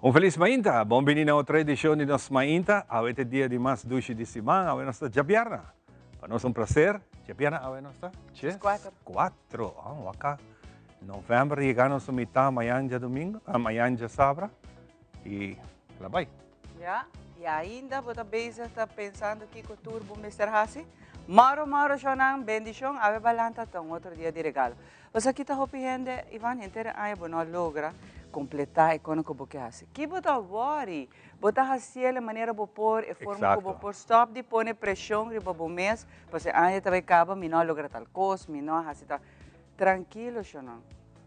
Un felis mainta! Bon bini na otro edicion di nos Mainta. Awe ta e dia di mas dushi di siman, awe nos ta djabièrna. Pa nos un placer, djabièrna awe nos ta djes kuatro. Ah, waka. November yega nos mitad mañan djadomingo, ah, mañan djasabra y la bai. Ya, y ainda bo ta bezig ta pensando kico tur bo mester haci? Moro moro shownan, bendicion, awe balanta ta un otro dia di regalo. Bo sa kita hopi hende, Ivan, henter e aña bo no a logra completa e kono ku bo ke hasi. Ki bo ta worry? Bo ta hasiel e manera bo por, e forma ku bo por. Stop di pone presion riba bo mes, pasobra e aña ta bai kaba, mi no a logra tal kos, mi no a hasi tal. Trankilo, shownan.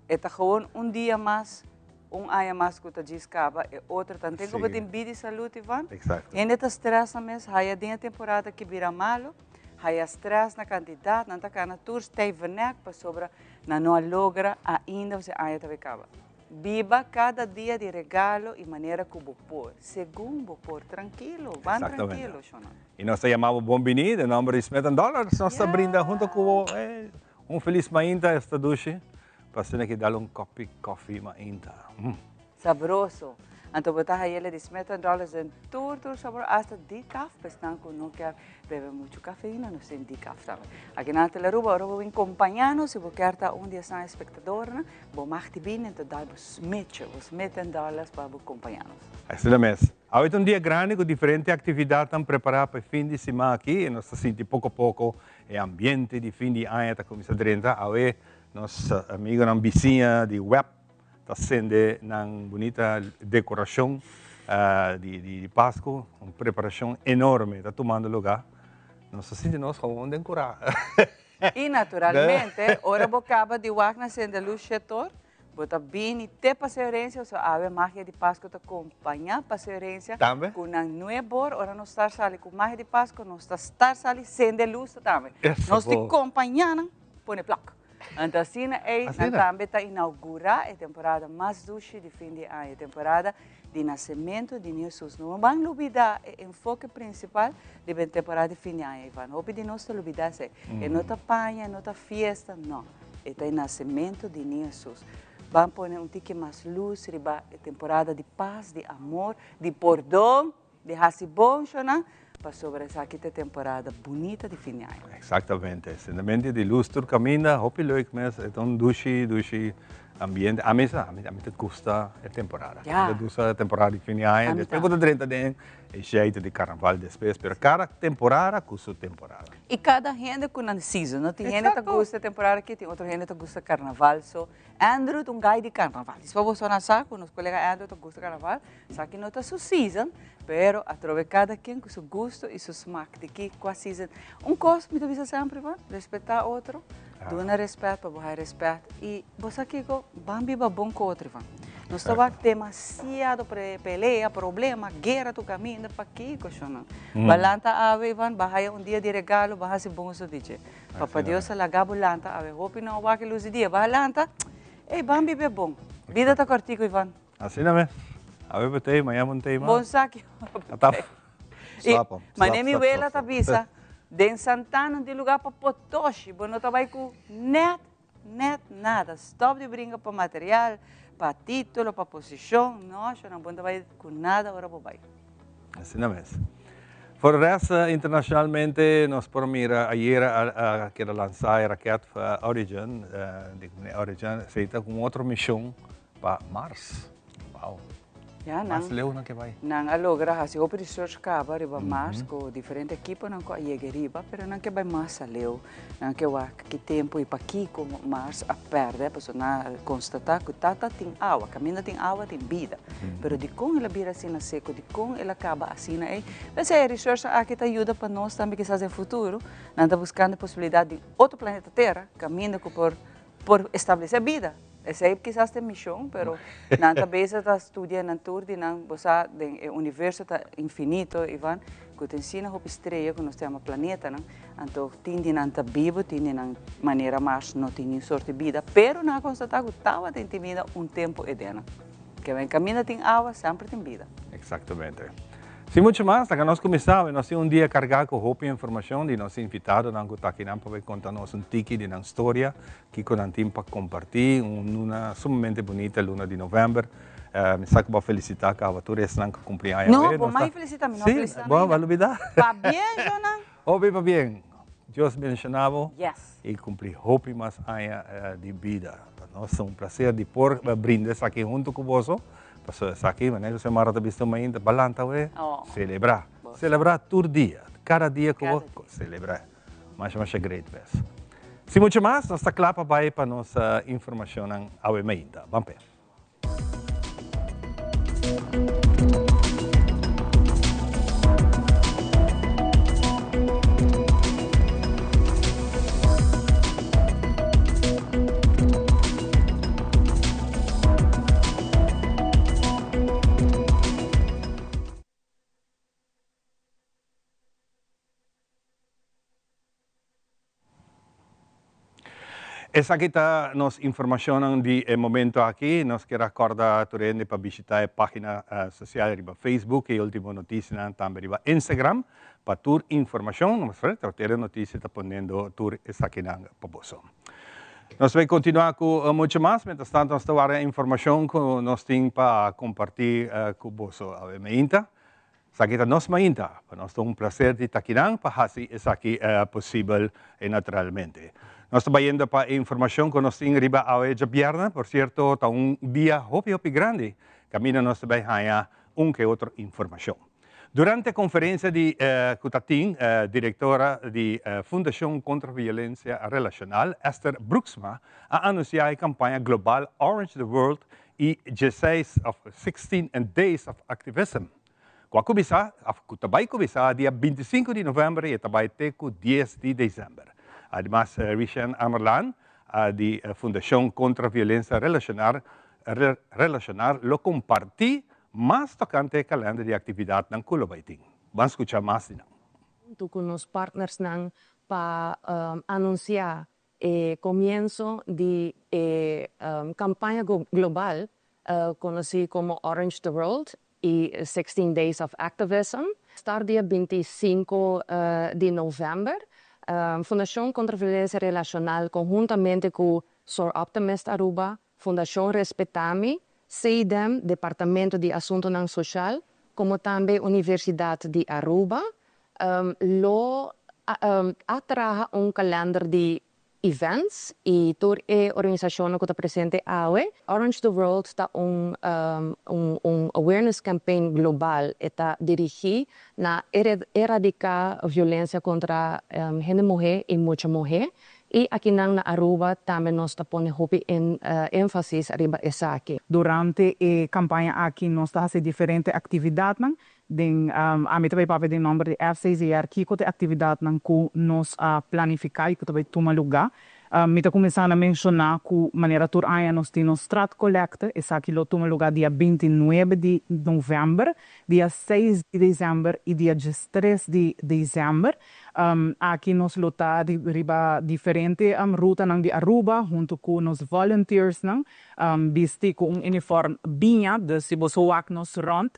E ta gewoon un dia mas, un aña mas ku ta djis kaba, e otro tanten ku bo tin bida i salud, Ivan. Hende ta stress nan mes, haya den e temporada ki bira malo. Haya stress na kantidat, nan ta kana tur stijve nek pasobra nan no a logra ainda ose aña ta bay kaba. Biba kada dia di regalo y manera ku bo por, segun bo por, trankilo, ban trankilo, shona. Y nos ta yama bo bon bini den nomber di Smith and Dollars, nos ta brinda hunto ku bo un felis mainta esta dushi pa asina ki dal un kopi kofi mainta. Sabroso. Anto bo ta hayele di Smith and Dollars den tur tur sabor hasta decaf pa esnan cu no kier bebe mucho cafeina nos tin decaf tambe. Aki na Telearuba ora bo bin compaña nos si bo kier ta un di esnan espectadornan bo mag di bini anto dal bo smitje, bo Smith and Dollars pa bo compaña nos. Asina mes. Awe ta un dia grandi cu diferente actividadnan prepara pa e fin di siman aki y nos ta sinti poco poco e ambiente di fin di aña ta cuminsa drenta. Awe nos amigonan bisiña di web Ta sende nan bunita decoracion di Pascu, un preparacion enorme ta tumando lugar. Nos ta sinti nos gewoon den cura. Y naturalmente, ora bo caba di wak na sende luz shetor, bo ta bini te Paseo Herencia, so awe Magia di Pascu ta compaña Paseo Herencia Tambe. cu nan nuebor, ora nos star sali cu Magia di Pascu, nos ta star sali sende luz tambe. Eso Nos ti bo. compaña nan pone plak. Anto asina ei nan tambe ta inaugurá e temporada mas dushi di fin di aña, e temporada di nasementu di Niño Hesus. No ban lubidá e enfoke prinsipal riba e temporada di fin di aña, Ivan. Hopi di nos ta lubidá esei. E no ta paña, e no ta fiesta, no. E ta e nasementu di Niño Hesus. Ban pone un tiki mas lus riba e temporada di pas, di amor, di pordon. Di hasi bon shona, pasobra esaki ta e temporada bunita di fin di aña. Exactamente, sendamento di luz tur caminda, hopi leuk mes, e ta un dushi dushi ambiente, ami sa, ami ta gusta e temporada, mi ta gusta e temporada di fin di aña, despues bo ta drenta den e jeito di carnaval despues, pero cada temporada cu su temporada. Y cada hende cu nan season, no? Tin hende ta gusta e temporada aki, tin otro hende ta gusta carnaval, so Andrew ta un guy di carnaval, si bo a sa cu nos colega Andrew ta gusta carnaval, Esaki no ta su season, pero atrobe cada ken cu su gusto y su smaak di ki cua season. Un cos mi ta bisa semper, Iván, respeta otro, duna respet pa bo haya respet y bo sa kico, ban biba bon cu otro, Iván. Nos ta wak demasiado pelea, problema, guera tur caminda, pakico shonnan? Ba lanta awe, Iván, ba haya un dia di regalo, ba haci bon uso di dje. Papa Dios a laga bo lanta awe, hopi no a wak e luz di dia, ba lanta, ey, ban biba bon. Bida ta cortico, Iván. Asina mes. Awe bo tei, maña bo no tei mas. Bon sa ki ora bo tei. Slap hom. Mane mi wela ta bisa, den Santana no tin lugar pa potoshi, bo no ta bai ku net, net nada. Stop di bringa pa material, pa titulo, pa posishon. No, shona, bo no ta bai ku nada ora bo bai. Asina mes. For de rest, internacionalmente nos por mira ayera a keda lansa e raket Origin, di Origin, esei ta un otro mision Pa Mars. Wow. Ya, nan, Mas leu nan ke bai. Nan a logra hasi hopi research kaba riba Mars ku diferente ekiponan ku a yega riba, pero nan ke bai mas aleu. Nan ke wak ki tempu i pakiko Mars a pèrdè, pasobra nan a konstatá ku tata tin awa, kaminda tin awa tin bida. Pero dikon el a bira asina seku, dikon el a kaba asina ei? P'esei e researchnan aki ta yuda pa nos tambe kisas den futuro nan ta buskando e posibilidat di otro planeta Tera kaminda ku por por establesé bida. Esei kisas ta e mishon, pero nan ta bezig ta studia nan tur di nan, bo sa den e universo ta infinito, Ivan, ku tin asina hopi strea ku nos ta yama planetanan, anto tin di nan ta bibu, tin di nan manera Mars no tin niun sort di bida, pero nan a konstatá ku tabatin tin bida un tempu edenan. Ke kaminda tin awa, semper tin bida. Exactamente. Sin mucho mas, laga nos cuminsa. Nos tin un dia carga cu hopi informacion di nos invitadonan cu ta akinan pa bay conta nos un tiki di nan storia, kico nan tin pa comparti. Un luna sumamente bunita, luna di november. Mi sa ku bo a felisitá kaba tur esnan ku kumpli aña No, awe. bo Nos ta mai felisitá, mi no a Sí, felisitá bo ainda. a lubidá. Pabien, Jonan. Hopi pabien. Dios bendishoná bo Yes. i kumpli hopi mas aña di bida. Pa nos ta un plaser di por brinda esaki huntu ku boso, pasobra esaki, manera ku Xiomara ta bisa mainta, balanta awe, Oh. selebrá. Bo. Selebrá tur dia, kada dia ku bo Kada dia. selebrá. Masha masha great mes. Sin mucho mas, nos ta kla pa bai pa nos informashonnan awe mainta. Ban p'e. Esaki ta nos informacionnan di e momento aki. Nos kier a corda tur hende pa bishita e pagina social riba Facebook y ultimo noticianan tambe riba Instagram pa tur informacion. Nos Tele Noticia ta poniendo tur esakinan pa boso. Nos bay continua cu mucho mas. Mientras tanto nos ta warda informacion cu nos tin pa comparti cu boso awe meinta. Esaki ta nos mainta. Pa nos ta un placer di ta akinan pa haci esaki posibel y naturalmente. Nos ta bayendo pa e informacion cu nos tin riba awe djabièrnè. Por cierto ta un dia hopi hopi grandi caminda nos ta bay haña un ke otro informacion. Durante conferencia di cu ta tin directora di Fundacion Contra Violencia Relacional, Esther Broeksma, a anuncia e campaña global Orange the World y dieseis of 16 and Days of Activism, cu a cuminsa of cu ta bay cuminsa dia 25 di november y e ta bay te cu 10 di december. Ademas Rishan Amerlaan di Fundacion Contra Violencia Relacionar Relacionar lo comparti mas tocante e calender di actividadnan cu lo bay tin. Ban scucha mas di nan. Hunto cu nos partnersnan pa anuncia E comienso di e campaña global conoci como Orange the World y 16 Days of Activism start dia 25 di november. Fundacion Contra Violencia Relacional conhuntamente cu Soroptimist Aruba, Fundacion Respetami, CIDEM, Departamento di Asuntonan Social, como tambe Universidad di Aruba lo a traha un kalender di events y tur e organisacionnan cu ta presente awe. Orange the World ta un un awareness campaign global, e ta dirigi na eradica violencia contra hende muhe y mucha muhe y akinan na Aruba tambe nos ta pone hopi enfasis riba esaki. Durante e campaña aki nos ta haci diferente actividadnan. Den ami ta bai papia den nomber di FCZR kiko ta e actividadnan cu nos a planifica y cu ta bai tuma luga. Mi ta cuminsa na menciona cu manera tur aña nos tin nos straatcollecte, esaki lo tuma luga dia 29 di november, dia 6 di december y dia 13 di december. Aki nos lo ta riba diferente rutanan di Aruba hunto cu nos volunteersnan bisti cu un uniform biña, dus si boso wak nos rond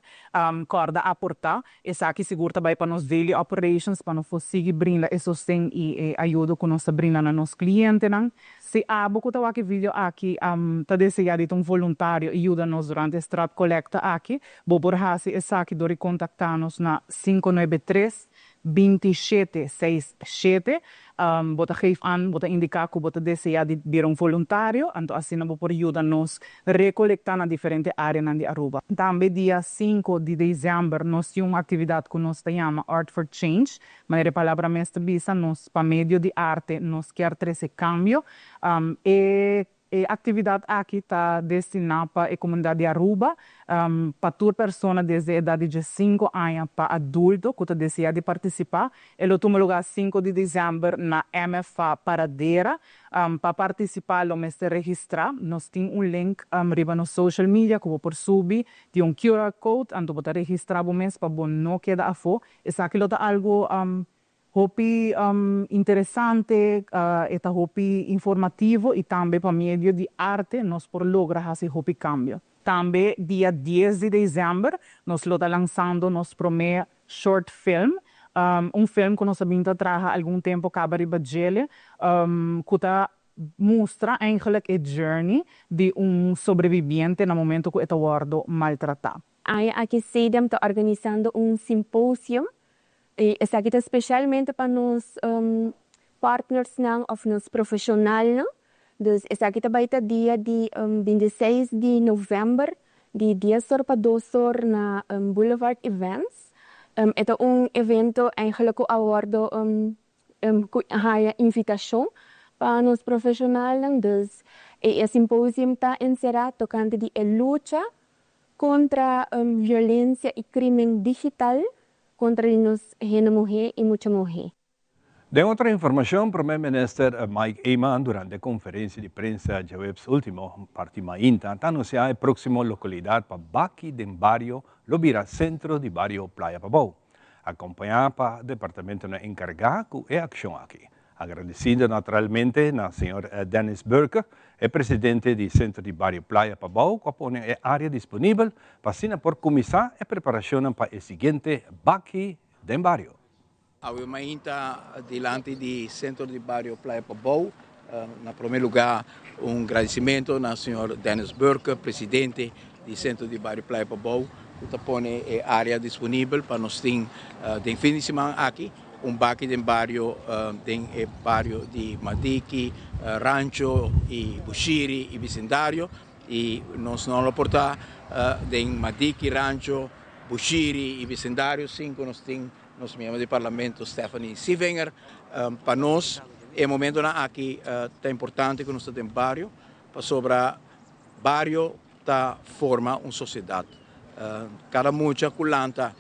Kòrda aportá. Esaki sigur ta bai pa nos daily operations pa nos por sigui brinda e sosten i e ayudo ku nos ta brinda na nos klientenan. Si abo ku ta wak e video aki ta deseá di ta un voluntario i yuda nos durante e straatcollecta aki, bo por hasi esaki dor di kontaktá nos na 593 27 6 7. Bo ta geef aan, bo ta indiká ku bo ta deseá di bira un voluntario, anto asina bo por yuda nos rekolektá na diferente áreanan di Aruba. Tambe dia 5 di desèmber nos tin un aktividat ku nos ta yama Art for Change. Manera e palabra mes ta bisa, nos pa medio di arte nos kier trese kambio. E E aktividat aki ta destiná pa e komunidat di Aruba, pa tur persona desde edat di 15 aña pa adulto ku ta deseá di partisipá. E lo tuma lugá 5 di desèmber na MFA Paradera. Pa partisipá lo mester registrá. Nos tin un link riba nos social media ku bo por subi. Tin un QR code, anto bo ta registrá bo mes pa bo no keda afó. Esaki lo ta algu hopi interesante, e ta hopi informativo y tambe pa medio di arte nos por logra haci hopi cambio. Tambe dia 10 di december nos lo ta lanzando nos prome short film, un film cu nos a bin ta traha algun tempo caba riba djele, cu ta. mustra eigenlijk e journey di un sobreviviente na momento ku e ta wòrdu maltratá. Aña aki CEDEHM ta organisando un symposium y esaki ta specialmente pa nos partners nan of nos profesional nan. Dus esaki ta bay ta dia di 26 di november di 10 or pa 2 or na Boulevard Events. E ta un evento eigenlijk cu a wordo cu haya invitacion pa nos profesionalnan. Dus e symposium ta encera tocante di e lucha contra violencia y crimen digital contra di nos hende muhe y mucha muhe. Den otro informacion, Prome Minister Mike Eman durante conferencia di prensa diahuebs ultimo, parti mainta, ta anuncia e proximo localidad pa Baki den Bario lo bira Centro di Bario Playa Pabou, acompaña pa departamentonan encarga cu e accion aki. Agradecido naturalmente na señor Dennis Burke, e presidente di Centro di Bario Playa Pabou, cu a pone e area disponibel pa asina por cuminsa e preparacionnan pa e siguiente Baki den Bario. Awe mainta dilanti di Centro di Bario Playa Pabou. Na prome lugar un gradicimento na señor Dennis Burke, presidente di Centro di Bario Playa Pabou, cu ta pone e area disponibel pa nos tin den fin di siman aki un baki den bario den e bario di Madiki, Rancho y Bushiri y bisindario. Y nos no lo por ta den Madiki, Rancho, Bushiri y bisindario sin cu nos tin nos miembro di Parlamento Stephanie Sievinger. Pa nos e momentonan aki ta importante cu nos ta den bario, pasobra bario ta forma un sociedad. Cada mucha cu lanta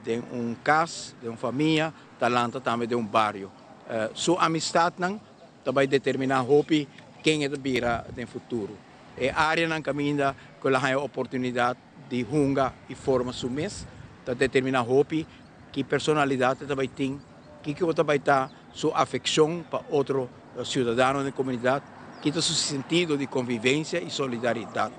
den un cas, den un famia, ta lanta tambe den un bario. Su amistadnan ta bay determina hopi ken e ta bira den futuro. E areanan caminda cu el a haya oportunidad di hunga y forma su mes ta determina hopi ki personalidad e ta bay tin, kico ta bay ta su afeccion pa otro ciudadano den comunidad, ki ta su sentido di convivencia y solidaridad.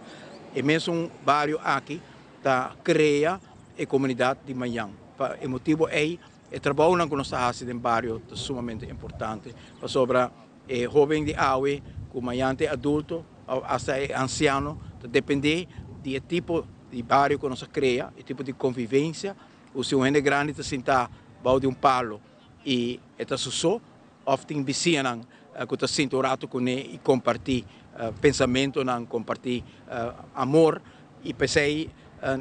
E mesun bario aki ta crea e comunidad di mañan. Pa e motibo ey e trabounan cu nos ta haci den bario ta sumamente importante, pasobra e hoben di awe cu mañan ta e adulto of hasta e anciano ta depende di e tipo di bario cu nos a crea, e tipo di convivencia, cu si un hende grandi ta sinta bao di un palo y e ta su so of tin bisiñanan cu ta sinta un rato cune y comparti pensamentonan, comparti amor y p'esey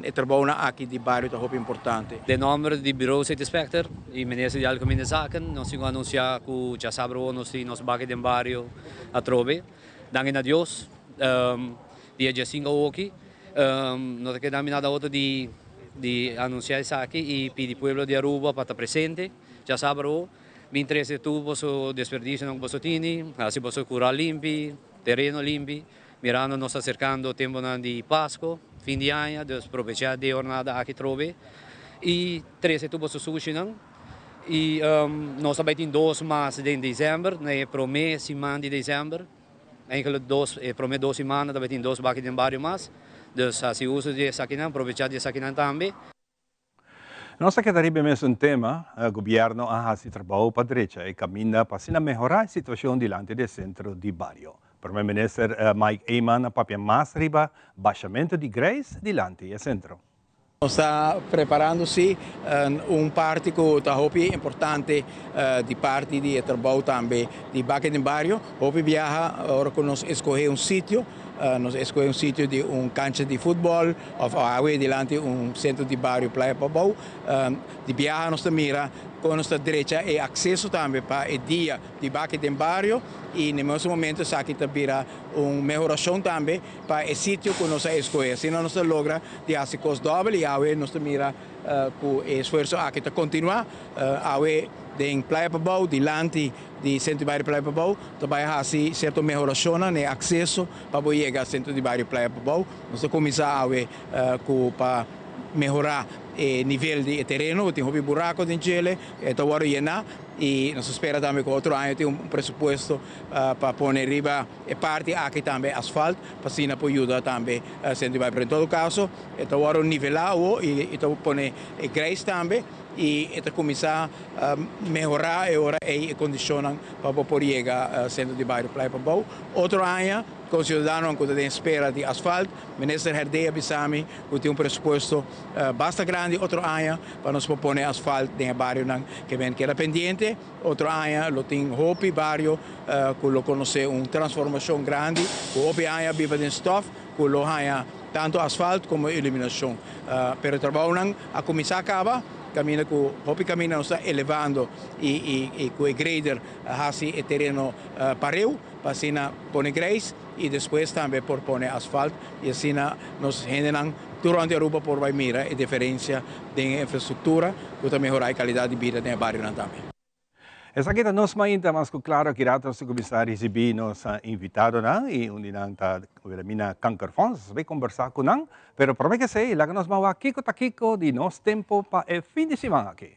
e trabounan aki di bario ta hopi importante. Den nomber di Bureau City Inspector y Minister di Algemene Zaken nos tin cu anuncia cu djasabra awo nos tin nos baki den bario atrobe. Danki na Dios dia djasinco awoki no ta keda mi nada otro di di anuncia esaki y pidi pueblo di Aruba pa ta presente djasabra awo. Bin trece tur boso desperdicionan cu boso tini, haci boso cura limpi, tereno limpi. Mirando nos ta acercando temponan di Pasco, fin di aña, dus probecha di e hornada aki trobe y trece tur boso sushinan. Y nos ta bay tin dos mas den december, na e prome siman di december. Enkele dos, e prome dos simannan ta bay tin dos baki den bario mas. Dus haci uso di esakinan, probecha di esakinan tambe. Nos ta keda riba e mesun tema, Gobierno a haci trabou pa drecha e caminda pa asina mehora e situacion dilanti di e centro di bario. Prome Minister Mike Eman a papia mas riba bashamento di grijs dilanti e centro. Nos ta preparando si un parti cu ta hopi importante di parti di e trabou tambe di Baki den Bario. Hopi biaha ora cu nos escoge un sitio, Nos escoge un sitio di un cancha di futbol of awe dilanti un centro di bario Playa Pabou. Di biaha nos ta mira con nos ta drecha e acceso tambe pa e dia di baki den bario y na e mesun momento esaki ta bira un mehoracion tambe pa e sitio cu nos a escoge. Asina nos ta logra di haci cos dobel y awe nos ta mira cu e esfuerzo aki ta continua. Awe den Playa Pabou dilanti di Centro di Bario Playa Pabou ta bai hasi sierto mehorashonnan na e akseso pa bo yega Centro di Bario Playa Pabou. Nos ta kuminsá awe ku pa mehorá e nivel di e tereno, bo tin hopi burako den djele, e ta wòrdu yená i nos ta spera tambe ku otro aña tin un presupuesto pa pone riba e parti aki tambe asfalt pa asina por yuda tambe Centro di Bario. Pero en todo kaso e ta wòrdu nivelá awo i ta pone e grijs tambe. i e ta kuminsá mehorá e ora ei e kondishonnan pa bo por yega Sentro di Bario Playa Pabou. Otro aña kon siudadanonan ku ta den espera di asfalt, Minister Herdé a bisa mi ku tin un presupuesto basta grandi otro aña pa nos por pone asfalt den e barionan ke men keda pendiente. Otro aña lo tin hopi bario ku lo konosé un transformashon grandi, ku hopi aña a biba den stòf, ku lo haña tantu asfalt komo iluminashon. Pero e trabounan a kuminsá kaba, kaminda ku hopi kaminda nos ta elevando i ku e grader a hasi e tereno pareu pa asina pone greis i despues tambe por pone asfalt i asina nos hendenan tur rònt di Aruba por bai mira e diferensia den e infrastruktura ku ta mehorá e kalidat di bida den e barionan tambe. Esaki ta nos mainta mas ku klaro aki rato nos ta kuminsá risibí nos invitadonan i un di nan ta Wilhelmina Kankerfonds. Nos bai kombersá ku nan, pero promé ke esei laga nos ban wak kiko ta kiko di nos tempu pa e fin di siman aki.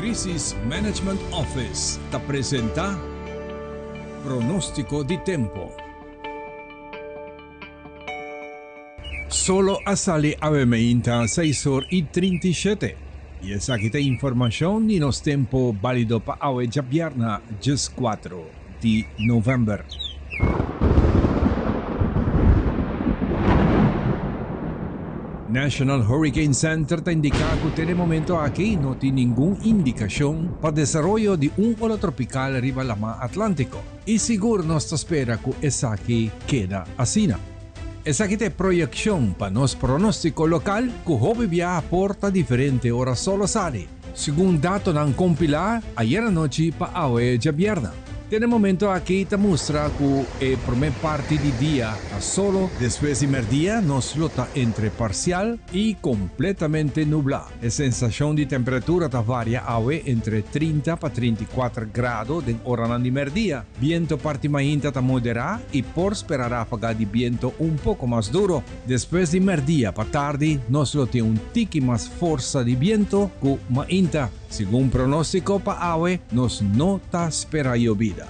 Crisis Management Office ta presenta Pronostico di Tempo. Solo a sali awe meinta seis or y 37 y esaki ta informacion di nos tempo balido pa awe djabièrna 14 di november. National Hurricane Center ta indica cu te den momento aki no tin ningun indicacion pa desaroyo di un ola tropical riba lama Atlantico y sigur nos ta spera cu esaki keda asina. Esaki ta e proyeccion pa nos pronostico local cu hopi biaha por ta diferente ora solo sali, segun datonan compila ayer anochi pa awe djabierna. Te na momento aki ta mustra cu e prome parti di dia ta solo, despues di merdia nos lo ta entre parcial y completamente nubla. E sensacion di temperatura ta varia awe entre 30 pa 34 grado den oranan di merdia. Biento parti mainta ta moderá i por spera ráfaga di biento un poko mas duro. Despues di mèrdia pa tardi nos lo tin un tiki mas forsa di biento ku mainta. Segun pronóstiko pa awe nos no ta spera yobida.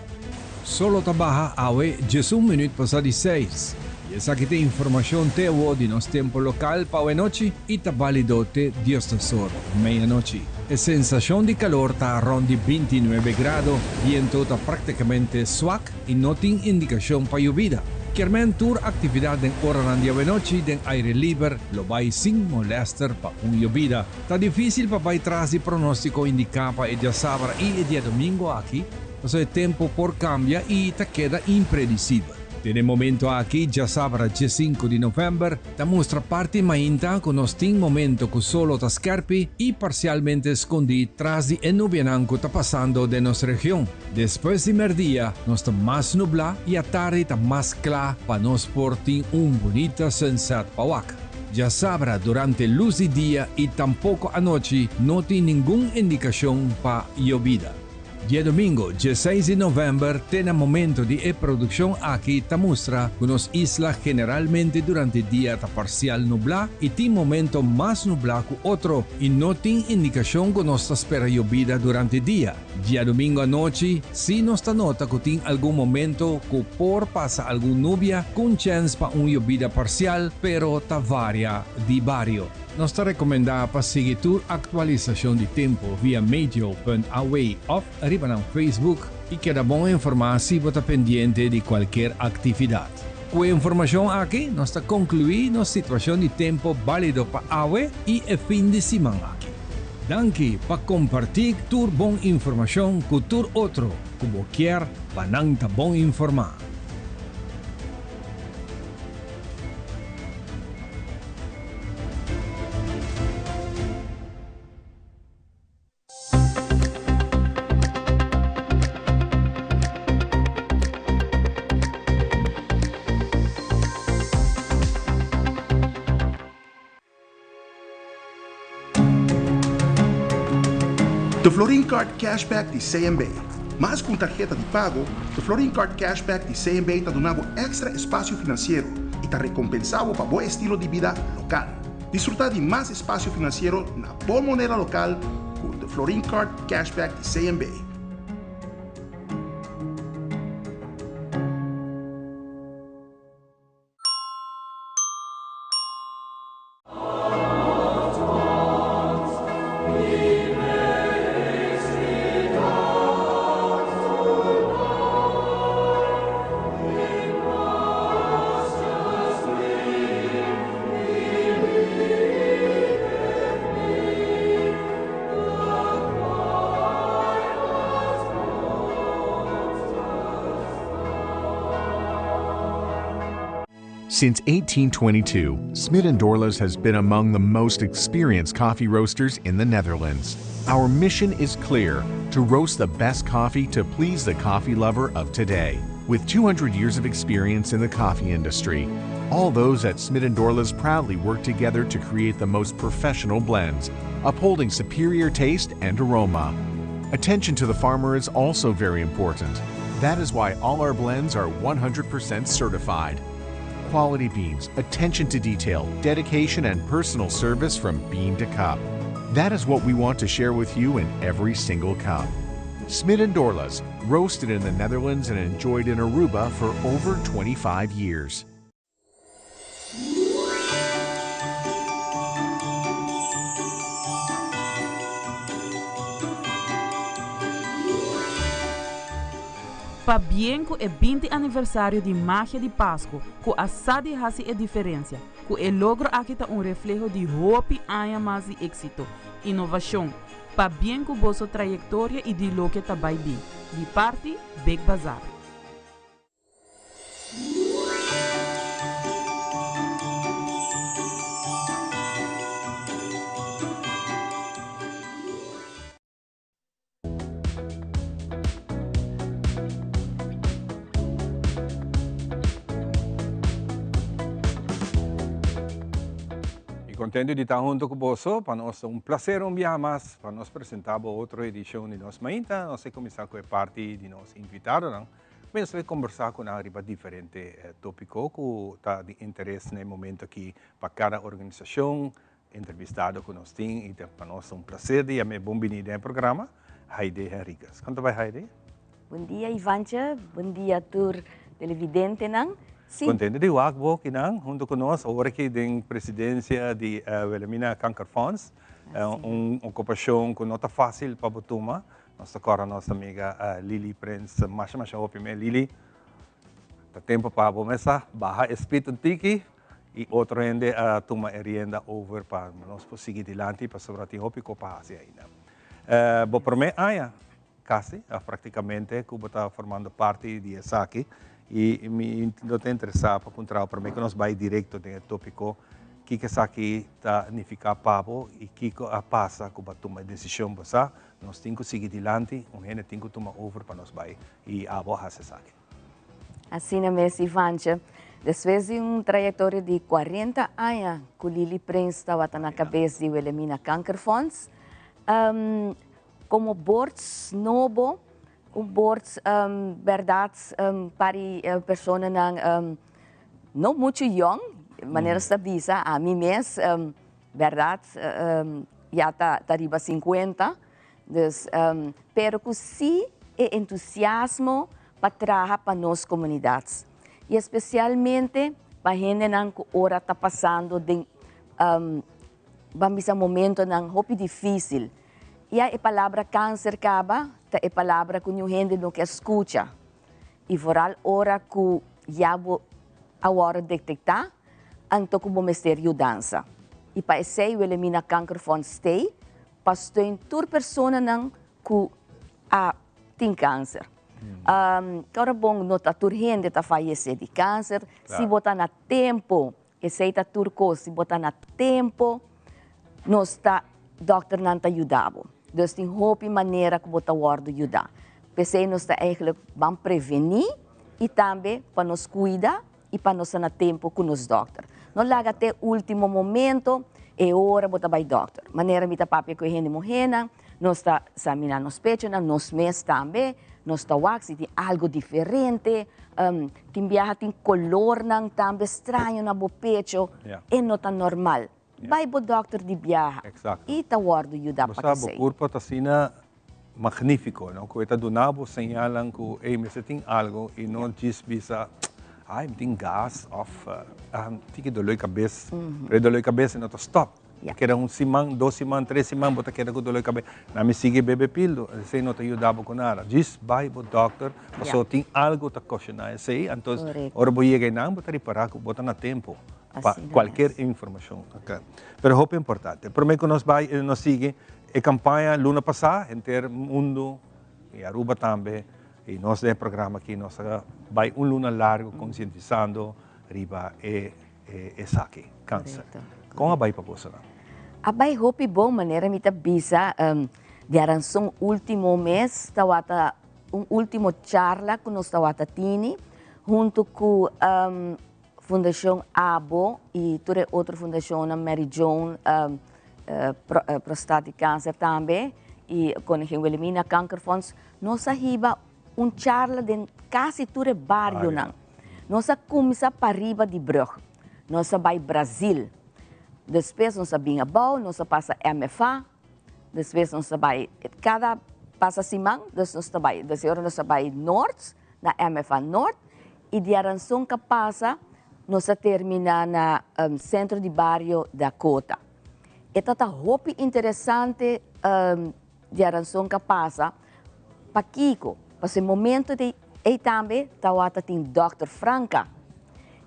Solo ta baha awe 11 minüt pasá di seis. I esaki ta informashon te awo di nos tempu lokal pa awenochi i ta bálido te diesdosor meianochi. E sensashon di kalor ta rònt di 29 grado, bientu ta práktikamente swak i no tin indikashon pa yobida. Kermen tur aktividat den oranan di awenochi den aire liber lo bai sin molèster pa un yobida. Ta difísil pa bai tras di pronóstiko indiká pa e diasabra i e diadomingo aki, pasobra e tempu por kambia i ta keda impredisibel. Den e momento aki, djasabra 15 di novèmber, ta mustra parti mainta ku nos tin momento ku solo ta skèrpi i parsialmente skondí tras di e nubianan ku ta pasando den nos region. Despues di mèrdia nos ta mas nublá i atardi ta mas kla pa nos por tin un bunita sunset pa wak. Djasabra durante lus di dia i tampoko anochi no tin ningun indikashon pa yobida. Diadomingo 16 di novèmber te na momento di e produkshon aki ta mustra ku nos isla generalmente durante dia ta parsial nublá i tin momento mas nublá ku otro i no tin indikashon ku nos ta spera yobida durante dia. Diadomingo anochi si nos ta nota ku tin algun momento ku por pasa algun nubia ku un chèns pa un yobida parsial pero ta varia di bario. Nos ta rekomendá pa sigui tur aktualisashon di tempu via meteo.aw òf riba nan Facebook i keda bon informá si bo ta pendiente di kualker aktividat. Ku e informashon aki nos ta konkluí nos situashon di tempu bálido pa awe i e fin di siman aki. Danki pa kompartí tur bon informashon ku tur otro ku bo kier pa nan ta bon informá. De Florin Card Cashback di CMB. Mas ku un tarheta di pago, The Florin Card Cashback di CMB ta duna bo èkstra espasio finansiero i ta rekompensá bo pa bo estilo di bida lokal. Disfrutá di mas espasio finansiero na bo moneda lokal ku The Florin Card Cashback di CMB. Since 1822, Smit & Dorlas has been among the most experienced coffee roasters in the Netherlands. Our mission is clear: to roast the best coffee to please the coffee lover of today. With 200 years of experience in the coffee industry, all those at Smit & Dorlas proudly work together to create the most professional blends, upholding superior taste and aroma. Attention to the farmer is also very important. That is why all our blends are 100% certified. Quality beans, attention to detail, dedication, and personal service from bean to cup. That is what we want to share with you in every single cup. Smit & Dorlas, roasted in the Netherlands and enjoyed in Aruba for over 25 years. Pabien cu e 20 aniversario di Magia di Pasco, cu a sa di haci e diferencia, cu e logro aki ta un refleho di hopi aña mas di exito, innovacion, pabien cu boso trayectoria y di loke ta bay bin. Di parti, Big Bazaar. Y contento di ta hunto cu boso, pa nos ta un placer un biaha mas pa nos presenta bo otro edicion di Nos Mainta. Nos a cuminsa cu e parti di nos invitadonan. Nos a combersa cu nan riba diferente topico cu ta di interes na e momento aki pa cada organisacion, Entrevistado cu nos tin y ta pa nos un placer di yam'e bon bini den e programa, Haide Henriquez. Con ta bay Haide? Bon dia Ivantje, bon dia tur televidentenan. Si. Contento di wak bo kinan hunto cu nos awor aki den presidencia di Wilhelmina Kankerfonds. Un ocupacion cu no ta facil pa bo tuma. Nos ta corda nos amiga Lily Prins masha masha hopi me. Lily, ta tempo pa bo mesa baha e speed un tiki. I otro hende a tuma e rienda over pa nos por sigui dilanti pasobra tin hopi ko pa hasi ainda. Bo promé aña kasi òf praktikamente ku bo ta formando parti di esaki i mi lo ta interesá pa puntra bo promé ku nos bai direkto den e tópiko kiko esaki ta nifiká pa bo i kiko a pasa ku bo a tuma e desishon bo sa nos tin ku sigui dilanti un hende tin ku tuma over pa nos bai i abo a hasi esaki. Asina mes Ivantje, despues di un trayectoria di 40 aña cu Lily Prins tabata na cabes di Wilhelmina Kankerfonds, um, como board nobo, un board um, berdad um, pari uh, personanan um, no mucho jong, manera sta bisa, a mi mes, um, berdad, um, ya ta, ta riba 50, Dus, um, pero cu si e entusiasmo pa traha pa nos comunidad. Y especialmente pa hendenan cu ora ta pasando den um, ban bisa momentonan hopi dificil. Ya e palabra cancer caba, ta e palabra cu niun hende no kier scucha. Y vooral ora cu ya bo a wordo detecta, anto cu bo mester yudansa. Y pa esey Wilhelmina Kankerfonds stay pa steun tur personanan ku a tin kanser. Ora bon no ta tur hende ta fayesé di kanser. Si bo ta na tempo, esei ta tur kos, si bo ta na tempo nos ta dòkternan ta yuda bo. Dus tin hopi manera ku bo ta wòrdu yudá. P'esei nos ta eigentlik ban prevení i tambe pa nos kuida i pa nos ta na tempu ku nos dòkter. No laga te último momento, e ora bo ta bai dòkter. Manera mi ta papia ku e hende muhénan, Nos ta samina nos pechonan, nos mes tambe, nos ta wak si tin algo diferente, tin biaha tin colornan tambe straño na bo pecho, e no ta normal. Bai bo dokter di biaha y ta wordo yuda pa Bo sa, bo esey. Curpa ta asina magnifico, no? Cu e ta duna bo señalnan cu, ey, mester tin algo y no djis bisa, ay, mi tin gas of tiki dolor di cabes, pero e dolor di cabes no ta stop. Keda un siman, 2 siman, 3 siman, bo ta keda cu dolor di cabes. Na mi sigui bebe pildo, esey no ta yuda bo cu nada. Djis bai bo dokter, paso tin algo ta ocasiona esey, anto ora bo yega einan, bo ta ripara cu bo ta na tempo pa cualkier informacion. Okay. Pero hopi importante. Prome cu nos bai, nos sigui e campaña luna pasa, henter mundo y Aruba tambe, y nos den programa aki nos a bai un luna largo concientisando riba e esaki, cancer. Con a bai pa boso nan? A bai hopi bon, manera mi ta bisa, diaranson ultimo mes tawata un ultimo charla cu nos tawata tini hunto cu Fundacion ABO y tur e otro fundacionnan, Mary Joan, Prostatic Cancer tambe y Koningin Wilhelmina Kankerfonds. Nos a hiba un charla den casi tur e barionan. Nos a cuminsa pariba di brug. Nos a bai Brazil. Despues nos a bin abou, nos a pasa MFA. Despues nos a bai cada pasa siman, dus nos ta bai, dus ora nos a bai Noord, na MFA Noord, y diaranson cu pasa, nos a termina na Centro di Bario Dakota. E ta hopi interesante diaranson cu pasa, pakico, pa e momento di e tambe tawata tin Dr. Franca,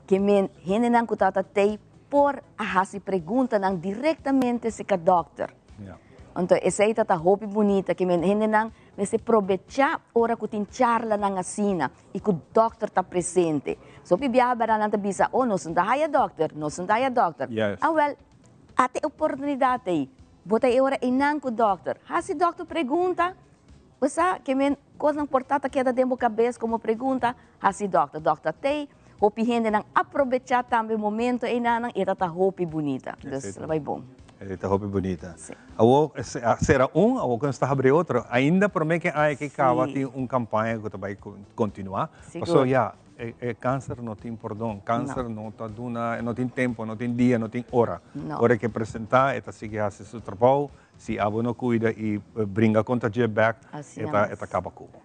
kiermen hendenan cu tata tey por a hasi preguntanan directamente serca dokter. Anto, esey ta hopi bunita, kiermen hendenan mester aprovecha ora cu tin charlanan asina y cu dokter ta presente. So pi biaha bara nan ta bisa, "Oh, nos no ta haya dokter, nos no ta haya dokter." Ah wel, ata e oportunidad ey. Bo ta e ora einan cu dokter. Hasi dokter pregunta, bo kiermen cosnan por ta keda den bo cabes como pregunta, hasi dokter. Dokter tey, hopi hendenan aprovecha tambe momento einan e ta hopi bunita. Dus bai bon. E ta hopi bunita. Awo será un, awo cu nos ta habri otro. Ainda prome cu aña aki caba tin un campaña cu ta bay continua. Paso ya, e cancer no tin pordon. Cancer no ta duna, no tin tempo, no tin dia, no tin ora. No. Ora cu presenta, e ta sigui haci su trabou. Si abo no cuida y bringa contra dje back, e ta caba cu bo.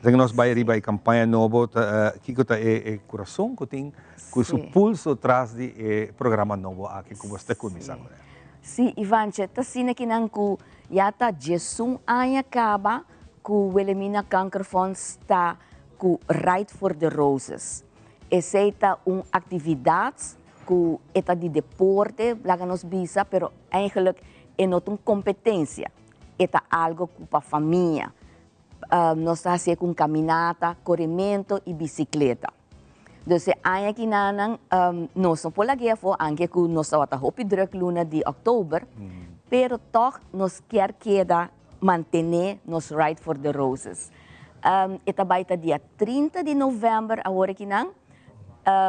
Anto nos bay riba e campaña nobo, ta, kico ta e curason cu tin, cu su pulso tras di e programa nobo aki cu bo ta cuminsa cu ne. Si, Ivantje, ta asina cu cu ya ta 11 aña caba cu Wilhelmina Kankerfonds ta cu Ride for the Roses. Esey ta un actividad cu ta di deporte, laga nos bisa, pero eigenlijk e no un competencia. E ta algo pa famia. Nos ta haci cu caminata, coremento y bicicleta. Dus e aña aki nan, nos no por lag'e afo, aunke cu nos tabata hopi druk luna di october, pero toch nos kier keda mantene nos Ride for the Roses. E ta bay ta dia 30 di november awor aki nan,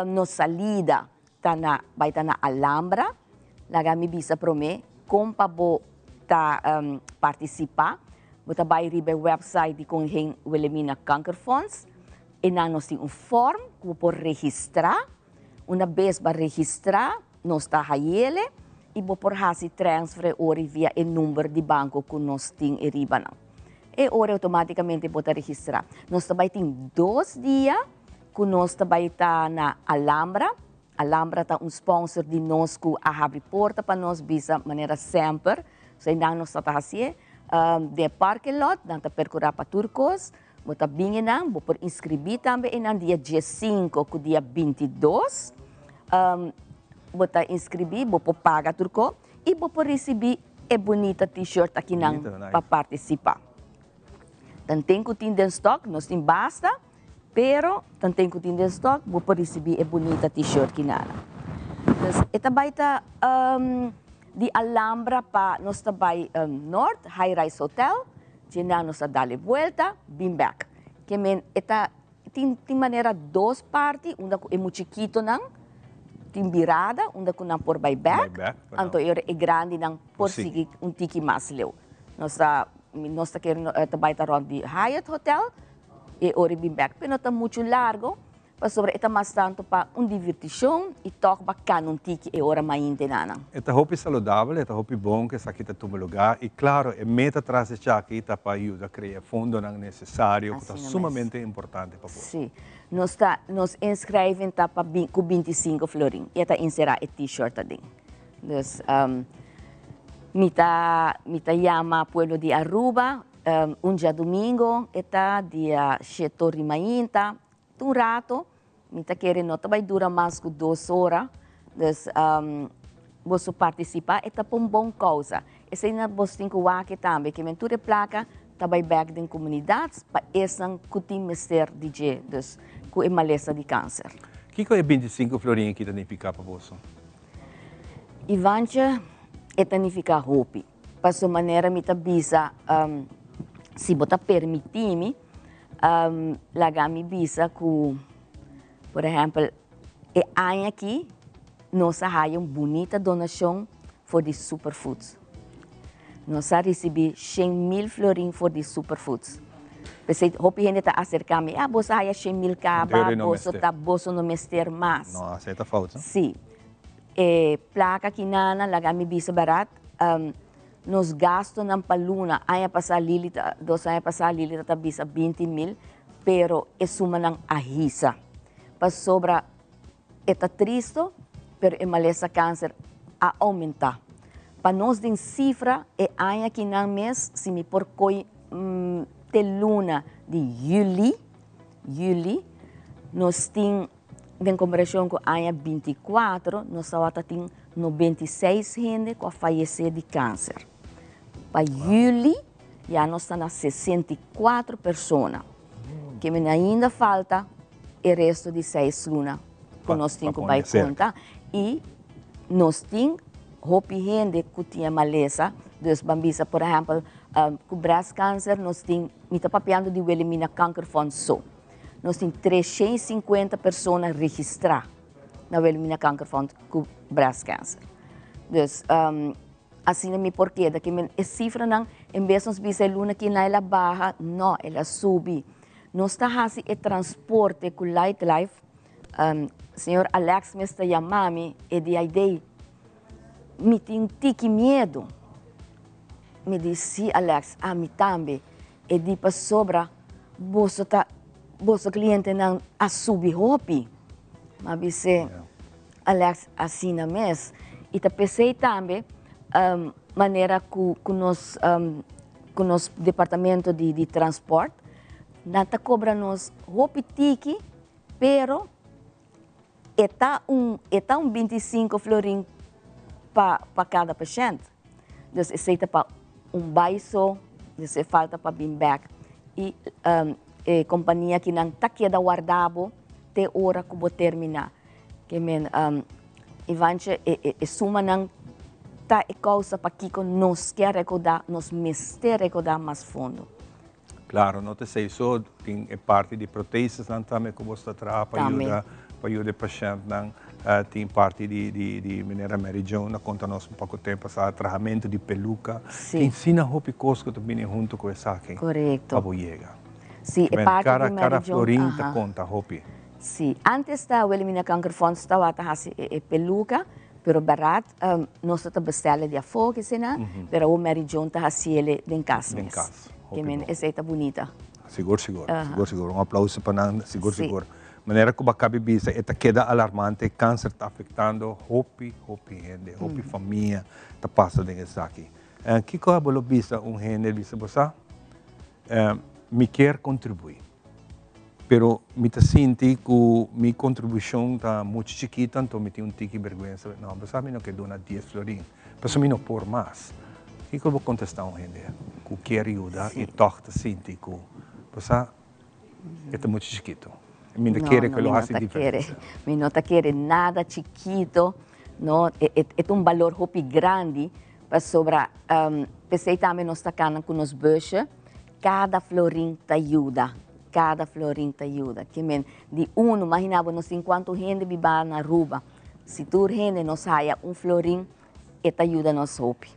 nos salida ta na bay ta na Alhambra, laga mi bisa prome, con pa bo ta participa, bo ta bay riba website di Koningin Wilhelmina Kankerfonds, y nan nos tin un form cu por registra. Un bes bo registra, nos ta hayele y bo por hasi transfer ori via e number di banco cu nos tin riba nan. E ora automaticamente bo ta registra. Nos tambe tin 2 dia cu nos tambe ta na Alhambra. Alhambra ta un sponsor di nos cu a habri porta pa nos bisa manera semper. So dan nos ta haci den parking lot, nan ta percura pa tur cos. Bo ta bin nan, bo por inscribi tambe na dia 5 cu dia 22. Bo ta inscribi, bo por paga tur cos y bo por ricibi e bunita t-shirt aki nan pa participa. Tanten cu tin den stock, nos tin basta, pero tanten cu tin den stock, bo por ricibi e bunita t-shirt aki nan. Dus e ta bay ta di Alhambra pa nos ta bay Noord, High Rise Hotel, Djina nos a dal e vuelta, bin back. Kiermen e ta tin manera dos parti, unda cu e mucho chikitonan, tin birada, unda cu nan por bay back, back, anto e grandinan por sigui un tiki mas leu. Nos ta. Nos ta kere ta bai ta rond di Hyatt Hotel e ora bin bek, pero no ta mucho largo, pasobra e ta mas tanto pa un divirticion y toch pa cana un tiki e ora mainte nanan. E ta hopi saludabel, e ta hopi bon cu esaki ta tuma lugar y claro e meta tras esaki ta pa yuda crea fondonan necesario cu ta sumamente importante pa bo. Si, nos ta nos inschrijving ta pa cu 25 florin y e ta encera e t-shirt aden. Dus mi ta mi ta yama pueblo di Aruba un djadumingo e ta dia shetor di mainta un rato mi ta kere no ta bai dura mas ku dos ora dus boso partisipa e ta pa un bon kousa esei nan boso tin ku wak tambe ke men tur e plaka ta bai bek den komunidat pa esnan ku tin mester di dje dus ku e malesa di kanser. Kiko e 25 florin aki ta nifiká pa boso? Ivantje, E ta nifiká hopi. Paso manera mi ta bisa, si bo ta permití mi, laga mi bisa ku, por ehèmpel, e aña aki nos a haya un bunita donashon for di Superfoods. Nos a risibí 100,000 florin for di Superfoods. P'esei hopi hende ta aserká mi, ah, boso a haya 100,000 kaba, boso ta, boso no mester mas. No, esei ta fout, no? Sí. E plaka ki nan a laga mi bisa barat, nos gastonan pa luna, aña pasá Lili ta, dos aña pasá Lili ta ta bisa 20,000, pero e sumanan a hisa. Pasobra e ta tristo, pero e malesa kanser a oumentá. Pa nos den sifra e aña ki nan mes, si mi por koi te luna di yüli, yüli, nos tin Den komparashon ku aña 24, nos tabata tin 96 hende ku a fayesé di kanser. Pa yüli ya nos ta na 64 persona. Ke men ainda falta e resto di seis luna ku nos tin ku bai konta. I nos tin hopi hende ku tin e malesa. Dus ban bisa por ehèmpel ku breast cancer nos tin, mi ta papiando di Wilhelmina Kankerfonds so. Nos tin 350 persona registrá na Wilhelmina Kankerfonds ku breast cancer. Dus asina mi por keda ke men e sifranan en bes nos bisa e luna kina el a baha, no, el a subi. Nos ta hasi e transporte ku Light Life. Señor Alex mes ta yama mi e di Aidey, mi tin tiki miedu. Mi di, si Alex, ami tambe. E di pasobra boso ta boso clientenan a subi hopi. M'a bis'é, Alex, asina mes. I ta p'esei tambe manera ku ku nos ku nos departamento di di transport nan ta kobra nos hopi tiki pero e ta un e ta un 25 florin pa pa kada pashènt. Dus esei ta pa un bai so, dus e falta pa bin bek. I e kompania kinan ta keda warda bo te ora ku bo terminá. Ke men Ivantje e e sumanan ta e kousa pakiko nos ke a rekoudá, nos mester rekoudá mas fondo. Claro, no ta esey so, tin e parti di protesisnan tambe cu bo ta traha pa yuda, pa yuda e pashentnan. Tin parti di, di, di manera Mary Joan a conta nos un poco tempo pasa, trahamento di peluca. Tin asina hopi cos cu ta bini hunto cu esaki pa bo yega. Si, e parti di Mary Joan, Cada florin ta conta hopi. Si, antes ta Wilhelmina Kankerfonds tawata haci e peluca, pero barat nos ta ta bestelle di afo kisina, pero awor Mary Joan ta haciele den cas mes. Den cas, hopi Ke men bon. Esey ta bunita. Sigur, sigur, sigur, sigur. Un aplauso pa nan, sigur, sigur. Manera cu bo a cabi bisa, e ta keda alarmante, cancer ta afectando hopi, hopi hende, hopi famia ta pasa den esaki. Kico abo lo bisa un hende, bisa bo sa, mi kier contribui. Pero mi ta sinti ku mi kontribushon ta muchu chikito, anto mi tin un tiki bergwensa. No, bo sa mi no ke duna dies florin, pasobra mi no por mas. Kiko bo kontestá un hende ku kier yuda i tòg ta sinti ku bo sa e ta muchu chikito? Mi no ta kere ku e lo hasi diferensia. Mi no ta kere nada chikito, no, e ta un balor hopi grandi pasobra p'esei tambe nos ta kana ku nos busje. Kada florin ta yuda, kada florin ta yuda. Ke men, di unu, mahina bo nos tin kuantu hende biba na Aruba. Si tur hende nos haya un florin, e ta yuda nos hopi.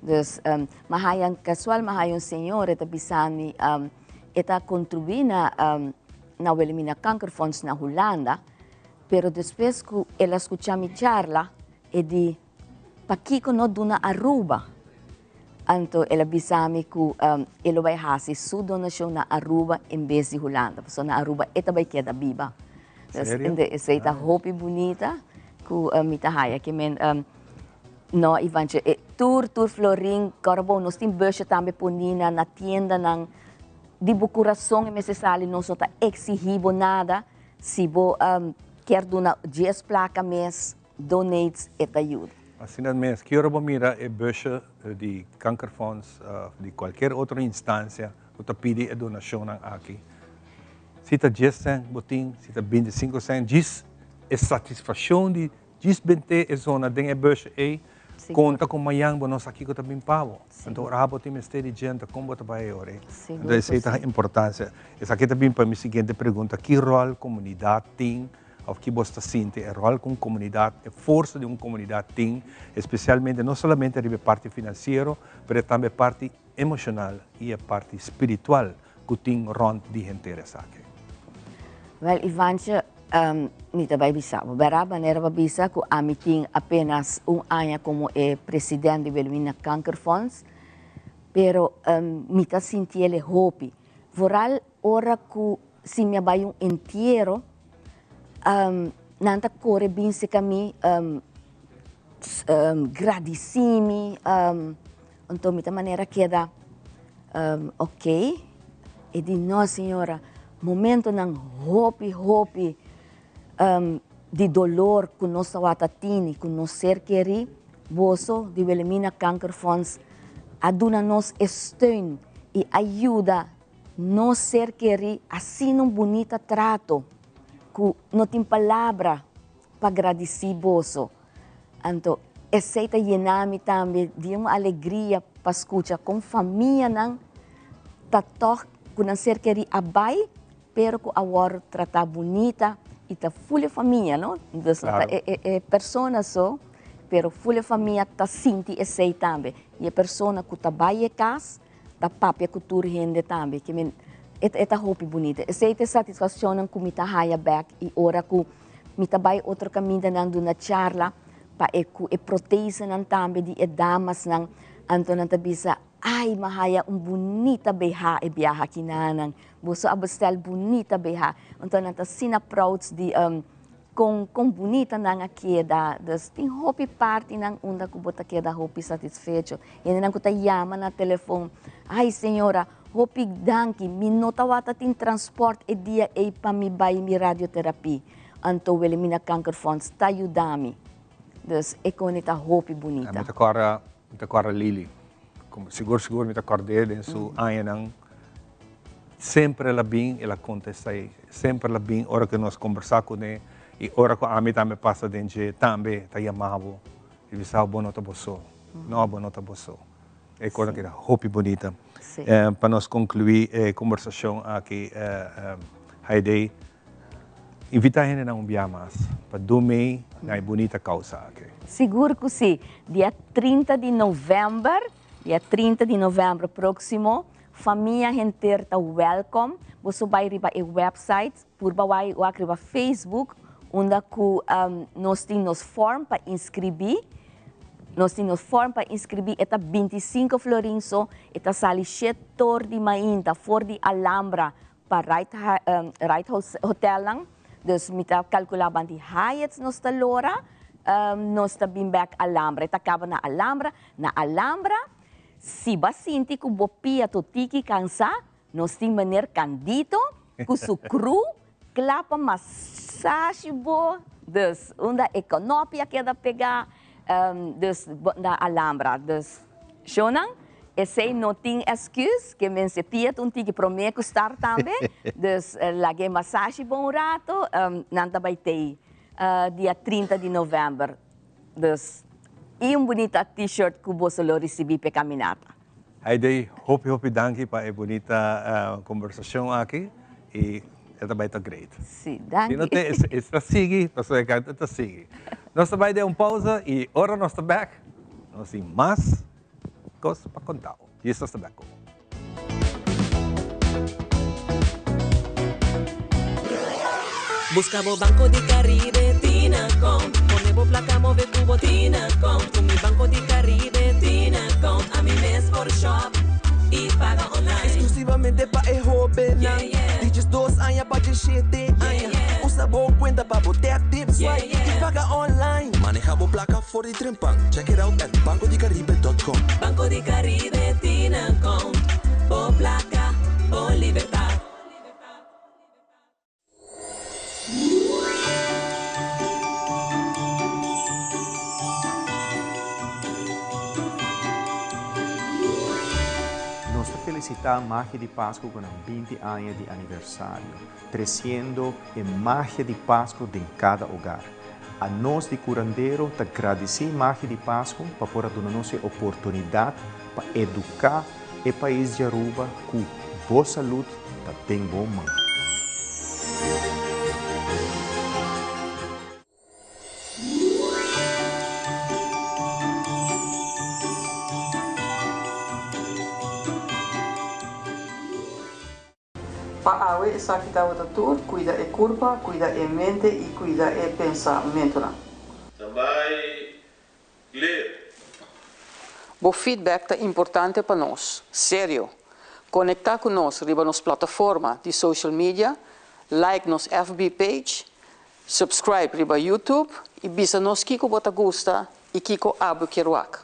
Dus um, m'a haya casual m'a haya un señor e ta bisa mi um, e ta contribui na um, na Wilhelmina Kankerfonds na Hulanda, pero despues cu el a scucha mi charla e di pakico no duna Aruba? Anto el a bisa mi cu um, e lo bay haci su donacion na Aruba en bes di Hulanda, pasobra na Aruba e ta bay keda biba. Dus Serio? esey ta hopi bunita cu mi ta haya ke men um, No, Ivantje, e tur tur florin, kòrda nos tin busje tambe poni na na tiendanan. Di bo kurason e mester sali, nos no ta eksihí bo nada. Si bo kier duna dies plaka mes, donate, e ta yuda. Asina mes, ki ora bo mira e busje di Kankerfonds of di kualkier otro instansia ku ta pidi e donashonnan aki, si ta dies sènt bo tin, si ta bintisinko sènt, djis e satisfashon di Djis bent'é e zona den e busje ei, konta ku mañan bo no sa kiko ta bin pa bo. Anto ora bo tin mester di djente, kon bo ta bai e ora ei? Anto esei ta importansia. Esaki ta bin pa mi siguiente pregunta, ki ròl komunidat tin òf ki bos ta sinti e ròl ku un komunidat, e forsa di un komunidat tin, espesialmente no solamente riba e parti finansiero, pero e tambe e parti emoshonal i e parti spiritual ku tin rònt di henter esaki? Wèl Ivantje, mi ta bai bisa bo. Bèrdat manera bo a bisa ku ami tin apenas un aña komo e president di Wilhelmina Kankerfonds, pero mi ta sinti el e hopi. Vooral ora ku si mi a bai un entiero, nan ta kore bin seka mi gradisí mi, Anto mi ta manera keda ok. E di no señora, momentonan hopi hopi di dolor ku nos tawata tini ku nos ser kerí, boso di Wilhelmina Kankerfonds a duna nos e steun i a yuda nos ser kerí asina un bunita trato ku no tin palabra pa gradisí boso. Anto esei ta yena mi tambe di un alegria pa skucha kon famianan ta tòg ku nan ser kerí a bai, pero ku awor tratá bunita i ta ful e famia, no? Dus no ta e persona so, pero ful e famia ta sinti esei tambe. I e persona ku ta bai e kas ta papia ku tur hende tambe. Ke men e ta hopi bunita. Esei ta e satisfakshonnan ku mi ta haya bèk i ora ku Mi ta bai otro kamindanan duna charla pa e ku e protesenan tambe di e damasnan. Anto nan ta bisa, Ai, m'a haya un bunita BH e biaha aki nanan. Boso a bestel bunita BH. Anto nan ta asina proud di kon kon bunita nan a keda. Dus tin hopi partinan unda ku bo ta keda hopi satisfecho. Hendenan ku ta yama na telefon, Ai, señora, Hopi danki, mi no tawata tin transport e dia ei pa mi bai mi radiotherapie, anto Wilhelmina Kankerfonds ta yuda mi. Dus e koni ta hopi bunita. Mi ta kòrda, mi ta kòrda Lily, como sigur sigur mi ta kòrd'é den su añanan, semper el a bin, el a konta esei, semper el a bin ora ku nos kombersá kuné i ora ku ami tambe pasa den dje tambe ta yama bo i bisa bo, bo no ta bo so, no bo no ta bo so. E cosa keda hopi bunita. Pa nos conclui e conversacion aki, Haidee, invita hendenan un bia mas pa dun mee na e bunita causa aki. Sigur cu si. Dia 30 di november, dia 30 di november proximo, famia henter ta welcome. Boso bay riba e website, purba bay wak riba Facebook, unda cu nos tin nos form pa inscribi. Nos tin nos form pa inscribi, e ta 25 florin so, e ta sali shetor di mainta for di Alhambra pa Right, Right Hotelnan. Dus mi ta calcula ban di Hyatt nos ta lora, nos ta bin bek Alhambra. E ta caba na Alhambra. Na Alhambra, si bo a sinti cu bo pia to tiki cansa, nos tin meneer Candito cu su crew Kla pa masashi bo, dus unda e konopi a keda pegá, dus na Alhambra. Dus shownan, esei no tin excuse, ke men se pia ta un tiki promé ku start tambe, dus laga e masashi bo un rato, nan ta bai tei dia 30 di novèmber. Dus, i un bunita t-shirt ku boso lo risibí p'e kaminata. Haidee, hopi hopi danki pa e bunita conversacion aki y e ta bay ta great. Si, danki. Si no te, e ta sigui, pasobra e canta ta sigui. Nos ta bay den un pausa y ora nos ta back, nos tin mas. kos pa konta bo. Djis nos ta bek ku bo. Busca bo Banco di Caribe Tinacom Pone bo placa move cu bo Tinacom Cu mi Banco di Caribe Tinacom Ami mes por shop y paga online. Exclusivamente pa e hobennan di diesdos aña pa diesshete aña. Usa bo cuenta pa bo tap, tip, swipe y paga online. Maneha bo placa for di trempan. Check it out at bancodicaribe dot com. Banco di Caribe Tinacom Bo placa, bo libertad. Nos ta felicita Magia di Pasco cu nan 20 aña di aniversario, treciendo e magia di Pasco den cada hogar. Anos di Curandero ta gradici Magia di Pasco pa por a duna nos e oportunidad pa educa e pais di Aruba cu bo salud ta den bo man. Pa awe esaki tabata tur, cuida e curpa, cuida e mente y cuida e pensamentonan. Tambay clear. Bo feedback ta importante pa nos. Serio! Conecta cu nos riba nos plataforma di social media, like nos FB page, subscribe riba YouTube y bisa nos kico bo ta gusta y kico abo kier wak.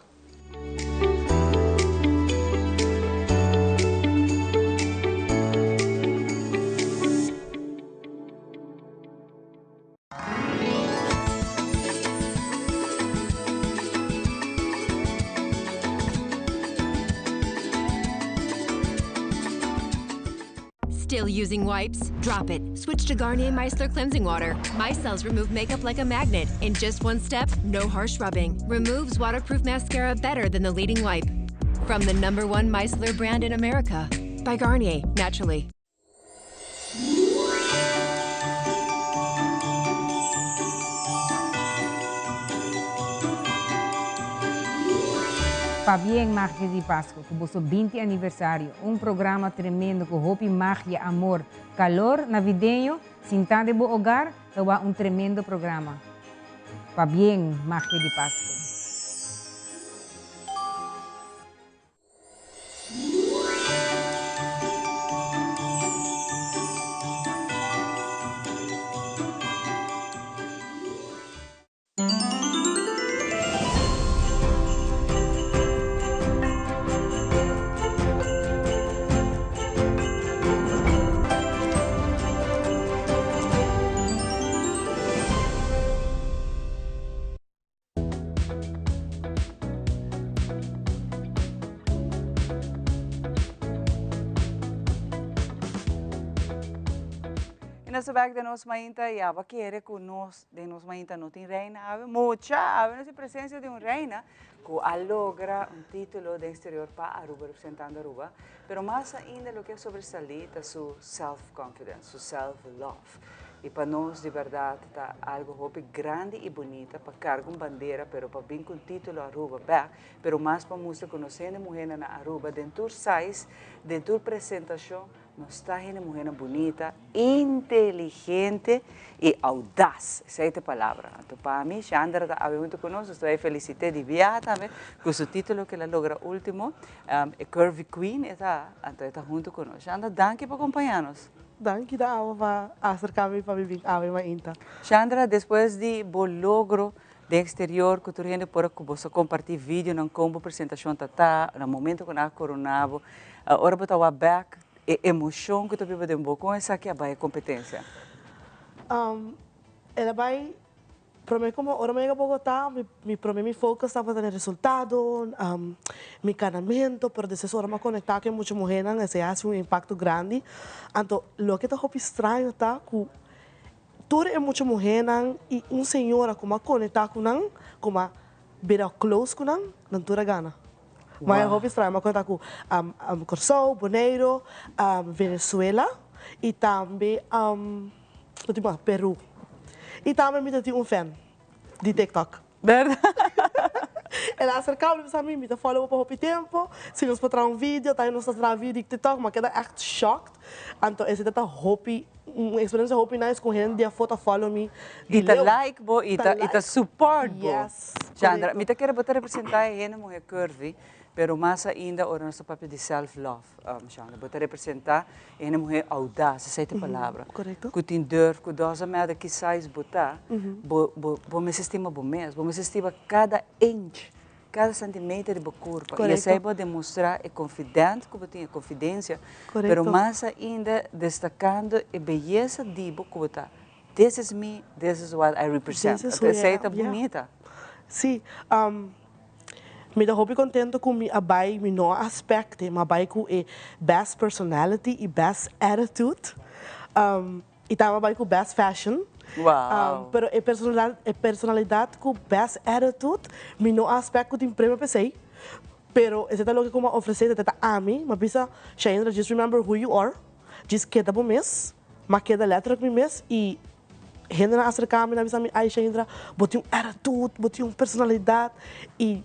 Still using wipes? Drop it. Switch to Garnier Micellar Cleansing Water. Micelles remove makeup like a magnet. In just one step, no harsh rubbing. Removes waterproof mascara better than the leading wipe. From the number one micellar brand in America. By Garnier, naturally. Pabien Magia di Pasco cu boso 20 aniversario. Un programa tremendo cu hopi magia, amor, calor navideño, sinta den bo hogar, ta wak un tremendo programa. Pabien Magia di Pasco. Y nos ta bek den nos mainta y aba kere cu nos den nos mainta no tin reina awe mucha awe nos tin presencia di un reina cu a logra un titulo den exterior pa Aruba representando Aruba pero mas ainda loke a sobresali ta su self confidence su self love. Y pa nos di berdad ta algo hopi grandi y bunita pa carga un bandera pero pa bin cu un titulo Aruba bek, pero mas pa mustra cu nos hende muhernan na Aruba den tur size, den tur presentacion nos ta hende muhernan bunita, inteligente y audaz, esey ta e palabra. Anto pa mi Shandra ta awe hunto cu nos, nos ta bay felicite di biaha tambe cu su titulo cu el a logra ultimo, e Curvy Queen e ta, anto e ta hunto cu nos. Shandra danki pa acompaña nos. Danki ta abo pa acerca mi pa mi bin awe mainta. Shandra, despues di bo logro den exterior cu tur hende por a cu bo sa comparti videonan con bo presentacion ta ta, na momento cu nan a corona bo, ora bo ta wak bek e emocion cu ta biba den bo, con esaki a bay e competencia? El a bay Prome como ora mi a yega Bogotá mi mi prome mi focus tabata na e resultado, mi canamento, pero despues ora mi a conecta cu e mucha muhernan esey a haci un impacto grandi. Anto loke ta hopi straño ta cu tur e mucha muhernan y un señora cu mi a conecta cu nan, cu mi a bira close cu nan, nan tur a gana. Ma e hopi straño, mi a conecta cu Corsou, Boneiro, Venezuela y tambe. No tin mas Peru. Y tambe mi ta tin un fan di TikTok. Berdad? El a acerca mi, bisa mi, mi ta follow bo pa hopi tempo, si nos por traha un video, ta nos ta traha video di TikTok, m'a keda echt shocked. Anto esei ta ta hopi, un experiencia hopi nice cu hende di afo ta follow mi di Y ta leu. like bo y ta y ta support bo. Yes, Chandra, correcto. mi ta kere bo ta representa e hende muhe curvy, pero mas ainda ora nos ta papia di self love. Chandra, bo ta representa e hende muhe audaz, esei ta e palabra. Correcto. Cu tin durf, cu doesn't matter ki size bo ta, bo bo bo mester stima bo mes, bo mester stima cada inch, cada centimeter di bo curpa. Y esei bo a demostra e confident cu bo tin, e confidencia, pero mas ainda destacando e beyesa di bo cu bo ta. This is me, this is what I represent. This is who I am, Esei ta yeah. bunita. Sí, mi ta hopi contento cu mi a bay, mi no a aspecte, mi a bay cu e best personality y best attitude. Y tambe a bay cu best fashion. Wow. Pero e e personalidad cu best attitude, mi no a aspect cu tin premio p'esey. Pero esey ta loke cu mi a ofrece, esey ta ami. Mi a bisa, Shaindra, just remember who you are. Just keda bo mes. Mi a keda letterlijk mi mes y hendenan a acerca mi, nan a bisa mi, ay Shaindra, bo tin un attitude, bo tin un personalidad y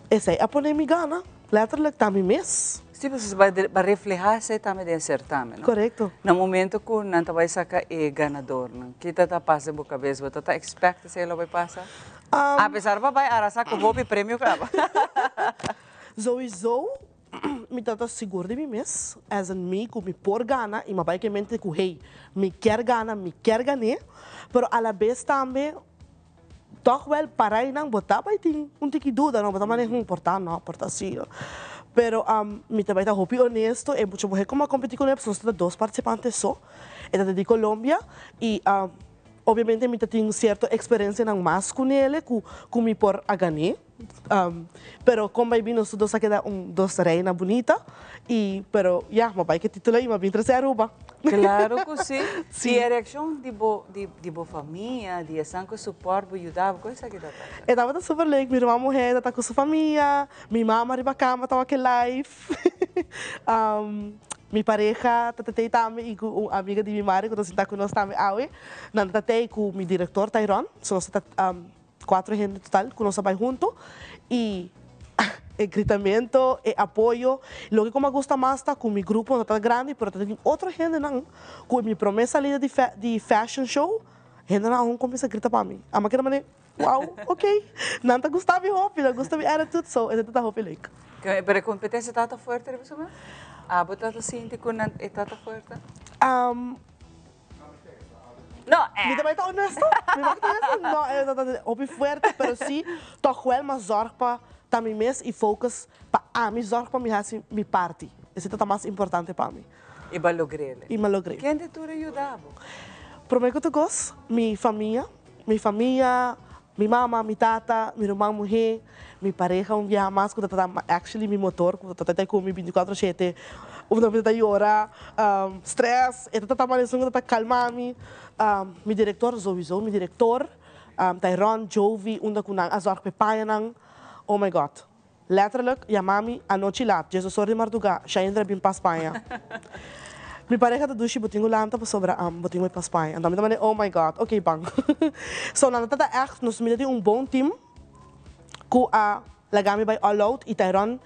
esey a pone mi gana, letterlijk ta mi mes. Sí, pasobra bo a refleha esey tambe den e certamen, no? Correcto. Na momento cu nan ta bay saca e ganadornan, kita ta pasa den bo cabes? Bo ta ta expect esey lo bay pasa? Apesar bo a bay arasa cu hopi premio caba. Sowieso Mi ta ta sigur di mi mes, as in mi ku mi por gana i mi a bai ku e mente ku hey, mi kier gana, mi kier gan'é, pero alabes tambe tòg wèl para einan bo ta bai tin un tiki duda no, bo ta mane hmm por ta no, por ta si no. Pero mi ta bai ta hopi honesto, e mucha muhé ku mi a kompetí kuné pasobra nos ta dos partisipante so, e ta di Colombia i obviamente mi ta tin sierto eksperensianan mas kunele ku ku mi por a gan'é. Pero kon bai bin nos tur dos a keda un dos reina bunita y pero ya mi a bai ke titulo y mi a bin trece Aruba. Claro cu si. Si. Y e reaccion di bo di bo famia, di esnan cu support bo yuda bo, con esaki ta pasa? E tabata super leuk, mi ruman muher ta ta cu su famia, mi mama riba cama tawa ke live, mi pareha ta ta tey tambe y cu un amiga di mi madre cu ta sinta cu nos tambe awe, nan ta tey cu mi director Tyrone, so nos ta ta. Cuatro hende total cu nos a bay hunto y e gritamento, e apoyo. Loke cu mi a gusta mas ta cu mi grupo no ta grandi pero ta tin otro hendenan cu mi prome salida di di fashion show hendenan aun cuminsa grita pa mi. Ami a keda mane wow ok nan ta gusta mi hopi, nan gusta mi attitude so esei ta hopi leuk. Pero e competencia tabata fuerte riba su mes? Abo tabata sinti cu nan e tabata fuerte? No, eh. Mi ta bai ta honesto, mi bai ta honesto, no, e ta hopi fuerte, pero si toch wel m'a zorg pa ta mi mes y focus pa ami zorg pa mi haci mi parti. Esey ta ta mas importante pa mi. Y b'a logr'el. Y m'a logr'é. Ken di tur a yuda bo? Prome cu tur cos, mi famia, mi famia, mi mama, mi tata, mi ruman muhe, mi pareha un biaha mas cu ta ta actually mi motor cu ta ta cu mi binticuatro shete, unda mi ta ta yora, stress, e ta ta ta esun cu ta ta calma mi, mi director souiso mi director, Tyron, Jovi, unda cu nan a zorg pa e pañanan, oh my God, Letterlijk, yama mi anochi laat, djes or di marduga, Shaindra bin pa Spaña. Mi pareha ta dushi, bo tin ku lanta pasobra bo tin ku bai pa Spaña. Anto mi ta manda, oh my God, ok ban. So nan ta trata ègt, nos mi ta tin un bon team ku a laga mi bai all out i Tyron,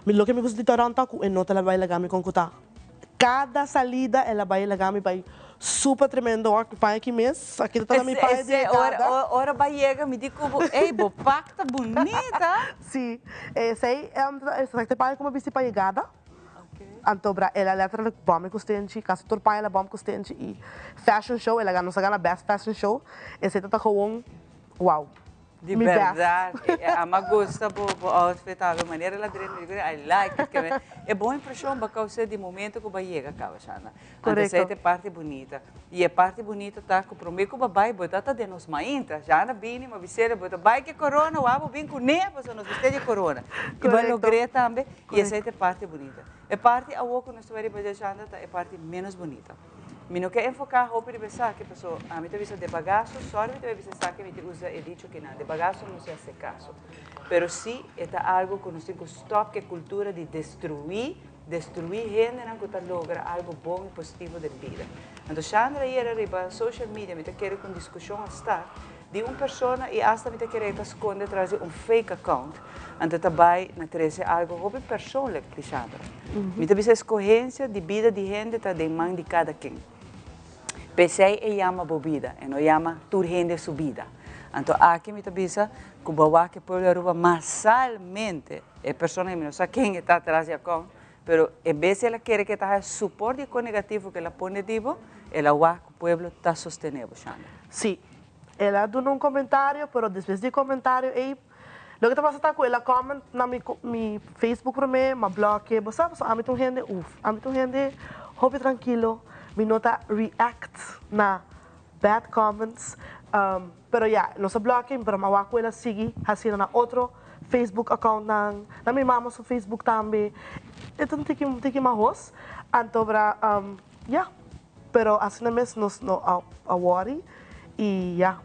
mi loke mi gusta di Tyron ta ku e no ta bai laga mi kon ku ta. Cada salida el a bay laga mi bay super tremendo wak mi paña aki mes aki ta mi paña di yegada. Ora bay yega mi di cu bo ey bo pak ta bunita. Si esey ta e paña cu mi a bisti pa yegada anto bra el a letterlijk bom mi cu stenchi casi tur paña el a bom cu stenchi y fashion show el a gana nos a gana best fashion show esey ta ta gewoon wow. Di berdad, ama gusta bo bo outfit awe, manera la drenta di I like it, keme e bon impresion bo a causa di momento cu bo a yega caba Shanda. Anto esey ta e parti bunita. Y e parti bunita ta cu prome cu bo a bay bo ta ta den nos mainta. Shanda bini, mi a bisele bo ta bay cu e corona, wou bo bin cune pasobra nos mester di e corona. Y bo a logr'e tambe y esey ta e parti bunita. E parti awo cu nos ta bay riba dje Shanda ta e parti menos bunita. Mi no ke enfoká hopi riba esaki, paso ami ta bisa de bagaso, sòri mi ta bai bisa esaki, mi ta usa e dicho kinan, de bagaso no se hase kaso. Pero si e ta algu ku nos tin ku stòp ku e kultura di destruí, destruí hendenan ku ta logra algu bon i positivo den bida. Anto Shandra ayera riba social media mi ta kere ku un diskushon a start. Di un persona y hasta mi ta kere ta sconde tras di un fake account, anto ta bay na trece algo hopi persoonlijk di Shandra. Mi ta bisa escogencia di bida di hende ta den man di cada ken. P'esey e yama bo bida, e no yama tur hende su bida. Anto aki mi ta bisa cu bo a wak e pueblo di Aruba masalmente, e persona mi no sa ken e ta tras di account, pero e bes el a kere cu e ta haya support di e con negativo cu el a pone di bo, el a wak cu pueblo ta sostene bo, Shandra. Sí, el a duna un comentario, pero despues di e comentario ey, loke ta pasa ta cu el a comment na mi mi Facebook prome, m'a bloke, bo sa, pasobra ami ta un hende, uf, ami ta un hende hopi trankilo, mi no ta react na bad comments, pero ya, nos a bloke, pero m'a wak cu el a sigui haciendo na otro Facebook accountnan, na mi mama su Facebook tambe, e ta un tiki un tiki mahos, anto bra, ya. Pero asina mes nos no a a worry y ya.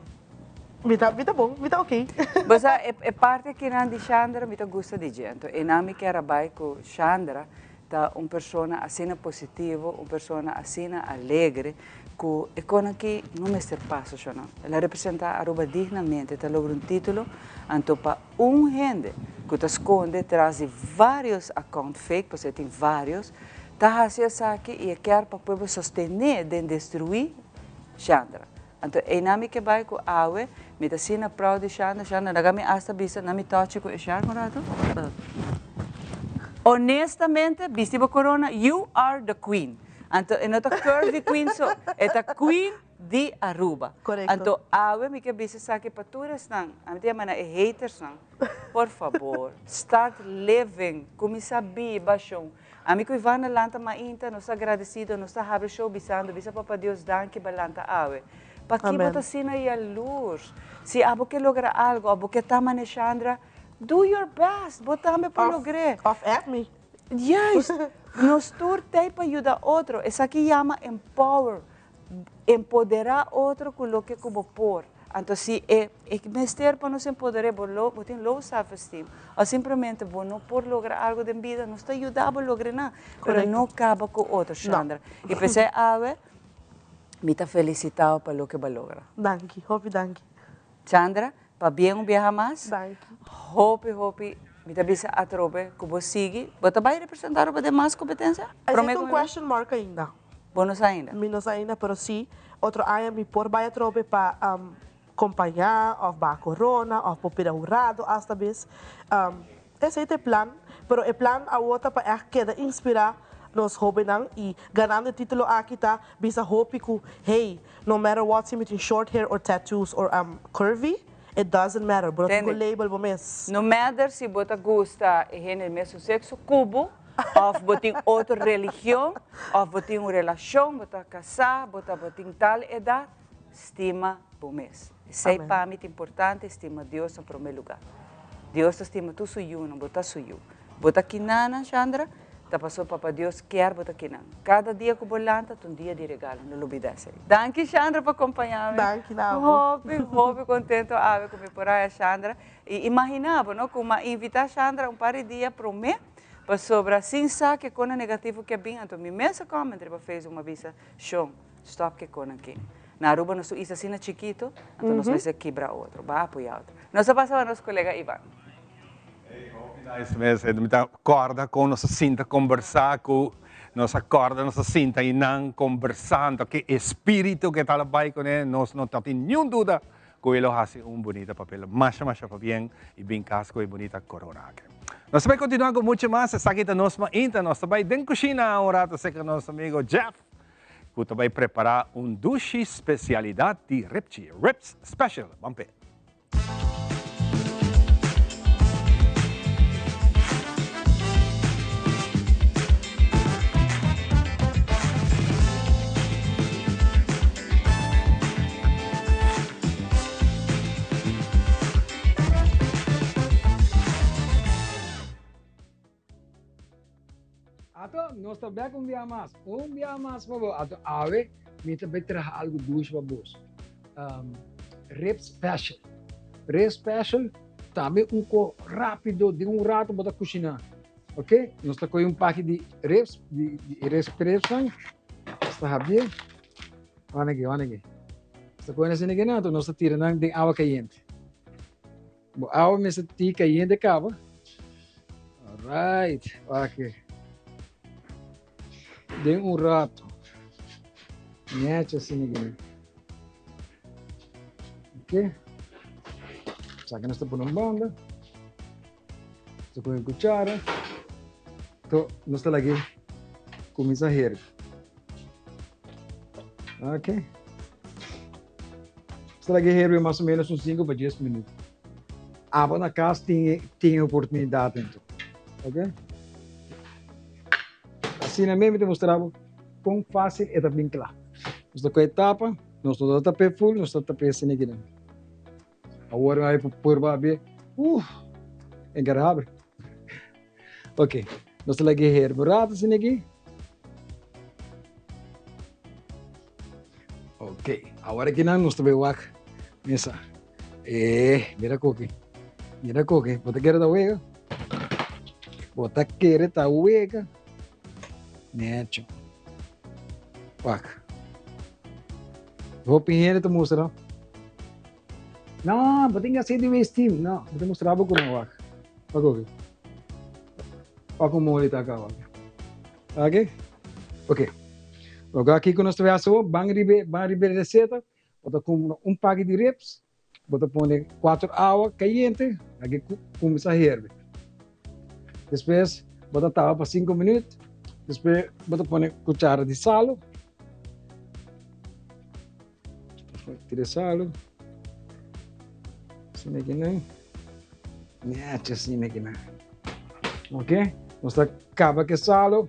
Mi ta mi ta bon, mi ta ok. Bo sa e e parti akinan di Shandra mi ta gusta di dje. Anto einan mi kier a bai ku Shandra ta un persona asina positivo, un persona asina alegre ku e kon aki no mester pasa shonnan. El a representa Aruba dignamente, ta logra un titulo, anto pa un hende ku ta skonde tras di varios account fake, pasobra e tin varios, Ta hasi esaki i e kier pa pueblo sostené den destruí Shandra. Anto einan mi ke bai ku awe, mi ta asina proud di Shandra, Shandra laga mi asta bisa na mi tochi ku e shark un ratu. Honestamente, bisti bo corona, you are the queen. Anto e no ta curvy queen so, e ta queen di Aruba. Correcto. Anto awe mi ke bisa esaki pa tur esnan, ami ta yama nan e hatersnan, por fabor, start living, kuminsá biba shon. Ami ku Ivana lanta mainta, nos ta agradesido, nos ta habri show bisando, bisa Papa Dios danki ba lanta awe. Paki bo ta asina yalurs? Si abo ke logra algo, abo ke ta mane Shandra, do your best, bo tambe por logr'é. Of app mi. Juist! Nos tur t'ei pa yuda otro. Esaki yama empower. Empoderá otro ku loke ku bo por. Anto si e e mester pa nos empoder'é bo lo bo tin low self esteem o simplemente bo no por logra algo den bida nos ta yuda bo logra nan pero no kaba ku otro Shandra. I p'esei awe mi ta felisitá bo pa loke bo a logra. Danki, hopi danki. Shandra, pabien un biaha mas. Danki. Hopi hopi mi ta bisa atrobe ku bo sigui. Bo ta bai representá Aruba den mas kompetensia? Esei ta un question mark ainda. Bo no sa ainda? Mi no sa ainda, pero si otro aña mi por bai atrobe pa kompañá òf baha korona òf por pida hurado asta bes. Esei ta e plan, pero e plan awor ta pa ègt keda inspirá nos hóbennan i ganando e título aki ta bisa hopi ku hey, no matter what si mi tin short hair or tattoos or I'm curvy, it doesn't matter, bo no tin ku label bo mes. No matter si bo ta gusta e hende di mesun sekso ku bo Of bo tin otro religion, of bo tin un relashon, bo ta kasá, bo ta bo tin tal edat, stima bo mes. Esei pa mi ta importante, stima Dios na promé lugá. Dios ta stima tur su yunan, bo ta su yu. Bo ta kinanan, Shandra, ta pasobra Papa Dios kier bo ta kinan. Kada dia ku bo lanta ta un dia di regalo, no lubida esei. Danki Shandra pa kompañá mi. Danki na abo. Hopi, hopi kontento awe ku mi por haya Shandra. I imaginá bo, no, ku mi a invitá Shandra un par di dia promé, Pasobra sin sa ke kona negativo ke bin anto mi mes a comment riba Facebook mi a bisa shon stop ke kona aki. Na Aruba nos tur isla asina chikito anto nos mester kibra otro ba apoya otro. Nos a pasa pa nos kolega Ivan. Hey hopi nice mes mi ta corda con nos a sinta conversa cu nos a corda nos a sinta einan conversando ke espiritu ke tal a bay cune nos no ta tin niun duda Cu e lo haci un bunita papel. Masha masha pabien y bin cas cu e bunita corona aki. Nos ta bay continua cu mucho mas. Esaki ta nos mainta. Nos ta bay den cushina un rato cerca nos amigo Jeff cu ta bay prepara un dushi specialidad di ripchi, ribs special. Ban pe. Ato, nos ta bek un bia mas. Un bia mas pa bo. Ato, awe, mi ta bai traha algo dushi pa bos. Um, rib special. Rib special, tambe un ko rápido, den un rato bo ta kushiná. Ok, nos ta kohe un paki di ribs, di, di ribs, ribs nan. Nos ta habié. Wan aki, wan aki. Ta kohe asina ke nan, anto nos ta tira nan den awa kayente. Bo awa mester ti kayente kaba. Alright, wak. Den un rato. Nechi asina ke nan. Ok. Esaki nos ta pone un banda. Nos ta kohe kuchara. To nos ta lag'é kuminsá herbi. Ok. Nos ta lag'é herbi mas o menos un sinku pa dies minüt. Abo na kas tin tin e oportunidat enton. Ok. Asina mes mi ta mustra bo kon fásil e ta bin kla. Nos ta kohe tapa, nos no ta tap'é ful, nos ta tap'é asina kinan. Awor mi a purba abi, uh, en kere habri. Ok, nos ta lagi herbe un rato asina aki. Ok, awor aki nan nos ta bay wak mesa. Eh, mira koki. Mira koki, bo ta kere ta wega? Bo ta kere ta wega? Necho. Wak. Hopi hende ta mustra. No, bo tin que hacer di steam. No, bo ta mustra bo como wak. Wak oke. Wak como moli ta acá wak. Ok? Ok. Logo aki ku nos ta haci ban riba ban riba e receta. Bo ta cumpra un paki di ribs. Bo ta pone 4 awa cayente. Aki cuminsa herbe. Despues bo ta tapa pa 5 minuut. Despues bo ta pone cuchara di salo. Tira salo. Asina aki nan. Nechi asina aki nan. Ok, nos ta kaba ku e salo.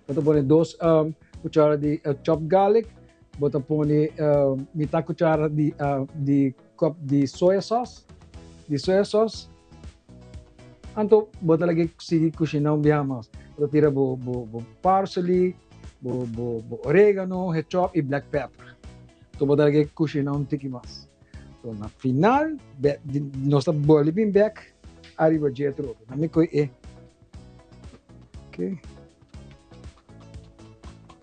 Bo ta pone dos um, kuchara di uh, chopped garlic. Bo ta pone uh, mitad kuchara di, uh, di kop di soya sauce. Di soya sauce. Anto bo ta lagi sigui kushiná un biaha mas. Bo ta tira bo, bo, bo parsley, bo, bo, bo oregano, hechop i black pepper. Anto bo ta lagi kushiná un tiki mas. Anto na final, be, di, nos ta boli bin bek ariba dje atrobe. Na mi koe e. Ok.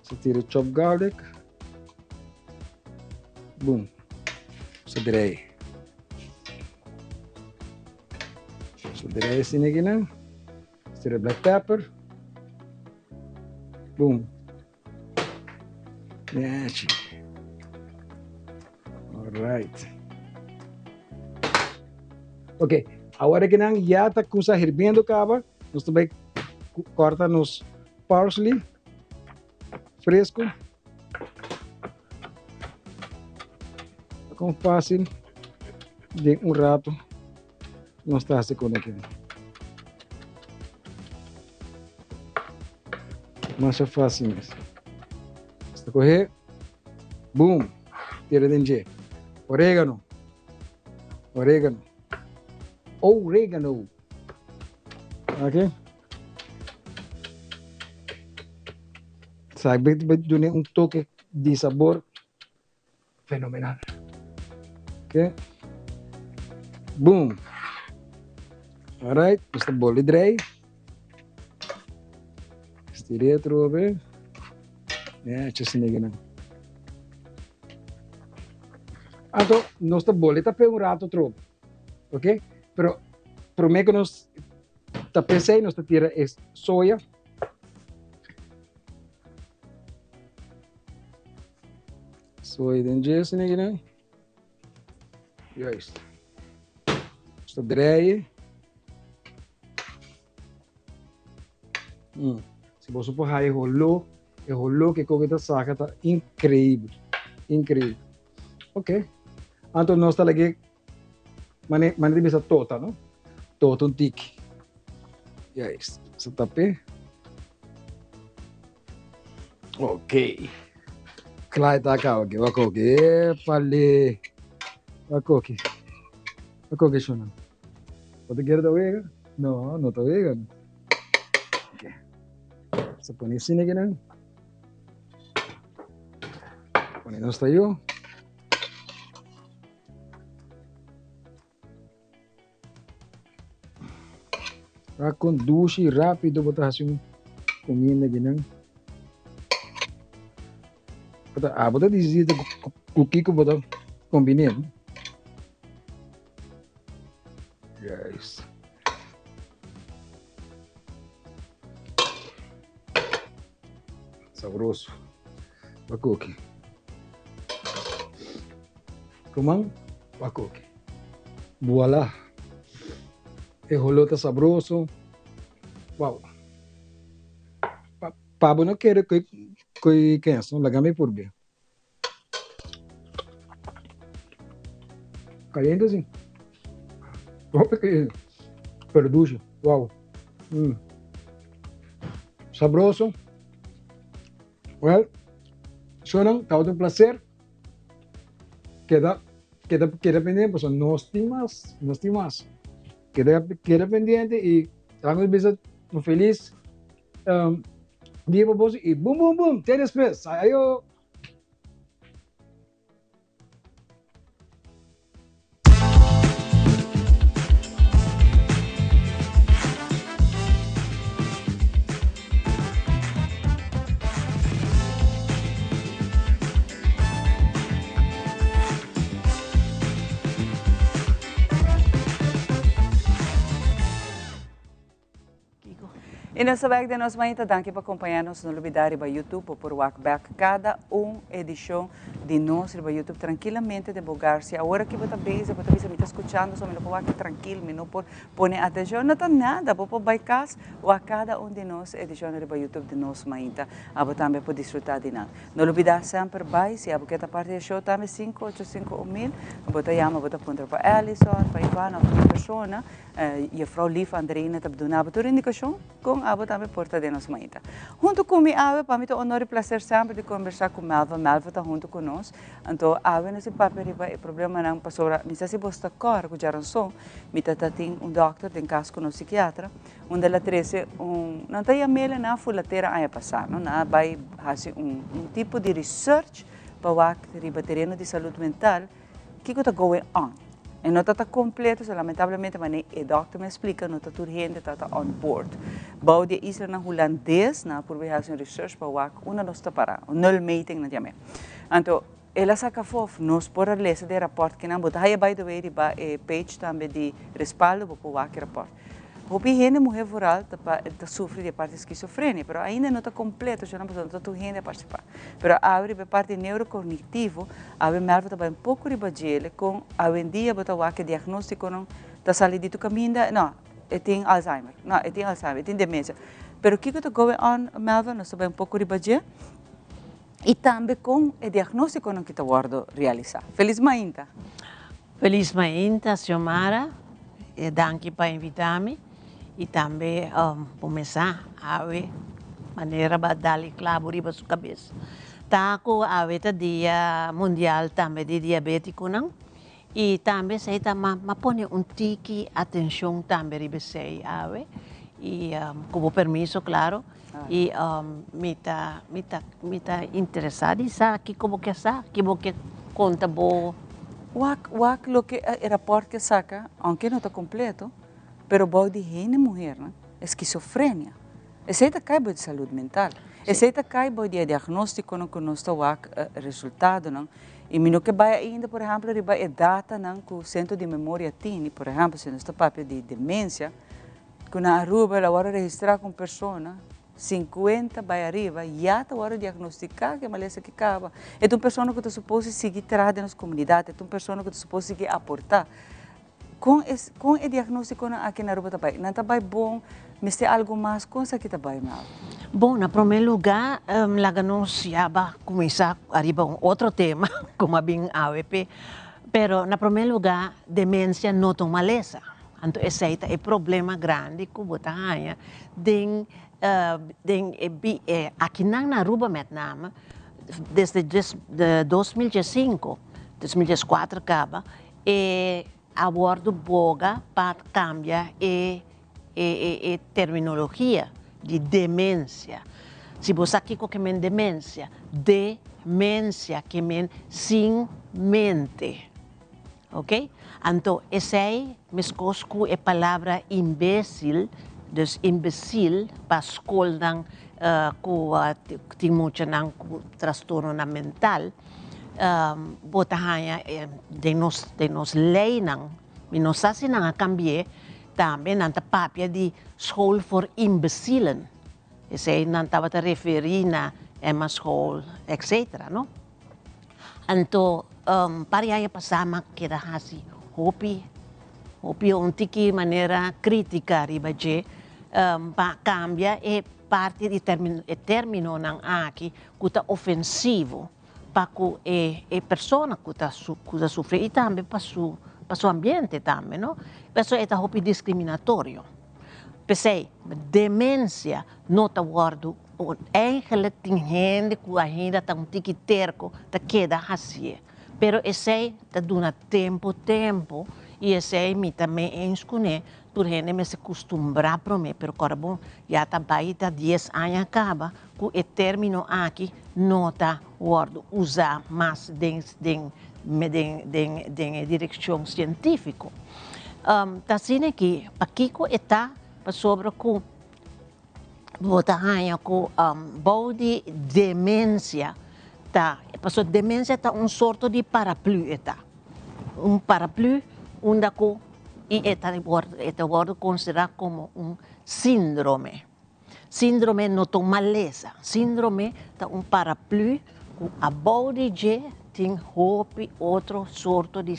Sa tira chop garlic. Boom. Sa drei. Sa drei asina aki nan. Tira black pepper. Boom. Nechi. Alright. Ok, awor aki nan ya ta kusa hirbiendo kaba. Nos ta bai korta nos parsley fresco. Kon fácil den un rato nos ta hasi con aki. Masha fácil mes. Nos ta coge, boom, tira den dje. Orégano, orégano, orégano. Ok. Sabe, dune un toque di sabor fenomenal. Ok. Boom. Alright, nos ta boli drei. Stir'é atrobe. Nechi asina kinan. Anto, nos ta boli tap'é un rato atrobe. Ok? Pero, promé ku nos tap'é esei, nos ta tira e soya. Soya den dje asina kinan. Juist. Nos ta drei. Mm. Si boso por haya e holó, e holó ku e koke ta saka ta inkreibel. Inkreibel. Ok. Anto nos ta lag'é mane mane ta bisa tota, no? Tota un tiki. Juist. Sa tap'é. Ok. Kla e ta kaba aki. Wak oki. Epale. Wak oki. Wak oki shona. Bo ta kere ta wega? No, no ta wega. Ok. Sa pone asina aki nan. Pone nos tayo. Wak kon dushi rápido bo ta hasi un kuminda aki nan. Bo ta, ah, bo ta disidi. Ku kiko bo ta kombiné. Juist. Sabroso. Bakoki. Ruman, bakoki. Voilà. E holó ta sabroso. Wow. Pa bo no kere koe kens, no? Laga mi purbe. Caliente si. Hopi caliente. Pero dushi. Wow. Mm. Sabroso. Well, shonan, tabata un placer. Keda, keda, keda pendiente, pasobra nos tin mas, nos tin mas. Keda, keda pendiente y laga nos bisa un feliz um, dia pa boso y boom, boom, boom. Te despues. Ayo. Y nos ta bek den nos mainta. Danki pa acompaña nos. No lubida riba YouTube bo por wak bek cada un edicion di nos riba YouTube trankilamente den bo hogar. Si awor aki bo ta bezig, bo ta bisa mi ta scuchando so mi no por wak trankil, mi no por pone atencion, no ta nada. Bo por bay cas wak cada un di nos edicion riba YouTube di nos mainta. Abo tambe por disfruta di nan. No lubida semper bay si abo ke ta parti e show tambe sinku ocho sinku un mil. Bo ta yama, bo ta puntra pa Allison, pa Ivana of otro persona. Juffrouw Lief Andreina ta duna bo tur indikashon kon abo tambe por ta den nos mainta. Huntu ku mi awe, pa mi ta honor i plaser semper di kombersá ku Melva. Melva ta huntu ku nos. Anto awe nos tin papia riba e problemanan pasobra mi sa si bos ta kòrda ku djaranson mi ta ta tin un dòkter den kas ku nos sikiatra unda el a trese un, nan ta yam'el na Fulatera aña pasá, no? Nan a bai hasi un un tipo di research pa wak riba tereno di salud mental. Kiko ta going on? E no ta ta completo, so lamentablemente mane e dokter mi a splica no ta tur hende ta ta on board. Bou di e islanan Hulandes nan a purba haci un research pa wak unda nos ta para, un nulmeting nan yam'e. Anto el a saca afof, nos por a lesa den e rapport kinan, bo ta haya by the way riba e page tambe di Respaldo bo por wak e rapport. Hopi hende muher vooral ta pa ta sufri di e parti skizofrenia, pero ainda no ta completo shona pasobra no ta tur hende a participa. Pero awe riba e parti neurocognitivo, awe Melva ta bai un poco riba djele con awendia bo ta wak e diagnosticonan ta sali di tur caminda, no, e tin Alzheimer, no, e tin Alzheimer, e tin demencia. Pero kico ta going on Melva, nos ta bai un poco riba dje y tambe con e diagnosticonan ki ta wordo realisa. Feliz mainta! Feliz mainta Xiomara, e danki pa invita mi y tambe bo mesa awe manera ba dal e clavo riba su cabes. Ta cu awe ta dia mundial tambe di diabeticonan y tambe esey ta ma pone un tiki atencion tambe riba esey awe y cu bo permiso claro y mi ta mi ta mi ta interesa di sa kico bo ke sa, ki bo ke conta bo. Wak wak loke e raport ke saka, aunke no ta completo, pero bou di hende muhernan e skizofrenia. Esey ta kai bou di salud mental. Esey ta kai bou di e diagnosticonan cu nos ta wak resultadonan. Y mi no ke bai ainda, por ehemplo, riba e datanan cu Centro di Memoria tini, por ehemplo, si nos ta papia di demencia, Ku na Aruba el a wòrdu registrá ku un persona sinkuenta bai ariba ya ta wòrdu diagnostiká ku e malesa ki kaba. E ta un persona ku ta supos sigui traha den nos komunidat, e ta un persona ku ta supos sigui aportá. Kon e kon e diagnóstikonan aki na Aruba ta bai? Nan ta bai bon? Mester algu mas? Kon esaki ta bai mal? Bon, na promé lugá laga nos ya ba kuminsá ariba un otro tema ku a bin awe p'e. Pero na promé lugá demensia no ta un malesa. Anto esei ta e problema grandi ku bo ta haña den den e bi e akinan na Aruba met name desde des 2005, 2004 kaba e a wòrdu boga pa kambia e e e e terminologia di demensia. Si bo sa kiko ke men demensia, de-mensia ke men sin mente. Ok, anto esei meskos ku e palabra imbésil, dus imbesil pa skolnan ku tin muchanan ku trastornonan mental, Bo ta haña den nos den nos leynan, mi no sa si nan a cambi'é, tambe nan ta papia di school voor imbecielen. Esei nan tabata referí na Emma School, etcetera, no? Anto un par di aña pasá mi a keda hasi hopi, hopi un tiki manera krítika riba dje pa kambia e parti di e términonan aki ku ta ofensivo pa ku e e persona ku ta ku ta sufri i tambe pa su pa su ambiente tambe, no? Pasobra e ta hopi diskriminatorio. P'esei demensia no ta wòrdu Eigenlijk tin hende ku ainda ta un tiki terko ta keda hasié. Pero esei ta duna tempu tempu i esei mi ta mee eens kuné, tur hende mester kustumbrá promé, pero kòrda bon ya ta bai ta dies aña kaba ku e término aki no ta wòrdu usá mas den den den den e direkshon sientífiko. Ta asina ki pakiko e ta pasobra ku Bo ta haña ku bou di demensia ta, pasobra demensia ta un sorto di paraplü e ta, un paraplü unda ku i e ta e ta wòrdu konsiderá komo un síndrome. Síndrome no ta un malesa, síndrome ta un paraplü ku abou di dje tin hopi otro sorto di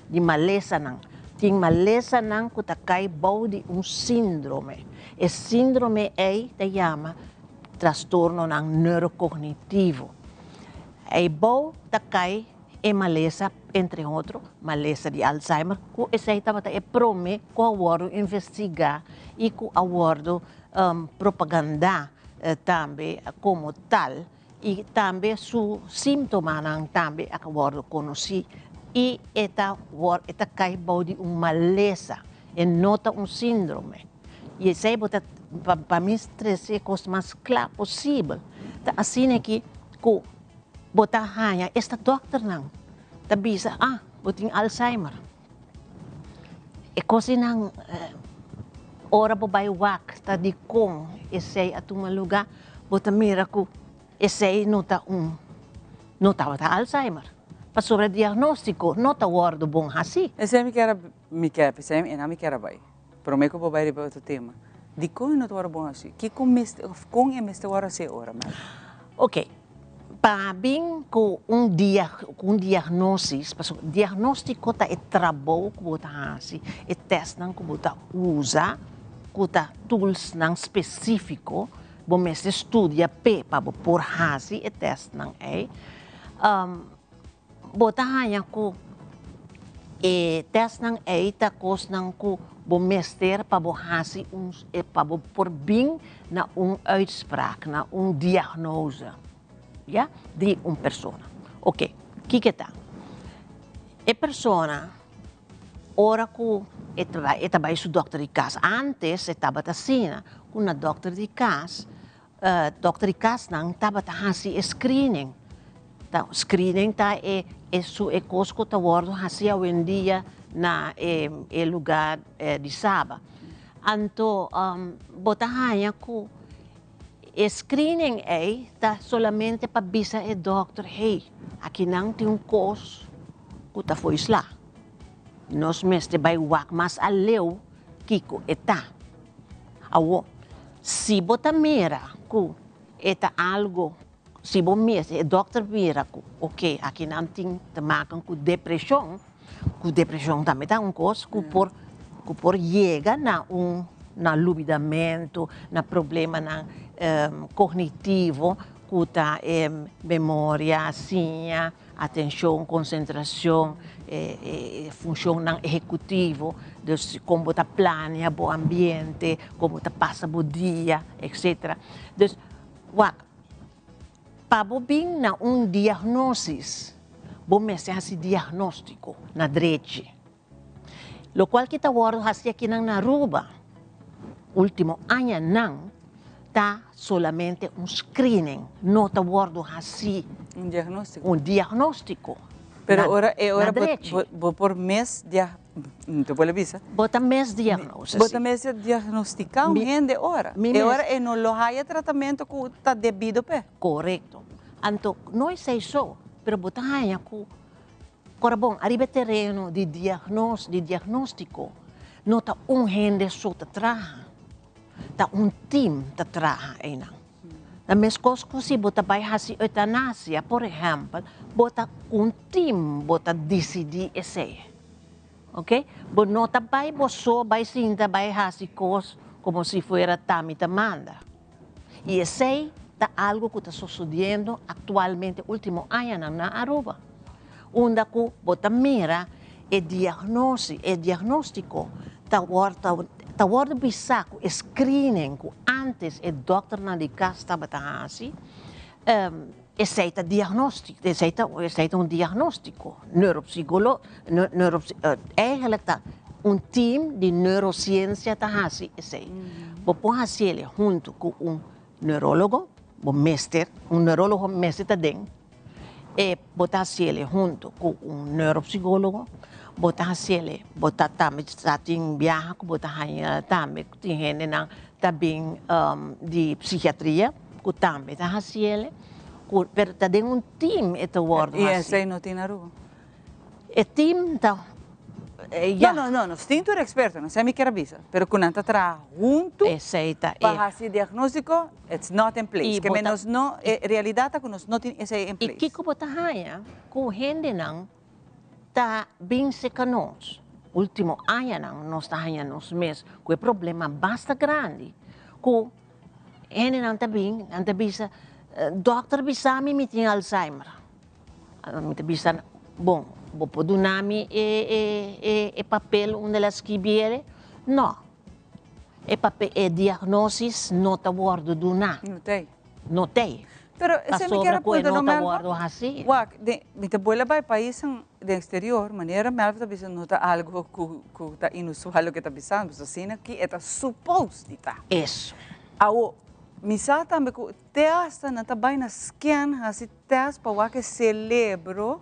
di malesanan. Tin malesanan ku ta kai bou di un síndrome. E síndrome ei ta yama trastornonan neurokognitivo. Ei bou ta kai e malesa, entre otro, malesa di Alzheimer, ku esei tabata e promé ku a wòrdu investigá i ku a wòrdu propagandá tambe komo tal. I tambe su símtomanan tambe a wòrdu konosí i e ta e ta kai bou di un malesa, e no ta un síndrome. I esei bo ta pa mi trese e kos mas kla posibel. Ta asina aki ku bo ta haña esta dòkternan ta bisa, ah, bo tin Alzheimer. E kosnan ora bo bai wak ta dikon esei a tuma lugá, bo ta mira ku esei no ta un, no tabata Alzheimer, pasobra diagnóstiko no ta wòrdu bon hasí. Esei mi kier a, mi kier, p'esei e nan mi kier a bai. Promé ku bo bai riba otro tema, dikon e no ta wòrdu bon hasí? Kiko mester, òf kon e mester wòrdu hasí ora, Mel? Oke, pa bin ku un dia, ku un diagnosis, pasobra diagnóstiko ta e trabou ku bo ta hasi, e tèstnan ku bo ta usa, ku ta toolsnan spesífiko, bo mester studia p'e pa bo por hasi e tèstnan ei. Bo ta haña ku e tèstnan ei ta kosnan ku bo mester pa bo hasi un, pa bo por bin na un uitspraak, na un diagnose, ya, di un persona. Oke, kiko ta? E persona ora ku e ta bai, e ta bai su dòkter di kas, ántes e tabata asina ku na dòkter di kas Dokter di kasnan tabata hasi e screening. Ta screening ta e e su e kos ku ta wòrdu hasi awendia na e e lugá di Saba. Anto bo ta haña ku e screening ei ta solamente pa bisa e dòkter, hey, akinan tin un kos ku ta fo'i sla. Nos mester bai wak mas aleu kiko e ta. Awor, si bo ta mira ku e ta algu, si bo mes, e dòkter mira ku oke, aki nan tin te maken ku depreshon, ku depreshon tambe ta un kos ku por, ku por yega na un, na lubidamentu, na problemanan kognitivo ku ta e memoria, siña, Atencion, concentracion, e funcionnan ehecutivo, dus con bo ta plania bo ambiente, con bo ta pasa bo dia, etcetera. Dus, wak, pa bo bin na un diagnosis, bo mester haci diagnostico na drechi. Locual ki ta wordo haci akinan na Aruba ultimo añanan ta solamente un screening, no ta wordo haci Un diagnostico. un diagnostico Pero na ora e na ora bo drechi. bo bo por mes dia te por bisa. Bo ta mes diagnose, Bo si. ta mes diagnostica un Mi hende ora. mi E mes. ora e no lo haya tratamento cu ta debido p'e. Corecto. Anto no esey so. Pero bo ta haña ku ora bon ariba e tereno di diagnos di diagnóstiko no ta un hende so ta traha, ta un tim ta traha einan. Ta meskos ku si bo ta bai hasi eutanasia por ehèmpel, bo ta un tim bo ta disidí esei. Ok, bo no ta bai bo so bai sinta bai hasi kos komo si fuera ta mi ta manda. I esei ta algu ku ta sosodiendo aktualmente último añanan na Aruba. Unda ku bo ta mira e diagnosi, e diagnóstiko ta wòrdu ta wòrdu bisá ku e screening ku ántes e dòkternan di kas tabata hasi, esei ta diagnóstiko, esei ta esei ta un diagnóstiko neuropsicolo neuropsi eigenlijk ta un team di neurosiensia ta hasi esei. Bo por hasiel huntu ku un neurólogo, bo mester, un neurólogo mester ta den, e bo ta hasiel huntu ku un neuropsicólogo, bo ta hasiel, bo ta tambe sa tin biaha ku bo ta haña tambe tin hendenan ta bin di psikiatria ku tambe ta hasiel, ku pero ta den un team e ta wòrdu I hasi. esei no tin na Aruba? E team ta ya. No, no, no, nos tin tur eksperto, no esei mi kier a bisa, pero ku nan ta traha huntu Esei ta e. pa hasi diagnóstiko, it's not in place. I Ke bo ta. nos no, e realidat ta ku nos no tin esei in I place. kiko bo ta haña ku hendenan ta bin seka nos? Ultimo añanan nos ta haña nos mes ku e problema basta grandi ku hendenan ta bin, nan ta bisa, dòkter bisa mi mi tin Alzheimer. Mi ta bisa, bon, bo por duna mi e e e e papel unda el a skibiere? No, e papel e diagnosis no ta wòrdu duná. No t'ei. No t'ei. Pero esei mi kier Pasobra a ku e puntra no no ta Melva. wòrdu hasí. Wak, den, mi ta buela bai paisnan den eksterior, manera Melva ta bisa no ta algo ku ku ta inusual loke e ta bisando, pasobra asina ki e ta supos di ta. Eso. Awo, mi sa tambe ku te asta nan ta bai na scan hasi test pa wak e celebro,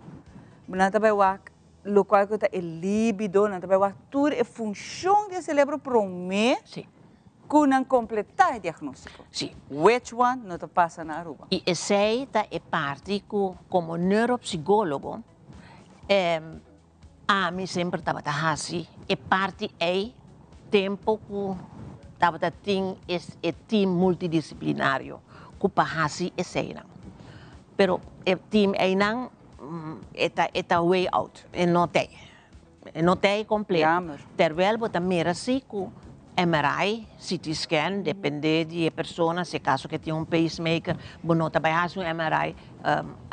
nan ta bai wak locual cu ta e libido, nan ta bai wak tur e funcion di e celebro prome cu nan completa e diagnostico. Which one no ta pasa na Aruba. Y esey ta e parti cu como neuropsicologo ami semper tabata haci e parti ey tempo cu tabata tin e team multidisciplinario cu pa haci eseynan. Pero e team eynan e ta e ta way out, e no t'ey. E no t'ey completo. Terwijl bo ta mira si cu MRI, CT scan, depende di e persona, si acaso ke tin un pacemaker, bo no ta bay haci un MRI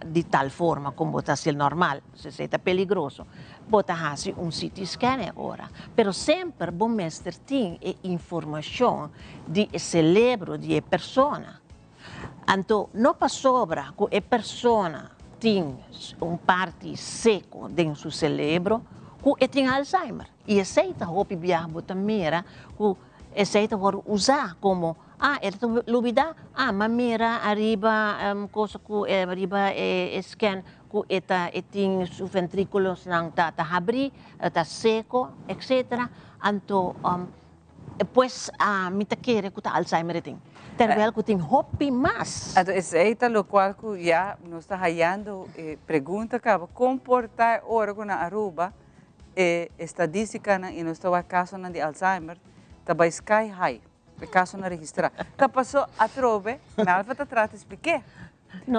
di tal forma como bo ta haci el normal, esey ta peligroso. Bo ta haci un CT scan e ora. Pero semper bo mester tin e informacion di e celebro di e persona. Anto no pasobra cu e persona tin un parti seco den su celebro cu e tin Alzheimer. Y esey ta hopi biaha bo ta mira cu esey ta worde usa como, ah, e ta lubida, ah, m'a mira ariba cosa cu riba e scan cu e ta e tin su ventriculosnan ta ta habri, ta seco, etcetera. Anto Pues mi ta kere ku ta Alzheimer e tin. Terwijl ku tin hopi mas. Anto esei ta lokual ku ya nos ta hayando e pregunta kaba, kon por ta e ora ku na Aruba e estadistikanan i nos ta wak kasonan di Alzheimer ta bai sky high, e kasonan registrá. Ta paso atrobe, Melva ta trata splik'é.